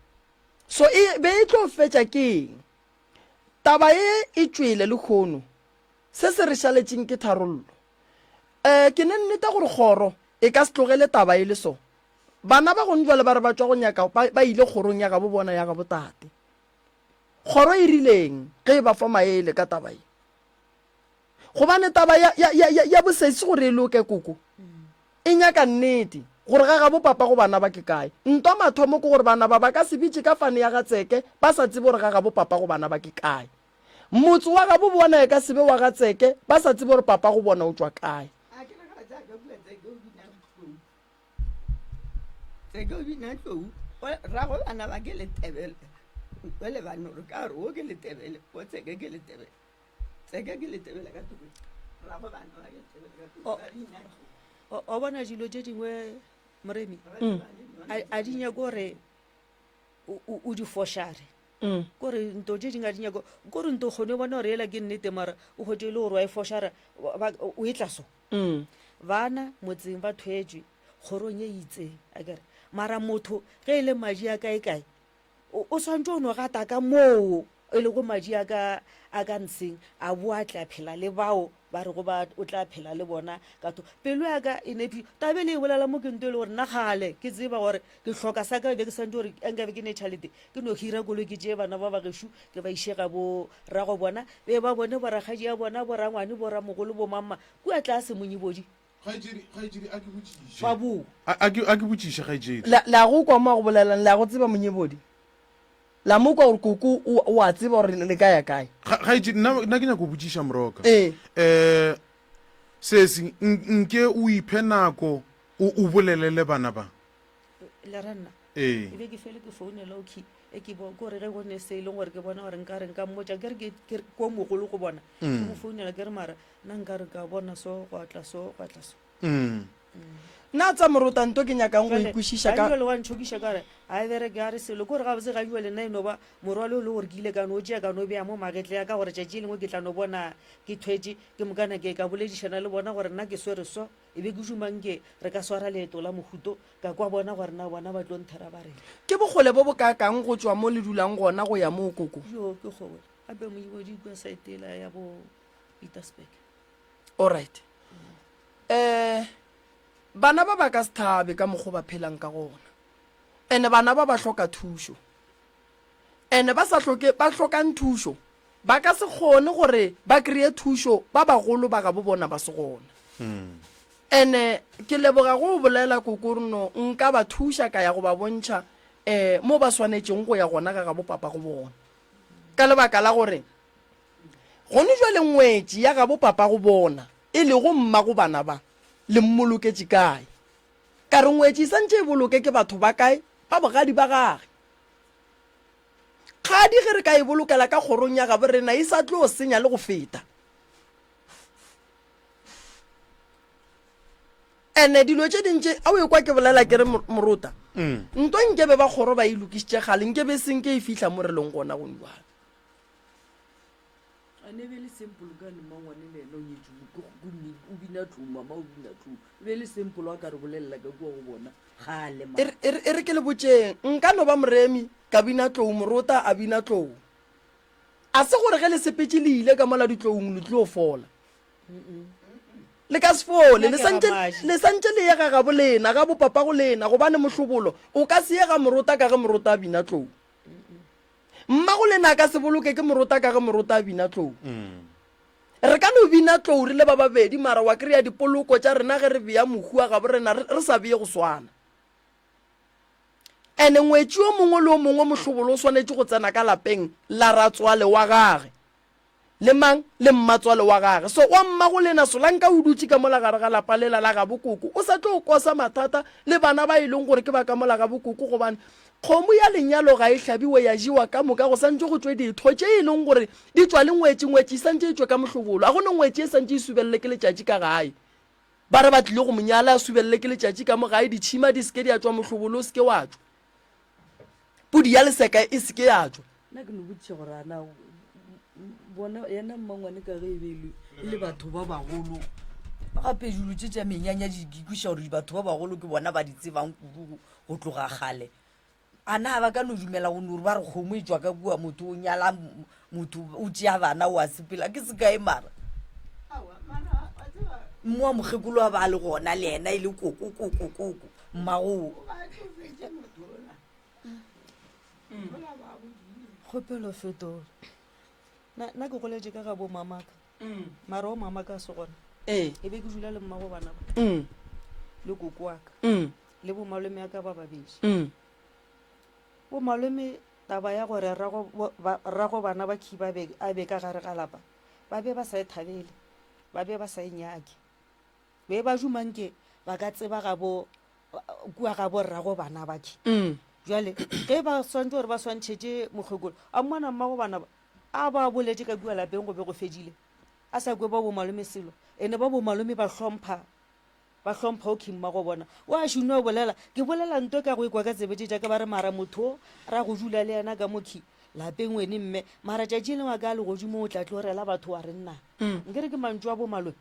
So e be e tlo fetša ke eng? Taba ye e tšwele lehono. Se se re šaletšeng ke tharollo. Um ke ne nneta gore kgoro e ka se tlogele taba e le so. Bana ba gone jwale ba re ba tšwa go nyaka, ba, ba ile kgorong ya gabo bona ya gabo tate. Kgoro e rileng ge e ba fa maele ka taba ye? Gobane taba ya, ya, ya, ya, ya bosesi gore e loke koko, e nyaka nnete, gore ga gabo papa go bana ba ke kae. Ntwa mathomo ke gore bana ba ba ka se bitše ka fane ya ga Tseke ba sa tsebe gore ga gabo papa go bana ba ke kae. Motse wa gabo bona e ka se be wa ga Tseke ba sa tsebe gore papa go bona o tšwa kae. Tseke o bina tlou rago bana ba ke letebele o le banoro ka gore o ke letebele o tseke ke letebele tseke ke letebele ka toko rago bana ba ke letebele ka toko ba bina tlou o bona dilo tše dingwe moremi mm. a di nyake gore o di fošare mm. kore nto tše dingwe a di nyako kore nto kgone bona gore ela ke nnete mara o kgwetse e le gore wa e fošara o e tla so Mm. Bana motseng ba thwetšwe kgorong ye itseng, akere. Mara motho ge e le madi a kae kae, o, o swantše o no gata ka moo e lego madi a ka, a ka ntsheng, a boa tla phela le bao ba rego ba o tla phela le bona ka tho. Pelo ya ka e ne taba e le e bolela mo ke nto e le gore nna kgale ke tseba gore ke hloka sa ka be ke swantše gore nka be ke ne tšhalete ke no hira koloi ke tšee bana ba ba gešo ke ba iše ga bo rago bona be ba bone borakgadi ya bona borangwane boramogolo bomamma kua tlase monyibodi Kgaetšedi, kgaetšedi, a ke botšiše. Ba bo. A, a ke, a ke botšiše, kgaetšedi. La, la go kwa mo a go bolelang, la go tseba monyebodi? La mo kwa gore koko o, o a tseba gore le ka ya kae? Kga, kgaetšedi, nna, nna ke nyaka go botšiša Moroka. Ee. Eh, sesi, n, nke o iphe nako o, o bolele le bana ba. Le ra nna? Ee. E be ke fele ke founela okay e ke bo kore ge go ne se e leng gore ke bona gore nka re nka mmotša ke re ke ke re ko mogolo go bona ke mm. mo founela ke re mara nna nka re ka bona so gwa tla so gwa tla so mm. nna tsa morota nto ke nyakang go ikwešiša ka jale wa ntšhokiša ka re a e bereke a re selo kore gabotse ga jale nna e no ba morwalo o le gore ke ile ka no tšea ka no bea mo magetle ya ka gore tšatši lengwe ke tla no bona ke thwetše ke mokana ke ka boledišana le bona gore nna ke swere so E be ke duma nke re ka swara leeto la mohuto, ka kwa bona gore na bona ba tlo nthera ba reng. Ke bokgole bo bokaakang go tšwa mo le dulang gona go ya moo, Koko? Joo, ke kgole. Gape Moibodi kua saete yela ya bo Petersburg. Alright. Eh. Bana ba ba ka se thabe ka mokgo ba phelang ka gona. Ene bana ba ba hloka thušo. Ene ba sa hloke, ba hlokang thušo, ba ka se kgone gore ba kreye thušo ba bagolo ba gabo bona ba se gona. Ene ke leboga go o bolela Kokorno, nka ba thuša ka ya go ba bontšha um mo ba swanetšeng go ya gona ga gabo papago bona. Ka lebaka la gore gone jwale ngwetši ya gabo papago bona, e lego mmago bana ba, le mmoloketše kae? Ka re ngwetši e santše e boloke ke batho ba kae ba bogadi ba gage? Kgadi ge re ka e bolokela ka kgorong ya gabo rena e sa tlo senya le go feta. Ene dilo tše dintši a o ekwa ke bolela ke re morota mm. nto nkebe ba kgoro ba e lokišitše kgale nkebe e senke e fihla mo re leng gona gone jwale. A ne be le simple ka ne mangwane le ena o nyetše o bina tlou mama o bina tlou e be le simple a ka re bolelela ka kua go bona gale e e re ke le botšeng nka no ba moremi ka bina tlou morota a bina tlou a se gore ge le sepetše le ile ka mola ditloung le tlo fola le ka se fole le santše le santše le ye ga gabo lena ga bo papa go lena gobane mohlobolo o ka se ye ga morota ka ge morota a bina tlou Mmago lena a ka se boloke ke morota ka ge morota a bina tlou. Re ka no bina tlou re le ba babedi mara wa kry-a dipoloko tša rena ge re bea mohu wa gabo rena re sa bee go swana. Ene ngwetši yo mongwe le yo mongwe mohlobolo o swanetše go tsena ka lapeng la ratswale wa gage. Le mang? Le mmatswale wa gage. So wa mmagolena Solanka o dutše ka mola gare ga lapa lela la gabo koko, o sa tlo kosa mathata le bana ba e leng gore ke ba ka mola gabo koko gobane kgomo ya lenyalo ga e hlabiwe ya jewa ka moka go santše go tšwe ditho tše e leng gore di tšwa le ngwetši, ngwetši e santše e tšwe ka mohlobolo. A go ne ngwetši e santše e subelele ke letšatši ka gae. Ba re ba tlile go mo nyala a subelele ke letšatši ka mo gae, ditšhima di se ke di a tšwa mohlobolo o se ke wa tšwa. Pudi ya leseka e se ke ya tšwa. Nna ke no botšiša gore a na bona yena mmangwane ka ge e be e e le batho ba bagolo gape dilo tše tša menyanya di di kweša gore batho ba bagolo ke bona ba di tsebang kudu go tloga kgale a na ba ka no dumela go no re ba re kgomo e tšwa ka kua motho o nyala motho o tšea bana o a sepela ke sekae mara mmo wa mokgekolo a ba a le gona le yena e le koko koko koko mmagoo Kgopelo fetola. Na nna ke goletše ka ga bo mamaka. Mara o mamaka a se gona. Ee. E be ke dula le mmago bana ba. Mm. Le koko wa ka. Mm. Le bo malome ya ka ba babedi. Mm. Bo malome taba ya gore rrago rrago bana ba khiba be a be ka gare ga lapa ba be ba sa e thabele. Ba be ba sa e nyake. Be ba duma nke ba ka tseba ga bo kua ga borrago bana ba ke. Jwale ge ba swantše gore ba swantšhetše mokgekolo, a mmona mmago bana ba a ba boletše ka kua lapeng go be go fedile, a sa kwe ba bomalome selo. Ene ba bomalome ba hlompha, ba hlompha o mmago bona. O a šuno bolela, ke bolela nto ka go ekwa ka tsebe tše tša ka ba re mara motho o ra go dula le yena ka mo khi lapeng wene mme, mara tšatši lengwe a ka legodimo o tla tlo rela batho wa re nna. Nkere ke mantšu a bomalome.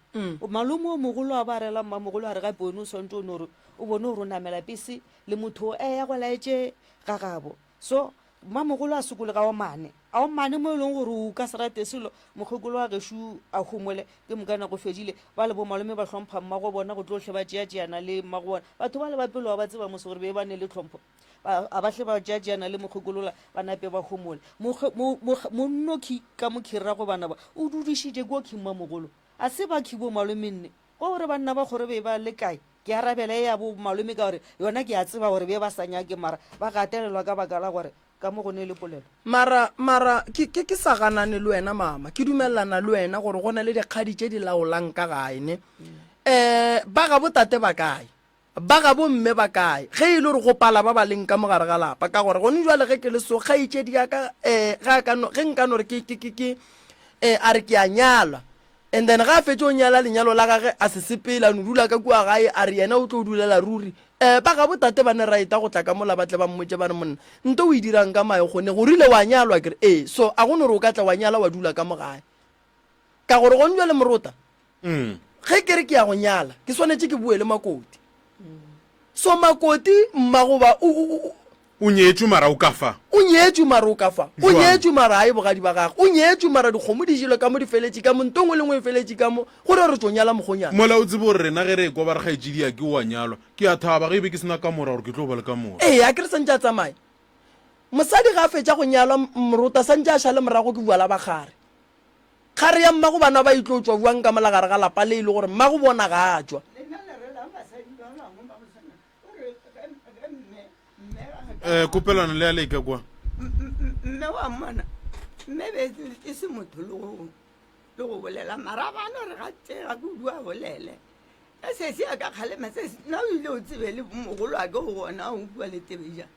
Malome o mogolo a ba rela mmamogolo a re gape wene o swantše o no re o bone gore o namela pese le motho o eya go laetše ga gabo. So mmamogolo a sokologa a omane, a omane mo e leng gore o ka se rate selo, mokgekolo wa gešo a homole, ke mokana go fedile. Ba le bomalome ba hlompha mmago bona go tlo hle ba tšeatšeana le mmago bona. Batho bale ba pele wa ba tseba mos gore be ba ne le tlhompho. Ba, a ba hle ba tšeatšeana le mokgekolola ba nape ba homole. Mokge, mo, mo, monnokhi ka mokhirrago bana ba, o dudišitše ko khi mmamogolo. A se ba khi bo malome nne? Go gore banna ba kgoro be ba le kae? Ke arabela e ya bo malome ka gore yona ke a tseba gore be ba sa nyake mara ba gatelelwa ka baka la gore ka mo go ne le polelo. Mara, mara, ke, ke, ke sa ganane le wena mama, ke dumelelana le wena gore go na le dikgadi tše di laolang ka gae ne. Um ba gabo tate ba kae? Ba gabo mme ba kae? Ge e le gore go pala ba ba leng ka mo gare ga lapa, ka gore gone jwale ge ke le so, kgaetšedi ya ka, um ge a ka no, ge nka no re ke, ke, ke, ke, um a re ke a nyalwa, and then ge a fetše go nyala lenyalo la gage a se sepele, a no dula ka kua gae, a re yena o tlo dulela ruri, um ba gabo tate ba ne right go tla ka mola ba tle ba mmotše ba re monna, nto o e dirang ka mae kgone, go rile wa nyalwa ke re ee, so a go no re o ka tla wa nyala wa dula ka mo gae. Ka gore gone jwale morota, Ge ke re ke ya go nyala, ke swanetše ke boe le Makoti. So Makoti mmagoba o, o, o, O nyetšwe mara o ka fa. O nyetšwe mara o ka fa. O Jwang? nyetšwe mara a ye bogadi ba gagwe. O nyetšwe mara dikgomo di jelwe ka mo di feletše ka mo, nto nngwe le nngwe e feletše ka mo, gore re tšo nyala mokgonyana. Mola o tsebe gore rena ge re ekwa ba re kgaetšediake o a nyalwa, ke a thaba ge e be ke se na kamora gore ke tlo ba le kamora. Ee, a ke re santše a tsamaye. Mosadi ga a fetša go nyalwa, morota santše a šale morago ke bjala ba kgare. Kgare ya mmago bana ba e tlo tšwa bjang ka mola gare ga lapa le e le gore mmago bona ga a tšwa? Lena le relang basadi ba bangwe ba go swana o re ge ge mme mme a ka Eh, kopelano le ya leka kwa. Mme wa mmona mme be e se motho le go le go bolela mara ba no re ga tšega kudu a bolele ge sesi a ka kgalema sesi nna o ile o tsebe le mogolo a ke go gona o bua le tebeja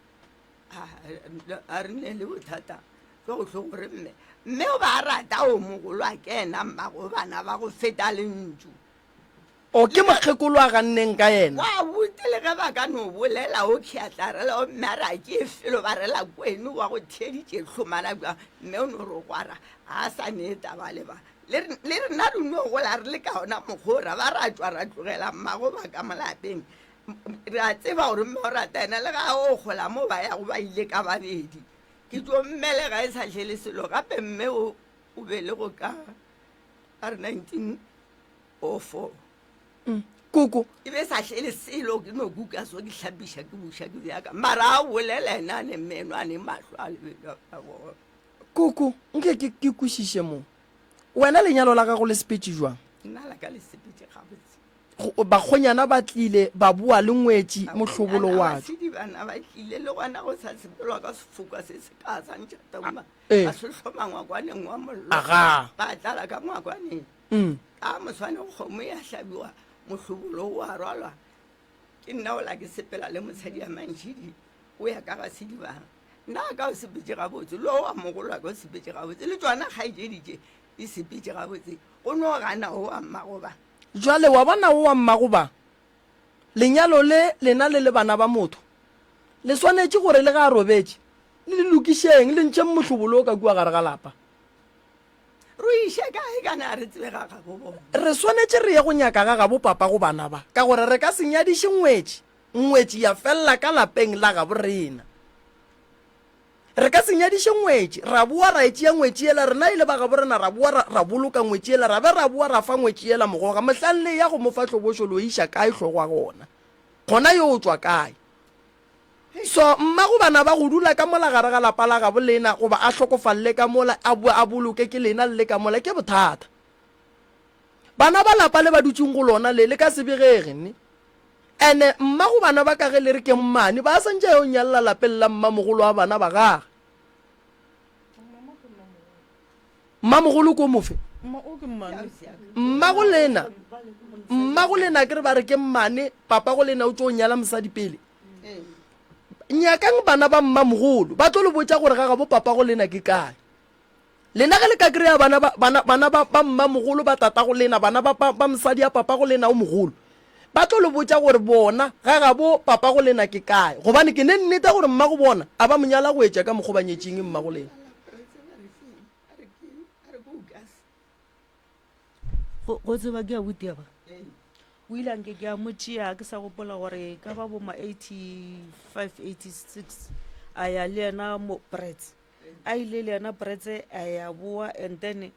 a re ne le bothata ke go tlho gore mme mme o ba rata o mogolo a ke ena mmago bana ba go feta lentšu O ke mokgekolo a ganneng ka yena. Wa buti le ge ba ka no bolela o khe a tla rela o mme a re a ke felo ba rela kweno wa go theeditše hlomana bjang mme o no re gwara ga a sa ne taba le ba le rena re no gola re le ka ona mokgwa o ra ba ra tšwa ra tlogela mmago ba ka molapeng re a tseba gore mme o rata ena le ga o gola mo ba yago ba ile ka babedi ke tlo mmelega e sa hlele selo gape mme o o belego ka a re 1904 mm. koko e be sa hlele selo ke no kuka so ke hlapiša ke buša ke bjaka mara a bolela ena a ne meno a ne mahlo a lebelo a bona koko nke ke ke kwešiše mo wena lenyalo la gago le sepetše jwang nna la ka le sepetše gabotse Bakgonyana ba tlile ba boa le ngwetši mohlobolo Bakgonyana wa ba sedibana ba tlile le gona go sa sepelwa ka sefoka se se ka sa ntšha tauma Ee. ba se hloma ngwakwaneng wa mollo Aga. ba tlala ka ngwakwaneng Mm. ka moswane kgomo ya hlabiwa mohlobolo o a rwalwa ke nna ola ke sepela le mosadi ya mantšhidi o ya ka ga sedibana nna ka o sepetše gabotse le owa mogolo wa ka o sepetše gabotse le tsona kgaetšedi tše di sepetše gabotse go no gana o wa mmagoba Jwale wa bona o wa mmago ba. Lenyalo le lena le le bana ba motho, le swanetše gore le ge a robetše, le le lokišeng, le ntšheng mohlobolo o ka kua gare ga lapa. Re o iše kae kana ga re tsebe ga gabo bona? Re swanetše re ye go nyaka ga gabo papa go bana ba, ka gore re ka se nyadiše ngwetši, ngwetši ya felela ka lapeng la gabo rena. Re ka se nyadiše ngwetši, ra boa ra e tšea ngwetši yela, rena e le ba gabo rena ra boa ra, ra boloka ngwetši yela, ra be ra boa ra fa ngwetši yela mogoga. Mohlang le eya go mo fa hlobošo, lo e iša kae hlogo ya gona? Gona yo o tšwa kae? So, mmago bana ba go dula ka mola gare ga lapa la gabo lena, goba a hlokofalle ka mola, a boe a boloke ke lena le le ka mola, ke bothata. Bana ba lapa le ba dutšeng go lona le, le ka se begege, ne? Ene mmago bana ba ka ge le re ke mmane, ba santše a yo nyalla lapeng la mmamogolo wa bana ba gage. Mmamogolo ko mofe? Mmago lena, mmago lena ke re ba re ke mmane, papa go lena o tšo nyala mosadi pele. Nyakang bana ba mmamogolo, ba tlo le botša gore ga gabo papa go lena ke kae. Lena ge le ka kry-a bana ba, bana, bana ba, ba mmamogolo ba tatago lena, bana ba, ba, ba mosadi ya papago lena o mogolo, ba tlo le botša gore bona ga gabo papago lena ke kae. Gobane ke ne nneta gore mmago bona a ba mo nyala go etša ka mokgo ba nyetšeng mmago lena. Go, go tseba ke abuti ba. O ile a nke ke a mo tšea ke sa gopola gore e ka ba bo ma 85, 86 a ya le yena mo Brits. A ile le yena Brits a ya boa and then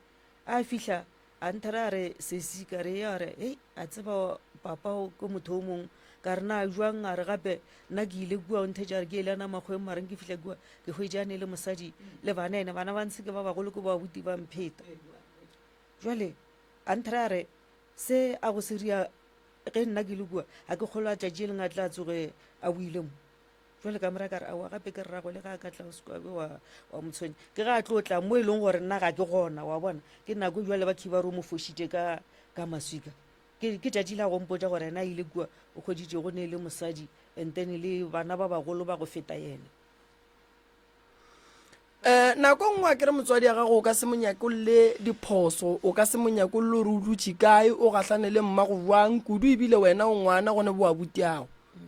a fihla a nthera a re sesi ka re a re hei a tseba papa o ke motho o mongwe ka re na jwang a re gape nna ke ile kua o nthetša a re ke ile ana makgweng mara ke fihla kua ke hwetša a ne le mosadi le bana ene bana ba ntshe ke ba bagolo ke ba abuti ba mpheta jwale a nthera a re Se a go se ria ge nna ke le kua, ga ke kgolwa tšatši le lengwe a tla tsoge a boile mo. Jwale ka mora ka re, aowa gape ke rrago le ge a ka tla o se ka be wa, wa mo tshwenya. Ke ge a tlo tla mo e leng gore nna ga ke gona, wa bona. Ke nako e jwale ba khiba re o mo fošitše ka, ka maswika. Ke, ke tšatši la go mpotša gore yena a ile kua, o hweditše go ne le mosadi and then le bana ba bagolo ba go feta yena. Um nako nngwe a kere motswadi ya gago o ka se mo nyakolle diphoso, o ka se mo nyakolle gore o dutše kae, o gahlane le mmago bjang, kudu ebile wena o ngwana gone bo abutiago.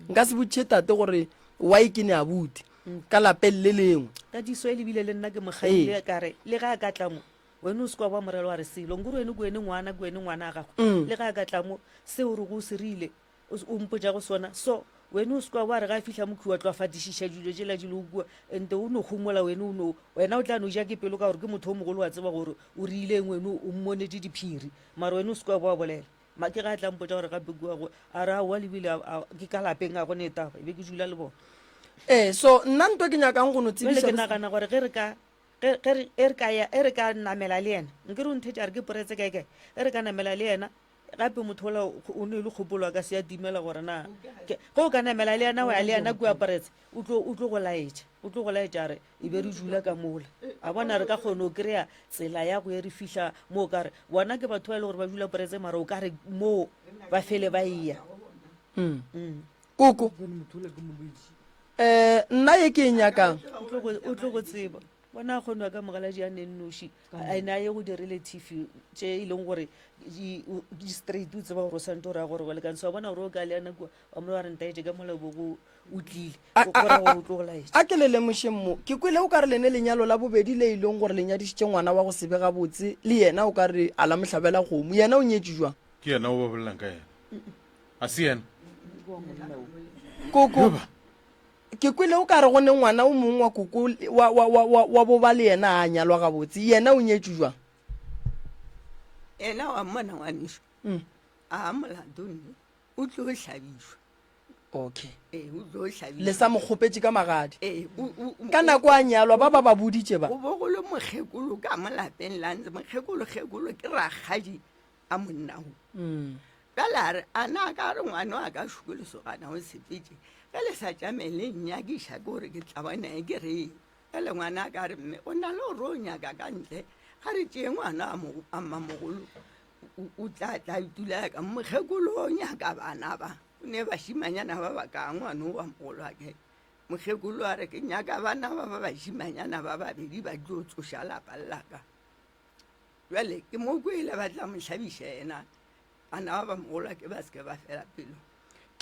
Nka se botšiše tate gore why ke ne abuti ka lapeng le lengwe. Tatiso e lebile le nna ke mo kgadile ka re le ge a ka tla mo wene o se kwa wa morelo wa re selo nkore wene ke wene ngwana ke wene ngwana a gago le ge a ka tla mo seo re go se rile o mpotša go sona so. Wene o se kwa wa re ga a fihla mokhwi wa tlo a fatišiša dilo tšela di lego kua, ente o no homola wene o no, wena o tla no ja ke pelo ka gore ke motho o mogolo wa tseba gore o rileng wene o mmonetše diphiri, mara wene o se kwa wa bolela. Ma ke ga a tla mpotša gore gape kua go, a re aowa lebile a, a, ke ka lapeng a go ne taba, e be ke dula le bona. Ee, so nna nto ke nyakang go no Jwale tsebiša ke nagana gore ge re ka, ge, ge re, e re ka ya, e re ka namela le yena, nkere o nthetše a re ke poretse kae kae, ge re ka namela le yena, Gape motho ola o ne le kgopolo a ka se ya timela gore na ge o ka namela le yena wa ya le yena kua Pretse o tlo o tlo go laetša o tlo go laetša a re e be re dula ka mola a bona re ka kgona go kry-a tsela ya go ye re fihla mo o ka re bona ke batho ba e le gore ba dula Pretse mara o ka re moo ba fele ba eya mm. Koko um nna ye ke e nyakang o tlo go tseba Bona a kgonwa ka mogaladi a ne nnoši, a ne a ye go di-relative tše e leng gore di straight, o tseba gore o santse o raya gore go lekane. So wa bona gore o ka le yana kua, wa mo wa re ntaetše ka mola bo go o tlile, o go raya gore o tlo go laetša. A ke le lemošeng mo, ke kwele o ka re lene lenyalo la bobedi le e leng gore le nyadišitše ngwana wa go se be gabotse, le yena o ka re a la mo hlabela kgomo. Yena o nyetše jwang? Ke yena o ba bolelang ka yena, a se yena? Koko. Ke kwele o ka re go ne ngwana o mongwe wa koko wa, wa, wa, wa, wa boba le yena a nyalwa gabotse. Yena o nyetšwe jwang? Yena wa mmona ngwanešu? Mm. A molato nne. O tlo hlabišwa. Okay. Ee, o tlo hlabišwa. Le sa mo kgopetše ka magadi. Ee, o, o, o, Ka nako a nyalwa ba ba ba boditše ba. Go bo go le mokgekolo ka mo lapeng la ntse mokgekolo kgekolo ke rakgadi a monna o Mm. Bjale a re, A na ka re ngwana wa ka šuku lesogana o sepetše? Ge le sa tšame le nnyakiša ke gore ke tla bona e ke reng. Bjale ngwana a ka re, Mme, o na le gore o nyaka ka ntle, ga re tšee ngwana a mmamogolo o tla tla itula ka mokgekolo o nyaka bana ba. O ne bašimanyana ba ba ka ngwana o wa mogolo wa ke. Mokgekolo a re, Ke nyaka bana ba ba bašimanyana ba babedi ba tlo tsoša lapa la ka. Bjale ke mo kwele ba tla mo hlabiša yena, bana ba ba mogolo ke ba seke ba fela pelo.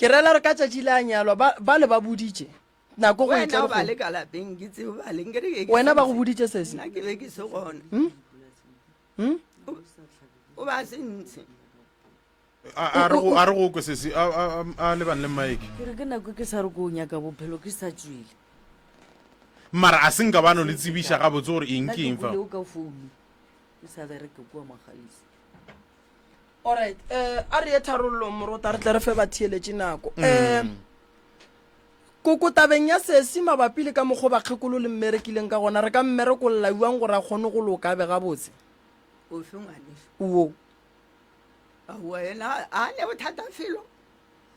Ke rela re ka tšatši le a nyalwa ba, ba le ba boditše nako go etla ba le ka lapeng ke tseo ba le nkere ke Wena ba go boditše sesi? Nna ke be ke se gona. Hmm? Hmm? O ba se ntshe. A re go a re go kwe sesi a a a lebane le mike. Ke re ke nako ke sa re ko nyaka bophelo ke sa tšwele. Mara a se nka ba no le tsebiša gabotse gore eng ke eng fa. Nna ke kwele o ka founu ke sa bereke kua Magalisi. Alright, eh a re ye tharollong morota re tle re fe batheeletši nako. Eh Koko tabeng ya sesi mabapi le ka mokgo bakgekolo le mmerekileng ka gona re ka mmerekolla bjang gore a kgone go loka a be gabotse? Ofe ngwaneso? Wo. Aowa yena a ne bothata felo.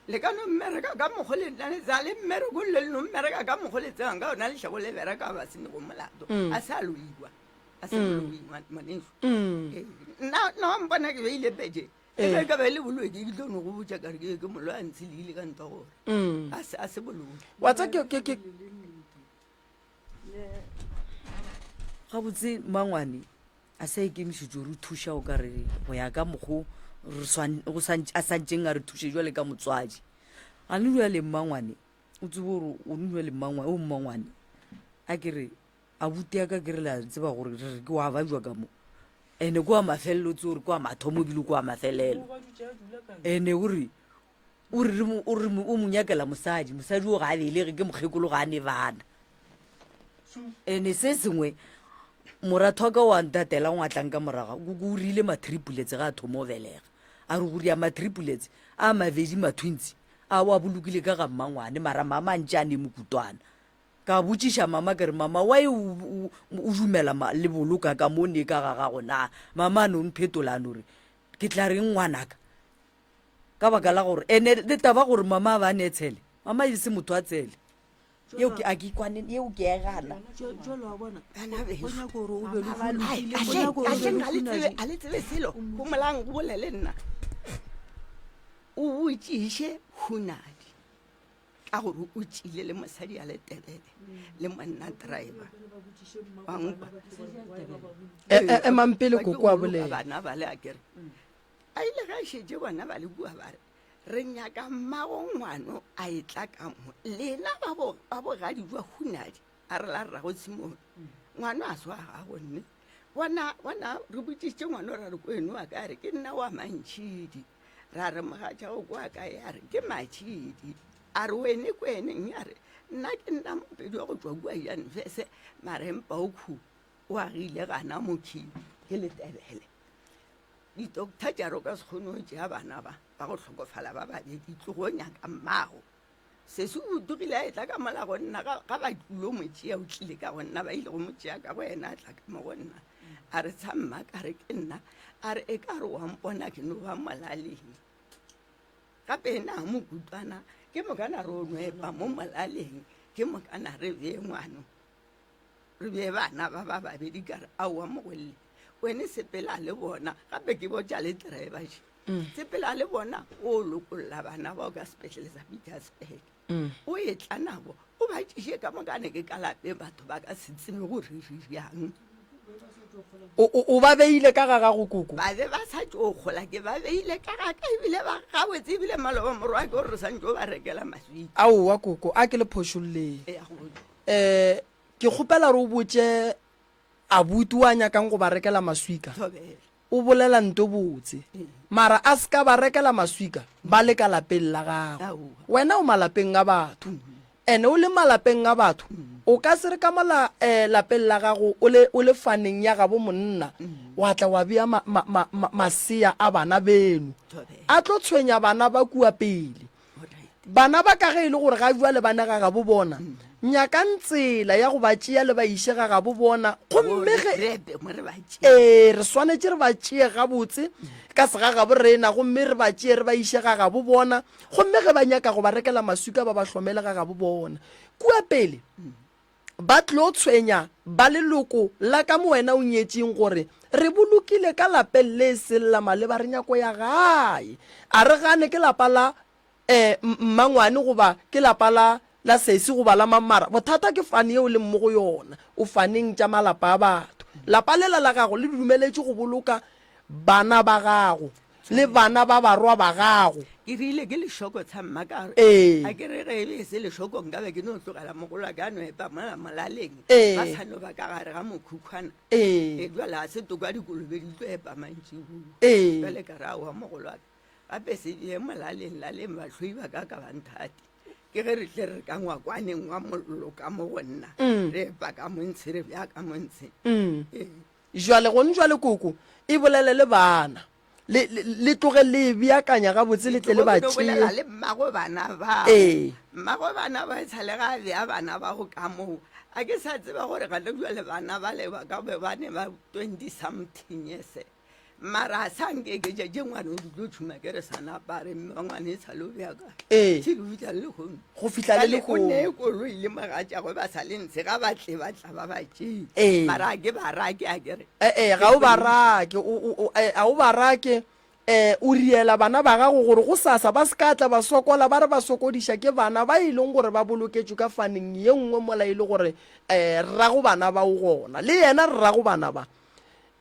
Le ka no mmereka ka mokgo le nna le tsaya le mmereko le no mmereka ka mokgo le tsebang ka ona le hlego le bereka ba se ne go molato. Mm. A sa loiwa. A se mm. loiwa ngwaneso. Mm. Eh, nna nna wa mpona ke beile peje. E ge ka ba e le boloi ke tlo no go botša ka re ke ke moloi a ntse le ile ka ntwa gore. A se a se boloi. Wa tsa ke ke ke Gabotse mangwane a sa ikemišetše go re thuša o ka re go ya ka mokgo a santšeng a re thuše jwale ka motswadi gane jwale mmangwane o tsebe gore o ne jwale mmangwane o mmangwane a ke re abuti ya ka ke re le a tseba gore re re ke wa bajwa ka mo ene ke wa mafelelo o tsebe gore ke wa mathomo ebile ke wa mafelelo ene o re o re o re o mo nyakela mosadi mosadi o ga a belege ke mokgekolo ga a ne bana ene se sengwe moratho wa ka wa ntatela ngwa tlang ka moraga ko o rile matripuletse ga a thoma o belega a re gore ya matripuletse a mabedi mathwintsi a wa bolokile ka ga mmangwane mara mama a ntše a ne mokutwana ka botšiša mama ke re mama why o dumela le boloka ka mo ne ka ga gago na mama a no mphetola a no re ke tla reng ngwanaka ka baka la gore ene le taba gore mama a ba ne tshele mama e se motho a tshele yeo ke a ke kwane yeo ke e gana jalo wa bona Bana bešo. o nyaka gore o be le go lokile o nyaka gore o be Ahleng le ga le tsebe hunadi a le tsebe selo homolang go bolele nna o botšiše hunadi ka gore o tšile le mosadi a le tebele le monna driver wa nkwa E- e- emang pele Ba ke koko a go loka bolela. bana ba le akere a ile ge a šetše bona ba le kua ba re Re nyaka mmago ngwano a etla ka mo. Lena ba bo, ba bogadi jwa Hunadi, a re la rrago tshimong. Ngwano a swa gago nne. Bona, bona, re botšišitše ngwano ra re kweno wa ka, a re ke nna wa Mantšhidi. Ra re mogatša go kwa kae, a re ke Matšhidi. A re, Wene ke weneng? A re, Nna ke nna Mopedi wa go tšwa kua Janvese, mara empa o khu o agile gana mokhi ke Letebele. Ditokta tša re o ka se kgone go tšea bana ba ba go hlokofala ba babedi, tlogo nyaka mmago. Sesi o togile a etla ka mola go nna, ga, ga ba tlilo mo tšea, o tlile ka go nna, ba ile go mo tšea ka go yena, a tla ka mo go nna. A re, Tsha mma, ka re, Ke nna. A re, E ka re wa mpona ke no ba molaleng. Gape na mokutwana, ke mokana re o nwepa mo molaleng, ke mokana re bee ngwano, re bee bana ba ba babedi ka re, aowa mogwelle, wene sepela le bona, gape ke botša le driver še, mm. sepela le bona, o lokolla bana bao ka sepetlele sa Pietersburg, mm. o etla nabo, o ba tšiše ka mokane ke ka lapeng, batho ba ka se tsebe gore re bjang. O, o ba beile ka ga gago, koko? Ba be ba sa tšo gola, ke ba beile ka ga ka, ebile ba gabotse, ebile maloba morwa ke gore re sa ntšo ba rekela maswika. Aowa, koko, a ke le phošolleng. Eya go botša. Um ke kgopela gore o botše abuti o a nyakang go ba rekela maswika. Thobela. O bolela nto botse. Mara a se ka ba rekela maswika ba le ka lapeng la gagwe. Wena o malapeng a batho. Ene o le malapeng a batho, o ka se re ka mo la, eh, lapeng la gago o le, o le faneng ya gabo monna, wa tla wa bea ma, ma, ma, ma, masea a bana beno. A tlo tshwenya bana ba kua pele. Bana ba ka ge e le gore ga bjale ba ne ga gabo bona, nyakang tsela ya go ba tšea le ba iše ga gabo bona. Gomme ge, ee, re swanetše re ba tšee gabotse ka segagabo rena, gomme re ba tšee re ba iše ga gabo bona. Gomme ge ba nyaka go ba rekela maswika ba ba hlomele ga gabo bona. Kua pele ba tlo tshwenya ba leloko la ka mo wena o nyetšeng gore re bolokile ka lapeng le e seng la maleba re nyako ya gae. A re gane ke lapa la um mmangwane goba ke lapa la la sesi goba la mamara. Bothata ke fane yeo leng mo go yona. O faneng tša malapa a batho. Lapa lela la gago le dumeletše go boloka bana ba gago. Le bana ba barwa ba gago. Ke rile ke lešoko tsha mma ka re, Ee. A ke re ge e be e se lešoko nka be ke no tlogela mogolo wa ka a no epa mola molaleng, Ee. ba sa no ba ka gare ga mokhukhwana. Ee. E bjale ga se toka dikolobe di tlo epa mantšiboa. Ee. Bjale ka re aowa mogolo wa ka, gape se bee molaleng laleng bahloi ba ka ka ba nthate. Ke ge re tle re ka ngwakwaneng wa mollo ka mo go nna, re epa ka montshe re bea ka montshe. Ee. Jwale, gone jwale, koko, e bolele le bana. Le, le, le tloge le e beakanya gabotse, le tle le ba Ke tlo bolela tšee. le mmago bana bao. Ee. Mmago bana ba e sa le ga a bea bana bao ka moo. A ke sa tseba gore gane jwale bana bale ba ka be ba ne ba 20 something years. Mara a sa nkeketša tše ngwana o di tlo tšhuma ke re sa napare mme wa ngwana e sa le o bea kae. Ee. Till o fihla le lehono. Go fihla le Bjale o lehono. nee koloi le mogatšagwe ba sa le ntshe ga ba tle ba tla ba ba tšee. Ee. Mara a ke ba rake a ke re. Ee, ga o ba rake, o, o, o, eh, ga o ba rake, eh, o riela bana ba gago gore gosasa ba se ka tla ba sokola ba re ba sokodiša ke bana ba e leng gore ba boloketšwe ka faneng ye nngwe mola e le gore eh, rrago bana ba o gona. Le yena rrago bana ba.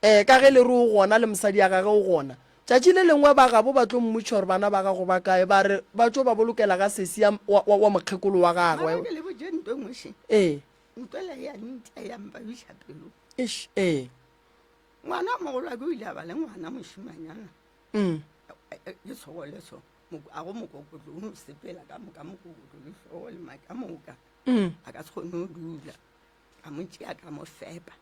Ee, ka ge le re o gona le mosadi ya gage o gona. Tšatši le lengwe ba gabo ba tlo mmotšiša gore bana ba gago ba kae, ba re ba tšo ba bolokela ga sesi ya, wa, wa, wa mokgekolo wa gagwe. Mara ke le botše nto e nngwe še. Ee. Nto ela ya ntša ya mpabiša pelo. Eish, ee. Ngwana wa mogolo wa ke o ile a ba le ngwana mošimanyana. Mm. Ke segole so, a go mokokotlo o no sepela ka moka mokokotlo le hlogo le maka moka. Mm. A ka se kgone go dula. Ka mo tšea ka mo fepa.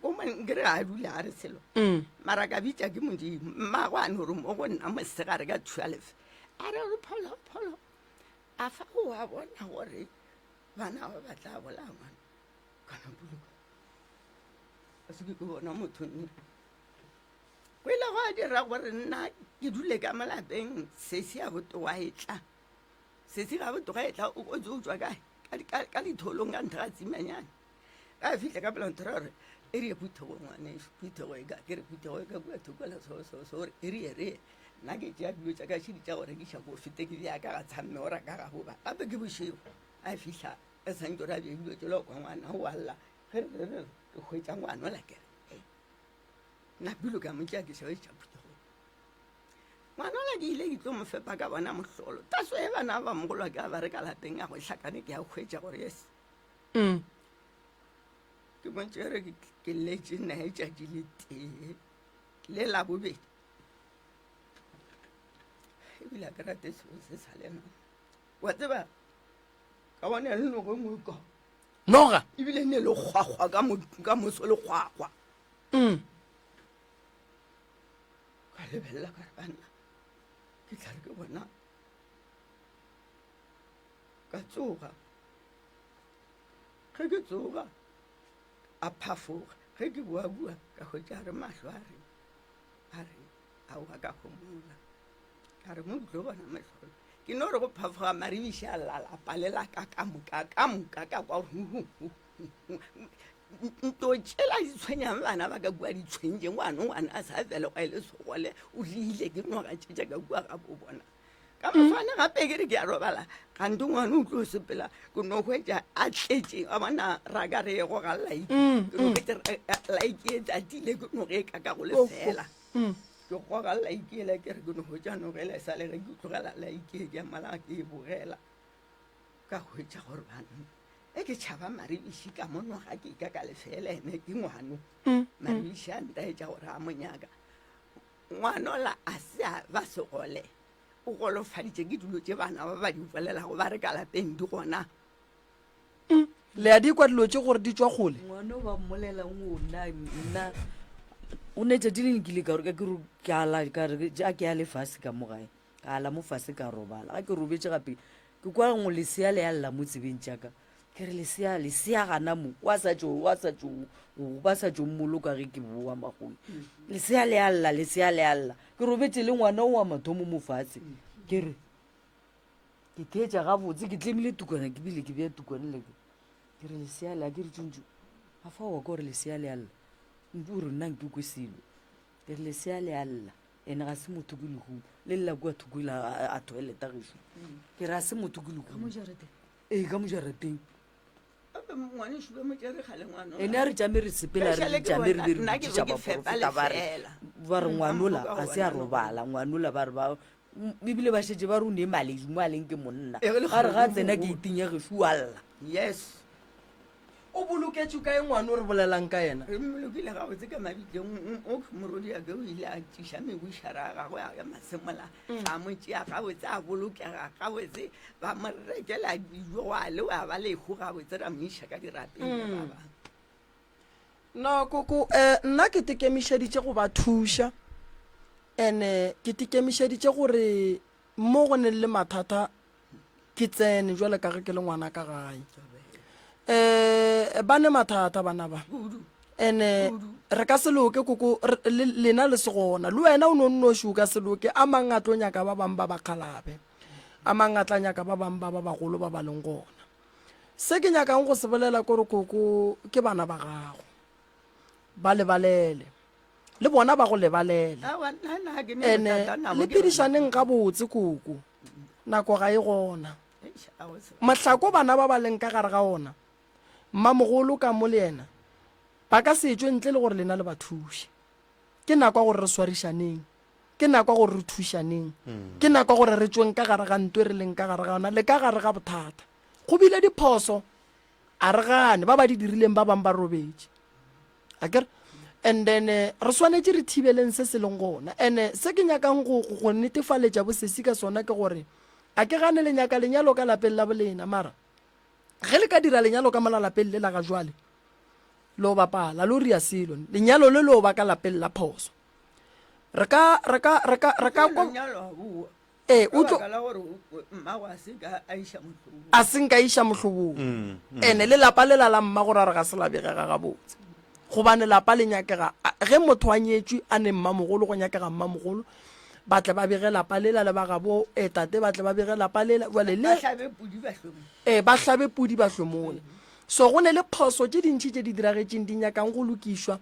O mo nkere ga a dule a re selo. Mm. Mara ka bitša ke Modimo. Mmago a no re mo go nna mosegare ka 12. A re re pholo pholo. A fa o a bona gore bana ba ba tla bolaya ngwana. Kana boloka. A se ke ke bona motho nne. Go ile gwa dira gore nna ke dule ka mo lapeng sesi a botoga e tla. Sesi ga botoga e tla o kotse o tšwa kae? Ka, ka ditholong ka ntha ga tsimanyane. Ga a fihla ka pela ntho gore e re ye phuthego ngwaneso, phuthego e ka, ke re phuthego e ka kua thoko la so so so gore e re ye re ye. Nna ke tšea dilo tša ka šedi tša go rekiša ko fete ke bea ka ga tshamme ora ka ga boba. Gape ke bošego a fihla a santse gore a bee dilo tšela kwa ngwana o a lla. Ge re re re re hwetša ngwana ola ke re, nna pilo ka mo tšea ke šaetša phuthegong. Ngwana ola ke ile ke tlo mo fepa ka bona mohlolo. Taso e bana ba mogolo wa ka ba re ka lapeng a go hlakane ke a hwetša gore yes. Mm. Ke mo tšere ke letše nae tšatši le tee le la bobedi. Ebile a ke rate selo se sa lena. Wa tseba, ka bona le nogo e nngwe ka. Noga? Ebile ne le kgwakgwa ka mo, ka moso le kgwakgwa. Mm. Ka lebelela ka re banna, ke tla re ke bona. Ka tsoga. Ge ke tsoga, a phafoga. Ge ke boa kua, ka hwetša a re mahlo a re, a re, aowa ka homola. Ka re mo ke tlo bona mehlolo. Ke no re go phafoga maribiši a lla lapa le la ka ka moka, ka moka ka kwa hu hu hu hu hu. Nto tšela di tshwenyang bana ba ka kua di tshwentše ngwana, ngwana a sa belegwa e le segole, o rile ke noga tše tša ka kua ga bo bona. Ka moswane gape ke re ke a robala, kgante ngwana o tlo sepela, ke no hwetša a tletše, wa bona raka re e goga laiki, ke no hwetša laiki e tatile, ke no ge e ka ka go lefela. Ke goga laiki ela ke re ke no hwetša noga ela e sa le ge ke tlogela laiki e ke mola ke e bogela, ka hwetša gore banna e ke tšhaba maribiši ka mo noga ke ka ka lefela ene ke ngwano. Maribiši a ntaetša gore a mo nyaka. Ngwanola a se a ba segole, o golofaditše ke dilo tše bana ba ba di bolelago ba re ka lapeng di gona. Le a di kwa dilo tše gore di tšwa kgole? Ngwana o ba mmolelang o nna nna o ne tšatši le nkile ka ke ke ala ka re a ke ya lefase ka mo gae ka ala mo fase ka robala ga ke robetše gape ke kwa ngwe lesea le ya lla mo tsebeng tša ka ke re lesea lesea gana mo wa sa tšo wa sa tšo ba sa tšo mmoloka ge ke boa magoi lesea le a lla lesea le a lla ke robetše le ngwana o wa mathomo mo fatshe ke re Ke theetša gabotse, ke tlemile tukwana ke bile ke bea tukwana le ke re lesea le a ke re tšuntšu a fa wa ka gore lesea le a lla o re nna nke kwe selo ke re lesea le a lla ene ga se motho ke lehumo le lla kua thoko ile a toileta gešo ke re ga se motho ke lehumo ee ka mojarateng ene a re tšame re sepela re tšame re be re botšiša baporofeta ba re ba re ngwanola ga se a robala ngwanola ba re ba ebile ba šetše ba re o ne maledu mo a leng ke monna ba re ga tsena geiting ya gešo wa lla yes O boloketšwe kae ngwana o re bolelang ka yena? Re mmolokile gabotse ka mabitleng. O morwediake o ile a tliša mebušara ya gagwe a ya masemola, ba mo tšea gabotse, a bolokega gabotse, ba mo rekela dijo, gwa lewa ba lehu gabotse, ra mo iša ka dirapeng le ba bangwe. No, koko, eh, nna ke tekemišeditše go ba thuša. Ene ke tekemišeditše gore mo go neng le mathata ke tsene jwale ka ge ke le ngwana ka gae um ba ne mathata bana ba ene re ka se loke koko lena le se gona le wena o no nnoši o ka se loke a mang a tlo nyaka ba bangwe ba bakgalabe a mang a tla nyaka ba bangwe ba ba bagolo ba ba leng gona se ke nyakang go se bolela kore koko ke bana ba gago ba lebalele le bona ba go lebalele ene le phedišaneng gabotse koko nako ga e gona mohlako bana ba ba leng ka gare ga ona mmamogolo ka mo le yena ba ka se tšwe ntle le gore lena le ba thuše ke nako ya gore re swarišaneng ke nako ya gore re thušaneng ke nako ya gore re tšweng ka gare ga ntwe re leng ka gare ga ona le ka gare ga bothata go bile diphoso a re gane ba ba di dirileng ba bangwe ba robetše akere and then eh, re swanetše re thibeleng se se leng gona and eh, se ke nyakang go, go, go netefaletša bosesi ka sona ke gore a ke gane le nyaka lenyalo ka lapeng la bolena mara ge le ka dira lenyalo ka mola lapeng le la ga jwale lo bapala lo ria selo lenyalo le lo ba ka lapeng la phoso re ka re ka re ka re ka Ee, o tlo. Ka baka la gore mmago a se ka a iša mohlobong. A se nka iša mohlobong. Mm, mm. Ene le lapa lela la mmago ra re ga se la begega gabotse. Gobane lapa le nyakega ge motho a nyetšwe a ne mmamogolo go nyakega mmamogolo ba tle ba bege lapa lela le ba gabo e tate ba tle ba bege lapa lela jwale le ba hlabe pudi ba hlwe ee ba hlabe pudi ba hlwe mola so go ne le phoso tše dintši tše di diragetšeng di nyakang go lokišwa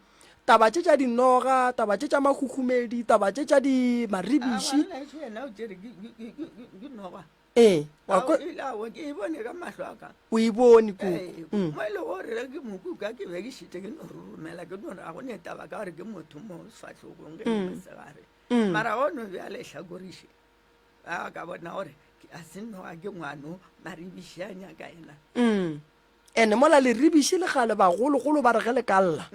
Taba tše tša dinoga, taba tše tša makhukhumedi, taba tše tša di maribiši. Aowa, nna yena o tšere ke, ke, ke, ke, ke noga. Ee, wa Ao, kwa. ile aowa, ke e bone ka mahlo a ka. O e bone koko. Ee, Mm. mo e le gore ge ke mo kuka ke be ke šetše ke no roromela ke no re ga go ne taba ka gore ke motho mo sefahlogong ge e le mosegare. Mm. Mara ono bjale hlakoriše ba ka bona gore ke- a se noga ke ngwano maribiši a nyaka yena. Mm. Ene mola leribiši le kgale bagologolo ba re ge le ka lla,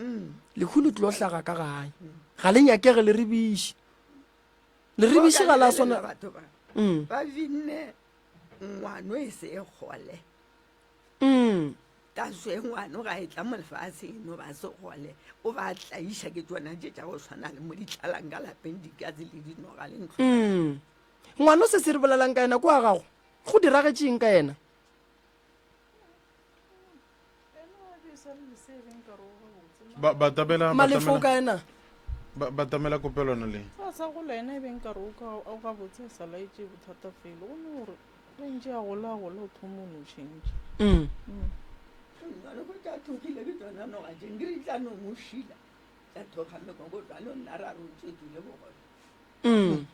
lehu le tlilo hlaga ka gae. Ga le nyakege leribiši. Leribiši ga la swana. Batho ba Mm. ba binne. Ngwano e se e gole. Taso e ngwano ga e tla mo lefaseng e no ba segole, o ba tlaiša ke tšona tše tša go swana le mo di tlalang ka lapeng dikatse le dinoga le ntlo. Ngwano se se re bolelang ka yena ko wa gago, go diragetše eng ka yena? Ba batamela Malefo o ka yena? Ba batamela kopelwana le. Fa sa gola yena e be nkare o ka o gabotse a sa laetše bothata felo go no gore ge ntše a gola a gola o thoma o no tšhentšha. Mm. Nna le go tša thogile ke tšona noga tše nkere di tla no mo šila tša thoga mekokotlo a le nna ra re o tšwetšwile bogole. Mm.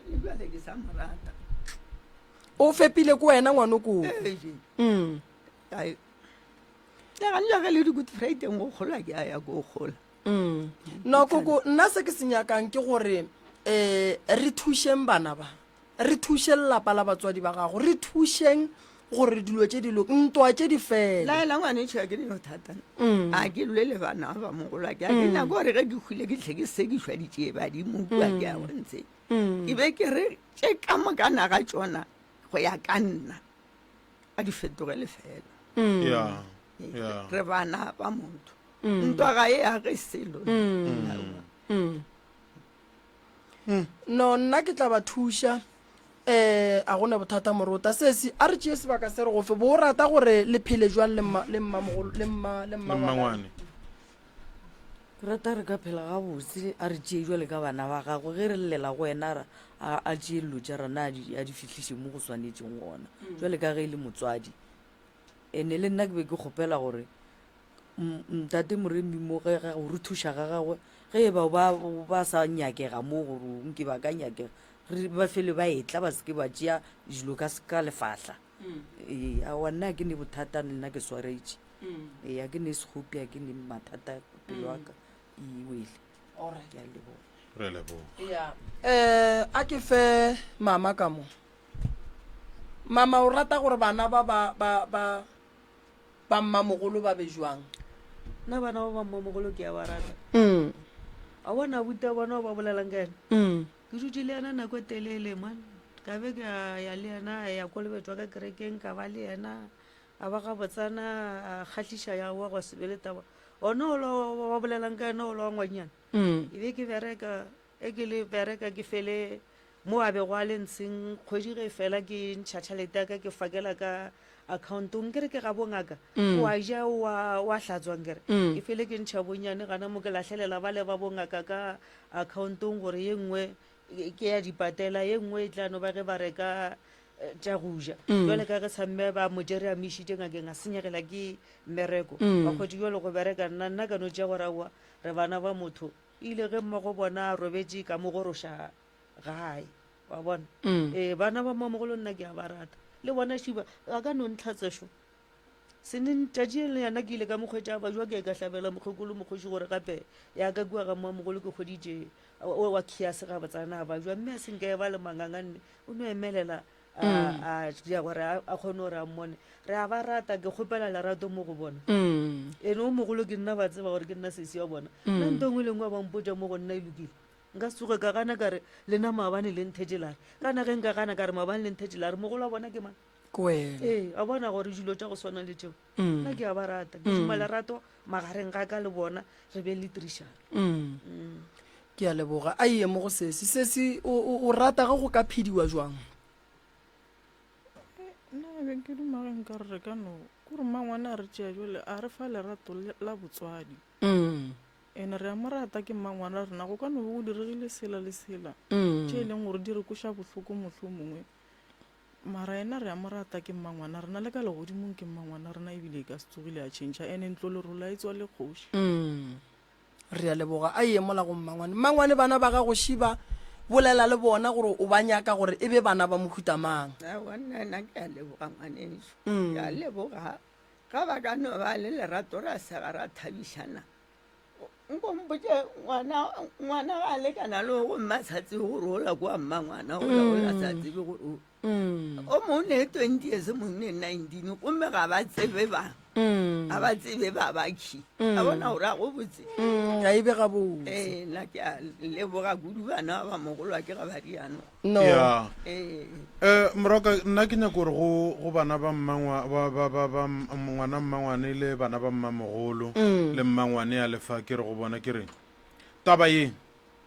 Le bjale ke sa mo rata. O fepile ko wena ngwanoko. Ee. Mm. Ai. Le gantši ge le di-good friday go kgola ke a ya ko kgola. Mm. No koko nna se ke se nyakang ke gore eh re thušeng bana ba. Re thuše lelapa la batswadi ba gago. Re thušeng gore dilo tše di loke, ntwa tše di fele. Laela ngwanešo a ke ne thata. Mm. A ke lwe le bana ba mogolo a ke a ke nyako gore ge ke hwile ke tle ke sekišwa ditšee badimo kua ke ya go ntse. Mm. Ke be ke re tše ka moka naga tšona go ya ka nna a di fetoge lefela. Mm. Ya. Ya. Re bana ba motho. Ntwa ga e age selo. Aowa. Mm. No, nna ke tla ba thuša. Eh, a gona bothata morota. Sesi, a re tšee sebaka se re go fe. Bo o rata gore le phele jwang le mma, le mmamogolo, le mma, le Le mmangwane? mmangwane. Ke rata re ka phela gabotse, a re tšee jwale ka bana ba gagwe. Ge re llela go yena, a a, a tšee dilo tša rena a di, a di fihliše mo go swanetšeng gona. Jwale ka ge e le motswadi. Ene le nna ke be ke kgopela gore Ntate Moremi mo ge go re thuša ga gagwe ge e ba ba ba sa nyakega mo gore nke ba ka nyakega re ba fele ba etla ba seke ba tšea dilo ka ka lefahla ee aowa nna ke ne bothata le nna ke swaretše ee a ke ne sekgopi a ke ne mathata pelo ya ka e wele ke a leboga Re a leboga. Ya. Eh, a ke fe mama ka mo. Mama o rata gore bana ba ba ba ba Ba mmamogolo ba be jwang? Nna bana ba ba mmamogolo ke a ba rata. Mm. A bona abuti a bona o ba bolelang ka yena? Mm. Ke dutše le yena nako e telele man. Ka be ka ya le yena a ya kolobetšwa ka kerekeng ka ba le yena a ba gabotsana a kgahliša ya wa gwa se be le taba. Ona ola wa ba bolelang ka yena ola wa ngwanyana. Mm. E be ke bereka e ke le bereka ke fele Mo a bego a le ntsheng, kgwedi ge e fela ke ntšha tšhelete ya ka ke fakela ka accountong nkere ke ga bongaka o a ja o a o a hlatswa nkere ke fele ke ntšha bonnyane gana mo ke lahlelela bale ba bongaka ka accountong gore ye nngwe ke ya dipatela ye nngwe e tla no ba ge ba reka tša go ja jwale ka ge samme ba mo tšere a mo išitše ngakeng a senyegela ke mmereko ba kgwetše jwale go bereka nna nna ka no tšea gore aowa re bana ba motho ile ge mmago bona a robetše ka mo goroša gae wa bona mm. ee bana ba mmamogolo nna ke a ba rata le bona šiba a ka no ntlhatsešo seneng tšatši le yana ke ile ka mokgwetša ba jwa ke ka hlabela mokgekolo mokgoši gore gape ya ka kua ga mmamogolo ke kgweditše wa khiase ga botsana ba jwa mme a senka e ba le manganganne o no emelela a mm. a dia gore a kgone gore a mmone re a ba rata ke kgopela lerato mo go bona mm. ene o mogolo ke nna ba tseba gore ke nna sesi wa bona nna nto ngwe le nngwe ba mpotsa mo go nna e lokile Nka se tsoge ka gana ka re, Lena maabane le nthetše la re. Kana ge nka gana ka re, Maabane le nthetše la re, mogolo wa bona ke mang? Ke wena. Ee, a bona gore dilo tša go swana le tšeo, nna ke a ba rata. Ke šoma lerato magareng ga ka le bona, re be le tirišano. Ke a leboga. A ye mo go sesi. Sesi, o, o, o rata ge go ka phediwa jwang? Nna be ke duma ge nka re re ka no, kore mmangwane a re tšea jwale a re fa lerato la botswadi. Ene re a mo rata ke mmangwana rena go ka no be go diregile sela le sela tše e leng gore di re kweša bohloko mohlomongwe mara yena re a mo rata ke mmangwana rena le ka legodimong ke mmangwana rena ebile e ka se tsogile a tšhentšha ene ntlo lerola e tswa le kgoši. Re a leboga. A ye mola go mmangwane. Mmangwane bana ba gago šiba bolela le bona gore o ba nyaka gore e be bana ba mohuta mang. Aowa nna nna ke a leboga ngwaneso. Ke a leboga ga ba ka no ba le lerato ra sega ra thabišana. Nko mpotše ngwana ngwana ga a lekana le go mma sa tsebe gore ola kwa mma ngwana ola ola sa tsebe gore o. O mongwe ne 20 years, o mongwe ne 19, gomme ga ba tsebe ba. Ga ba tsebe ba bakhi. A bona gore a go botse. Ga e be gabotse. Ee, nna ke a leboga kudu bana ba mogolo wa ke ga ba riano. No. Ya. Ee. Eh, Moroka, nna ke nyaka gore go go bana ba mmangwa ba ba ba ba ngwana mmangwane le bana ba mmamogolo le mmangwane ya lefa ke re go bona ke re taba ye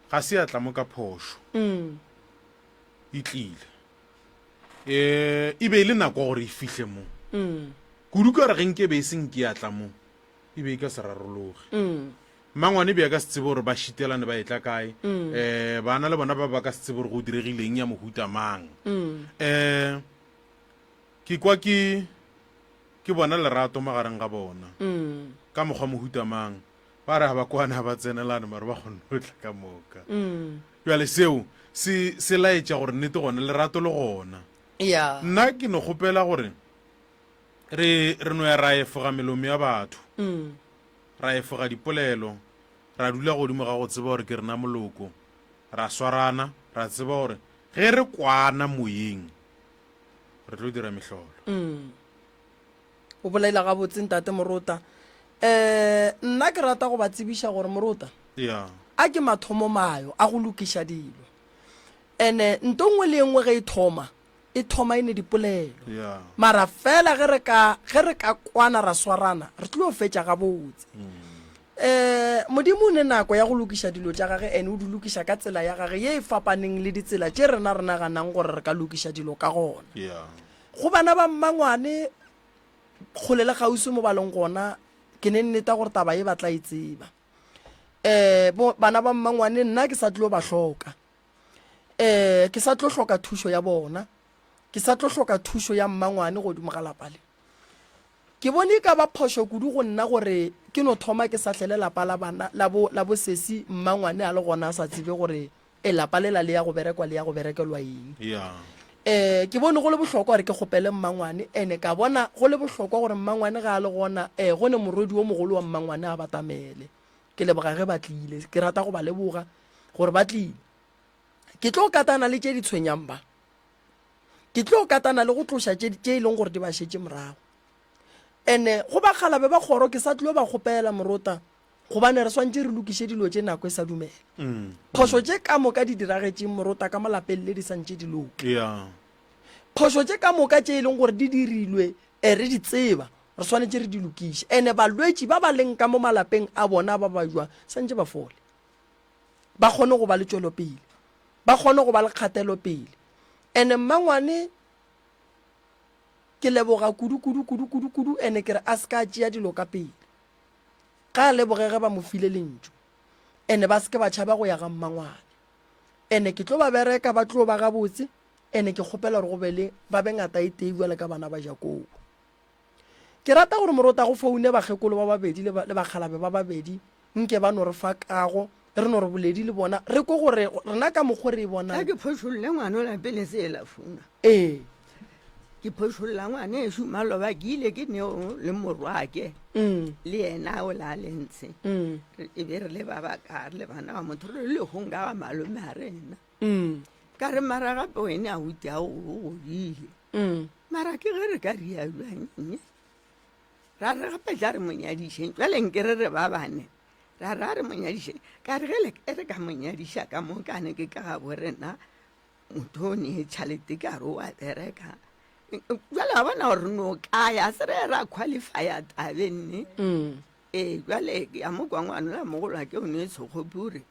ga se ya tla mo ka phošo. E tlile. Eh, e be e le nako gore e fihle mo. Kudu ka gore ge nke be e se nke ya tla mo, e be e ka se rarologe. Mmangwane be a ka se tsebe gore ba šitelane ba etla kae. Um bana le bona ba ba ka se tsebe gore go diregileng ya mohuta mang. Um ke kwa ke ke bona lerato magareng ga bona ka mokgwa mohuta mang. Ba re ga ba kwane ga ba tsenelane mare ba kgonne go tla ka moka. Bjale seo se se laetša gore nnete gona lerato le gona. Ya. Nna ke no kgopela gore re re no ya ra efoga melomo ya batho. Ra efoga dipolelo, ra dula godimo ga go tseba gore ke rena moloko, ra swarana, ra tseba gore ge re kwana moyeng re tlo dira mehlolo. O bolela gabotse Ntate Morota. Um nna ke rata go ba tsebiša gore Morota, Yeah. a ke mathomo mayo a go lokiša dilo. Ene nto nngwe le e nngwe ge e thoma, e thoma e ne dipolelo. Yeah. Mara fela ge re ka ge re ka kwana ra swarana, re tlo fetša gabotse. Um Modimo o ne nako ya go lokiša dilo tša gage ene o di lokiša ka tsela ya gage ye e fapaneng le ditsela tše rena re naganang gore re ka lokiša dilo ka gona. Yeah. Go bana ba mmangwane kgole le kgauswi mo ba leng gona, ke ne nneta gore taba ye ba tla e tseba. Um bo bana ba mmangwane nna ke sa tlo ba hloka. Um ke sa tlo hloka thušo ya bona. Ke sa tlo hloka thušo ya mmangwane godimo ga lapa le. Ke bone e ka ba phošo kudu go nna gore ke no thoma ke sahlele lapa la bana la bo la bo sesi mmangwane a le gona a sa tsebe gore E, lapa lela le ya go berekwa le ya go berekelwa eng. Yeah. Eh, ke bone go le bohlokwa gore ke kgopele mmangwane, ene ka bona go le bohlokwa gore mmangwane ga a le gona, eh, go ne morwedi wo mogolo wa mmangwane a batamele. Ke leboga ge ba tlile, ke rata go ba leboga gore ba tlile. Ke tlo katana le tše di tshwenyang ba. Ke tlo katana le go tloša tše, tše e leng gore di ba šetše morago. Ene go bakgalabe ba kgoro ke sa tlo ba kgopela morota, Gobane re swanetše re lokiše dilo tše nako e sa dumela. Phošo tše ka moka di diragetšeng morota ka mo lapeng le di sa ntše di loka. Yeah. Phošo tše ka moka tše e leng gore di dirilwe eh, re di tseba, re swanetše re di lokiše. Ene balwetši ba ba leng ka mo malapeng a bona ba ba jwa santše ba fole. Ba kgone go ba le tšwelopele. Ba kgone go ba le kgatelopele. Ene mmangwane ke leboga kudu kudu kudu kudu kudu ene ke re a se ka tšea dilo ka pele. Ga a leboge ge ba mo file lentšu. Ene ba se ke ba tšhaba go ya ga mmangwane. Ene ke tlo ba bereka ba tlo ba gabotse, ene ke kgopela gore go be le ba be ngata e tee bjale ka bana ba Jakobo. Ke rata gore morota go foune bakgekolo ba babedi le, le bakgalabe ba babedi nke ba no re fa kago, re no re boledi le bona, re kwe gore rena ka mokgo re e bonang. A ke phošolle ngwana ola pele se ela founa. Ee. Ke phošolla ngwana ešo maloba ke ile ke neo le morwake le yena o la le ntshe. E be re le ba baka re le bana ba motho re le lehong ka ga malome a rena. Ka re mara gape wene a uti a o godile. Mara ke ge re ka rialo eng? Ra re gape tla re mo nyadišeng. Jwale nke re re ba bane. Ra re a re mo nyadišeng. Ka re ge le e re ka mo nyadiša ka mo kane ke ka gabo rena motho o ne tšhalete ka re o a bereka. Jwale wa bona gore no kaya se re ra qualifya tabeng ne. Ee jwale ke ya mo kwa ngwana la mogolo wa ke o ne tshokgopi o re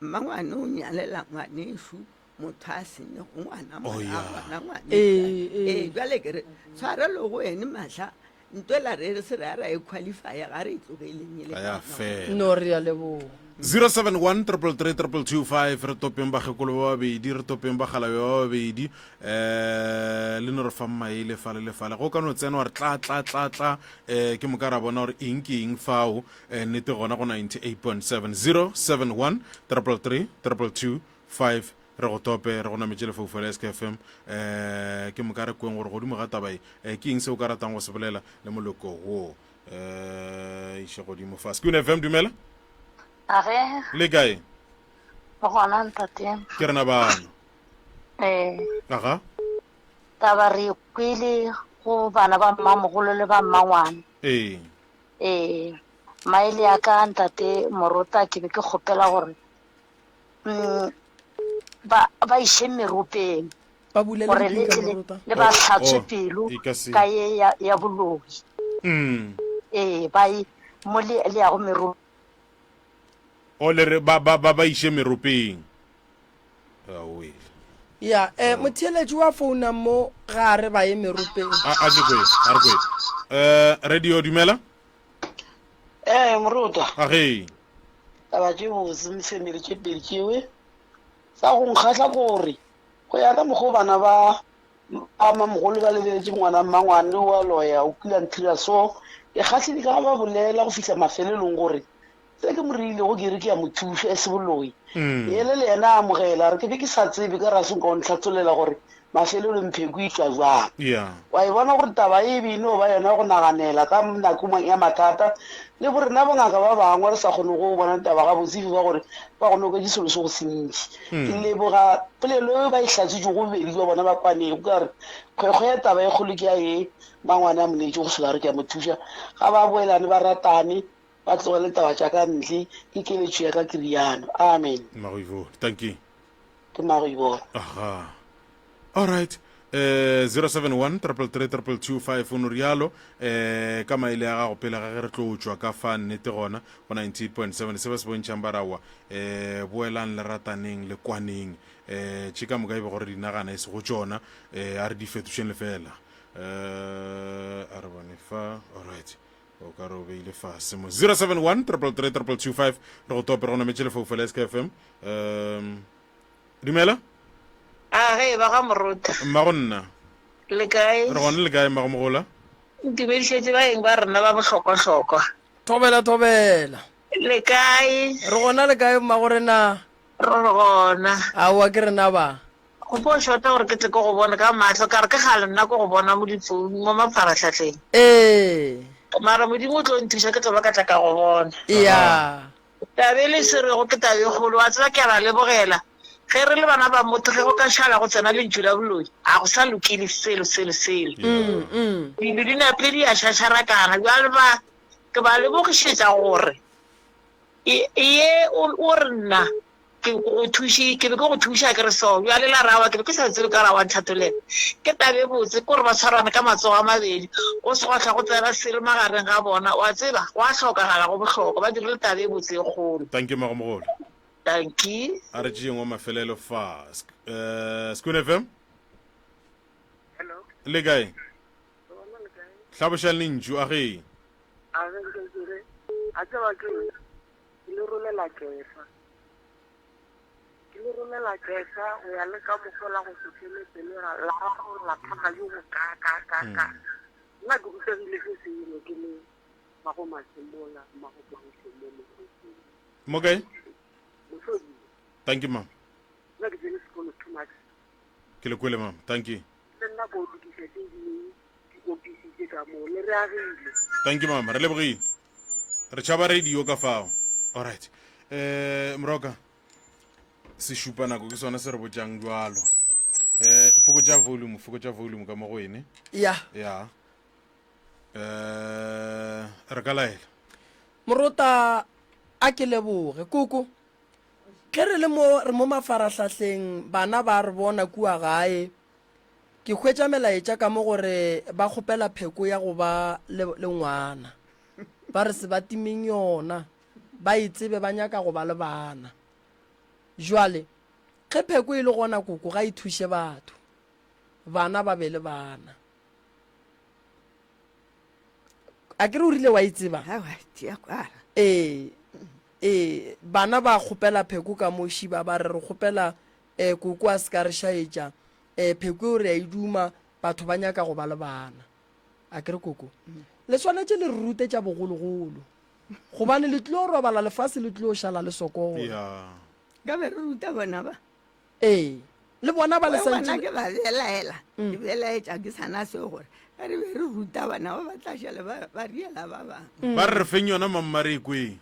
mmangwane o nyalela ngwanešu motho a sene go ngwana Oh, yeah. ngwana ngwane Ee, ee. ee jwale ke re tshwarelo go ene mahla ntwela re re se re a ra e qualifya ga re e tlogeleng e le Ga ya ka gona. fela. No re a leboga. 071 333 2225 re topeng bakgekolo ba babedi re topeng bagalabe ba babedi um le no re fang maele fale le fale go ka no tsena wa re tla tla tla tla um ke moka ra bona gore eng ke eng fao um nnete gona go 98.7 071 333 225 re go tope re go nametše lefaufau la SKFM um ke moka re kweng gore godimo ga taba e eh, ke eng se o ka ratang go se bolela le moloko wo um iše godimo fa Skoon FM dumela Age, le kae o gona ntate. ke rena bano Eh, aga Taba re e kwele go bana ba mmamogolo le ba mmangwane. Ee. Ee, maele a ka ntate Morota ke be ke kgopela gore mm, ba ba iše meropeng Ba bulele gore le dipika tle le Morota. le ba Oh, hlatswe oh, pelo e ka se. ka ye ya, ya boloi. Mm. Ee, ba ye mo le le yago meropeng. O le re ba ba ba ba iše meropeng. Aowe. Ya, eh, motheeletši wa founang mo ga a re ba ye meropeng. A a ke kwe, a re kwe. Eh, radio dumela. Ee, morutwa. A ge. Taba tše botse mfemele tše pedi tšewe. Sa go nkgahla kore go ya ka mokgwa bana ba ba mamogolo ba lebeletše ngwana mmangwane wa loya o kile a nthira so ke kgahlile ka ga ba bolela go fihla mafelelong gore Se ke mo reilego ke re ke a mo thuša, e se boloi. Yele le yena a amogela, a re, Ke be ke sa tsebe, ka re a se nka o ntlhathollela gore mafelelong pheko e tšwa bjang. Wa e bona gore taba e be e no ba yona go naganela ka nako ya mathata, le borena bongaka ba bangwe re sa kgone go bona taba gabotse e ba gore ba go noketše selo se go sentši. Ke leboga polelo eo ba e hlatswitšego bobedi bja bona ba kwanego ka gore kgwekgwe ya taba e kgolo ke ya ye mangwane a mo neetše go sola a re ke a mo thuša. Ga ba boelane ba ratane. Ba tlogele taba tša ka ntle, ke keletšo ya ka ke riano. Amen. Mmago Ivone. Dankie. Ke Mmago Ivone. Aha. All right. Eh 071 333 2225 o no rialo eh ka maele a gago pele ga ge re tlo tšwa ka fa nnete gona go 98.7 se ba se bontšhang ba rawa eh boelang le rataneng le kwaneng eh tše ka moka e be gore di nagana e se go tšona eh a re di fetošeng lefela eh a re bone fa all right O ka re o beile fase mo 071 333 2225 re go tope re go nametše lefoufo la SKFM. Um dumela. A ge ba ga Morota. Mmago nna. Le kae? Re gona le kae mmago mogola? Ntumedišetše baeng ba rena ba bohlokwahlokwa. Thobela thobela. Le kae? Re gona le kae mmago rena? Re gona. Aowa ke rena ba. Go fo šota gore ke tle ke go bone ka mahlo, ka re ke kgale nna ke go bona mo difounung, mo mafarahlahleng. Ee. Mara Modimo o tlo nthuša ke tlo ba ka tla ka go bona. Eya. Taba e le swerego ke taba e kgolo, wa tseba ke a ba lebogela. Ge re le bana ba motho ge go ka šala go tsena lentšu la boloi, a go sa lokile selo, selo, selo. Dilo di napile di a šašarakana. Bjale ba, ke ba lebogišetša gore ye o, o re nna Ke go thuši, ke be ke go thuša ke re so. Bjale la re aowa, ke be ke sa tsebe ka re aowa ntlhatholele. Ke taba e botse, ke gore ba tshwarane ka matsogo a mabedi, go se gwa hlwa go tsena selo magareng ga bona. Wa tseba, go a hlokagala, go bohlokwa. Ba dirile taba e botse e kgolo. Dankie Mmagomogolo. Dankie. A re tšeeng wa mafelelo fa. Skoon FM. Hello. Le kae? Re gona le kae? Hlabošang lentšu, a ge. A ge nke ke re, a tseba ke eng? Ke le rolela kefa. Ke le rolela kefa go ya le ka mokgwa la go se fele pelo la la rarolla thata jo bo kaakaakaa. Nna ke rutegile se sengwe ke le Mmago Masemola, Mmago Pogišo mo Mohloding. Mo kae? Mohloding. Thank you, mama. Nna ke tsene sekolo too much. Ke le kwele, mama. Thank you. Le nna ko lokiša tše dingwe diofisi tše ka mo le re agile. Thank you mama, re lebogile. Re tšhaba radio ka fao. Alright. Eh Moroka sešupa nako ke sona se re botšang jwalo. Eh fokotša volume, fokotša volume ka mo go ene. Ya. Ya. Eh re ka laela. Morota a ke leboge koko ge re le mo re mo mafarahlahleng bana ba re bona kua gae Ke hwetša melaetša ka mo gore ba kgopela pheko ya go ba le, le ngwana. Ba re se ba timeng yona, ba e tsebe ba nyaka go ba le bana. Jwale, ge pheko e le gona koko ga e thuše batho. Bana ba be le bana. A ke re o rile wa e tseba? Aowa, tšea kwala. Ee, ee, bana ba kgopela pheko ka mo šiba ba re re kgopela Eh, koko a se ka re šaetša. Eh, pheko eo re a e duma, batho ba nyaka go ba le bana. A ke re koko? Le swanetše le re rute tša bogologolo. Gobane le tlilo robala lefase le tlilo šala le sokola. Ya. Ka be re ruta bona ba. Ee, le bona ba le Gona santše. ke ba belaela, ke belaetša ke sana seo gore ge re be re ruta bana ba ba tla šale ba ba riela ba bangwe. Ba re re feng yona mamma re e kweng.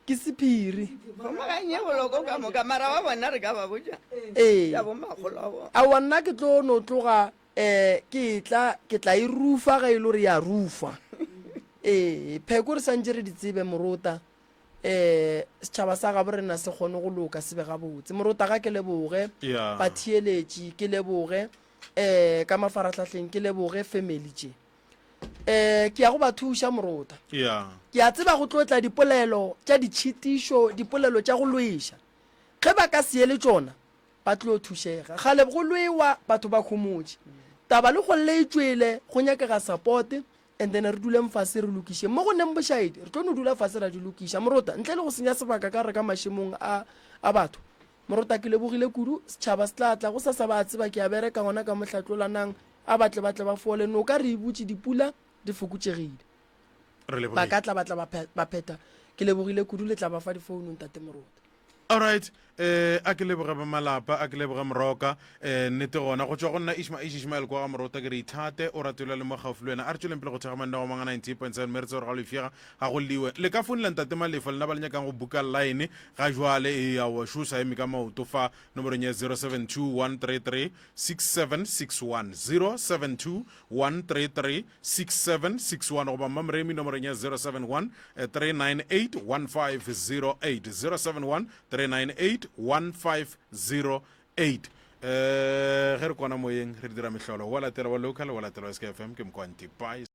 Ke sephiri. Kgomaganye boloko ka moka mara ba bona re ka ba botša. Ee. Ya bo makgolo a bona. Aowa nna ke tlo no tloga um ke etla ke tla e rufa ge e le gore ya rufa. Ee, pheko re santše re di tsebe morota. Um setšhaba sa gabo rena se kgone go loka se be gabotse. Morota ga ke leboge. Yeah. Batheeletši ke leboge. Um ka mafarahlahleng ke leboge family tše. um ke ya go ba thuša morota yeah. ke a tseba go tlo tla dipolelo tša ditšhitišo dipolelo tša go lweša ge ba ka se ye le tšona ba tlo thušega gale go lwewa batho ba khomotše taba le go lle e tšwele go nyakega support and then re duleng fase re lokiše mo go neng bošaedi re tlo no dula fase ra di lokiša morota ntle le go senya sebaka ka re ka mašemong a a batho morota ke lebogile kudu setšhaba se tla tla go sasa ba tseba ke a bereka gona ka mohlatlolanang A ba tle ba tle ba fole. Noka re e butše, dipula di fokotšegile. Re Ba lebogile. ka tla ba tla ba phe- ba phetha. Ke lebogile kudu le tla ba fa difounu Ntate Moruti. Alright, eh a ke leboge ba malapa, a ke leboge Moroka. Eh nnete gona go tšwa go nna Ishma Ish Ishmael kwa ga Morota ke re ithate o rate le le mo gaufi le wena. A re tšweleng pele go thekga mananeo a mangwe a 98.7 mme re tsebe gore ga lo ifega ga go lliwe. Le ka founela Ntate Malefo lena ba le nyakang go buka line ga jwale e aowa šo sa eme ka maoto fa nomorong ya 072 133 6761 072 133 6761 goba Mmamoremi nomorong ya 071 398 1508 071 398 1508 eh ge re kwana moyeng re dira mehlolo wa latela wa local wa latela wa SKFM ke mokwanti bye.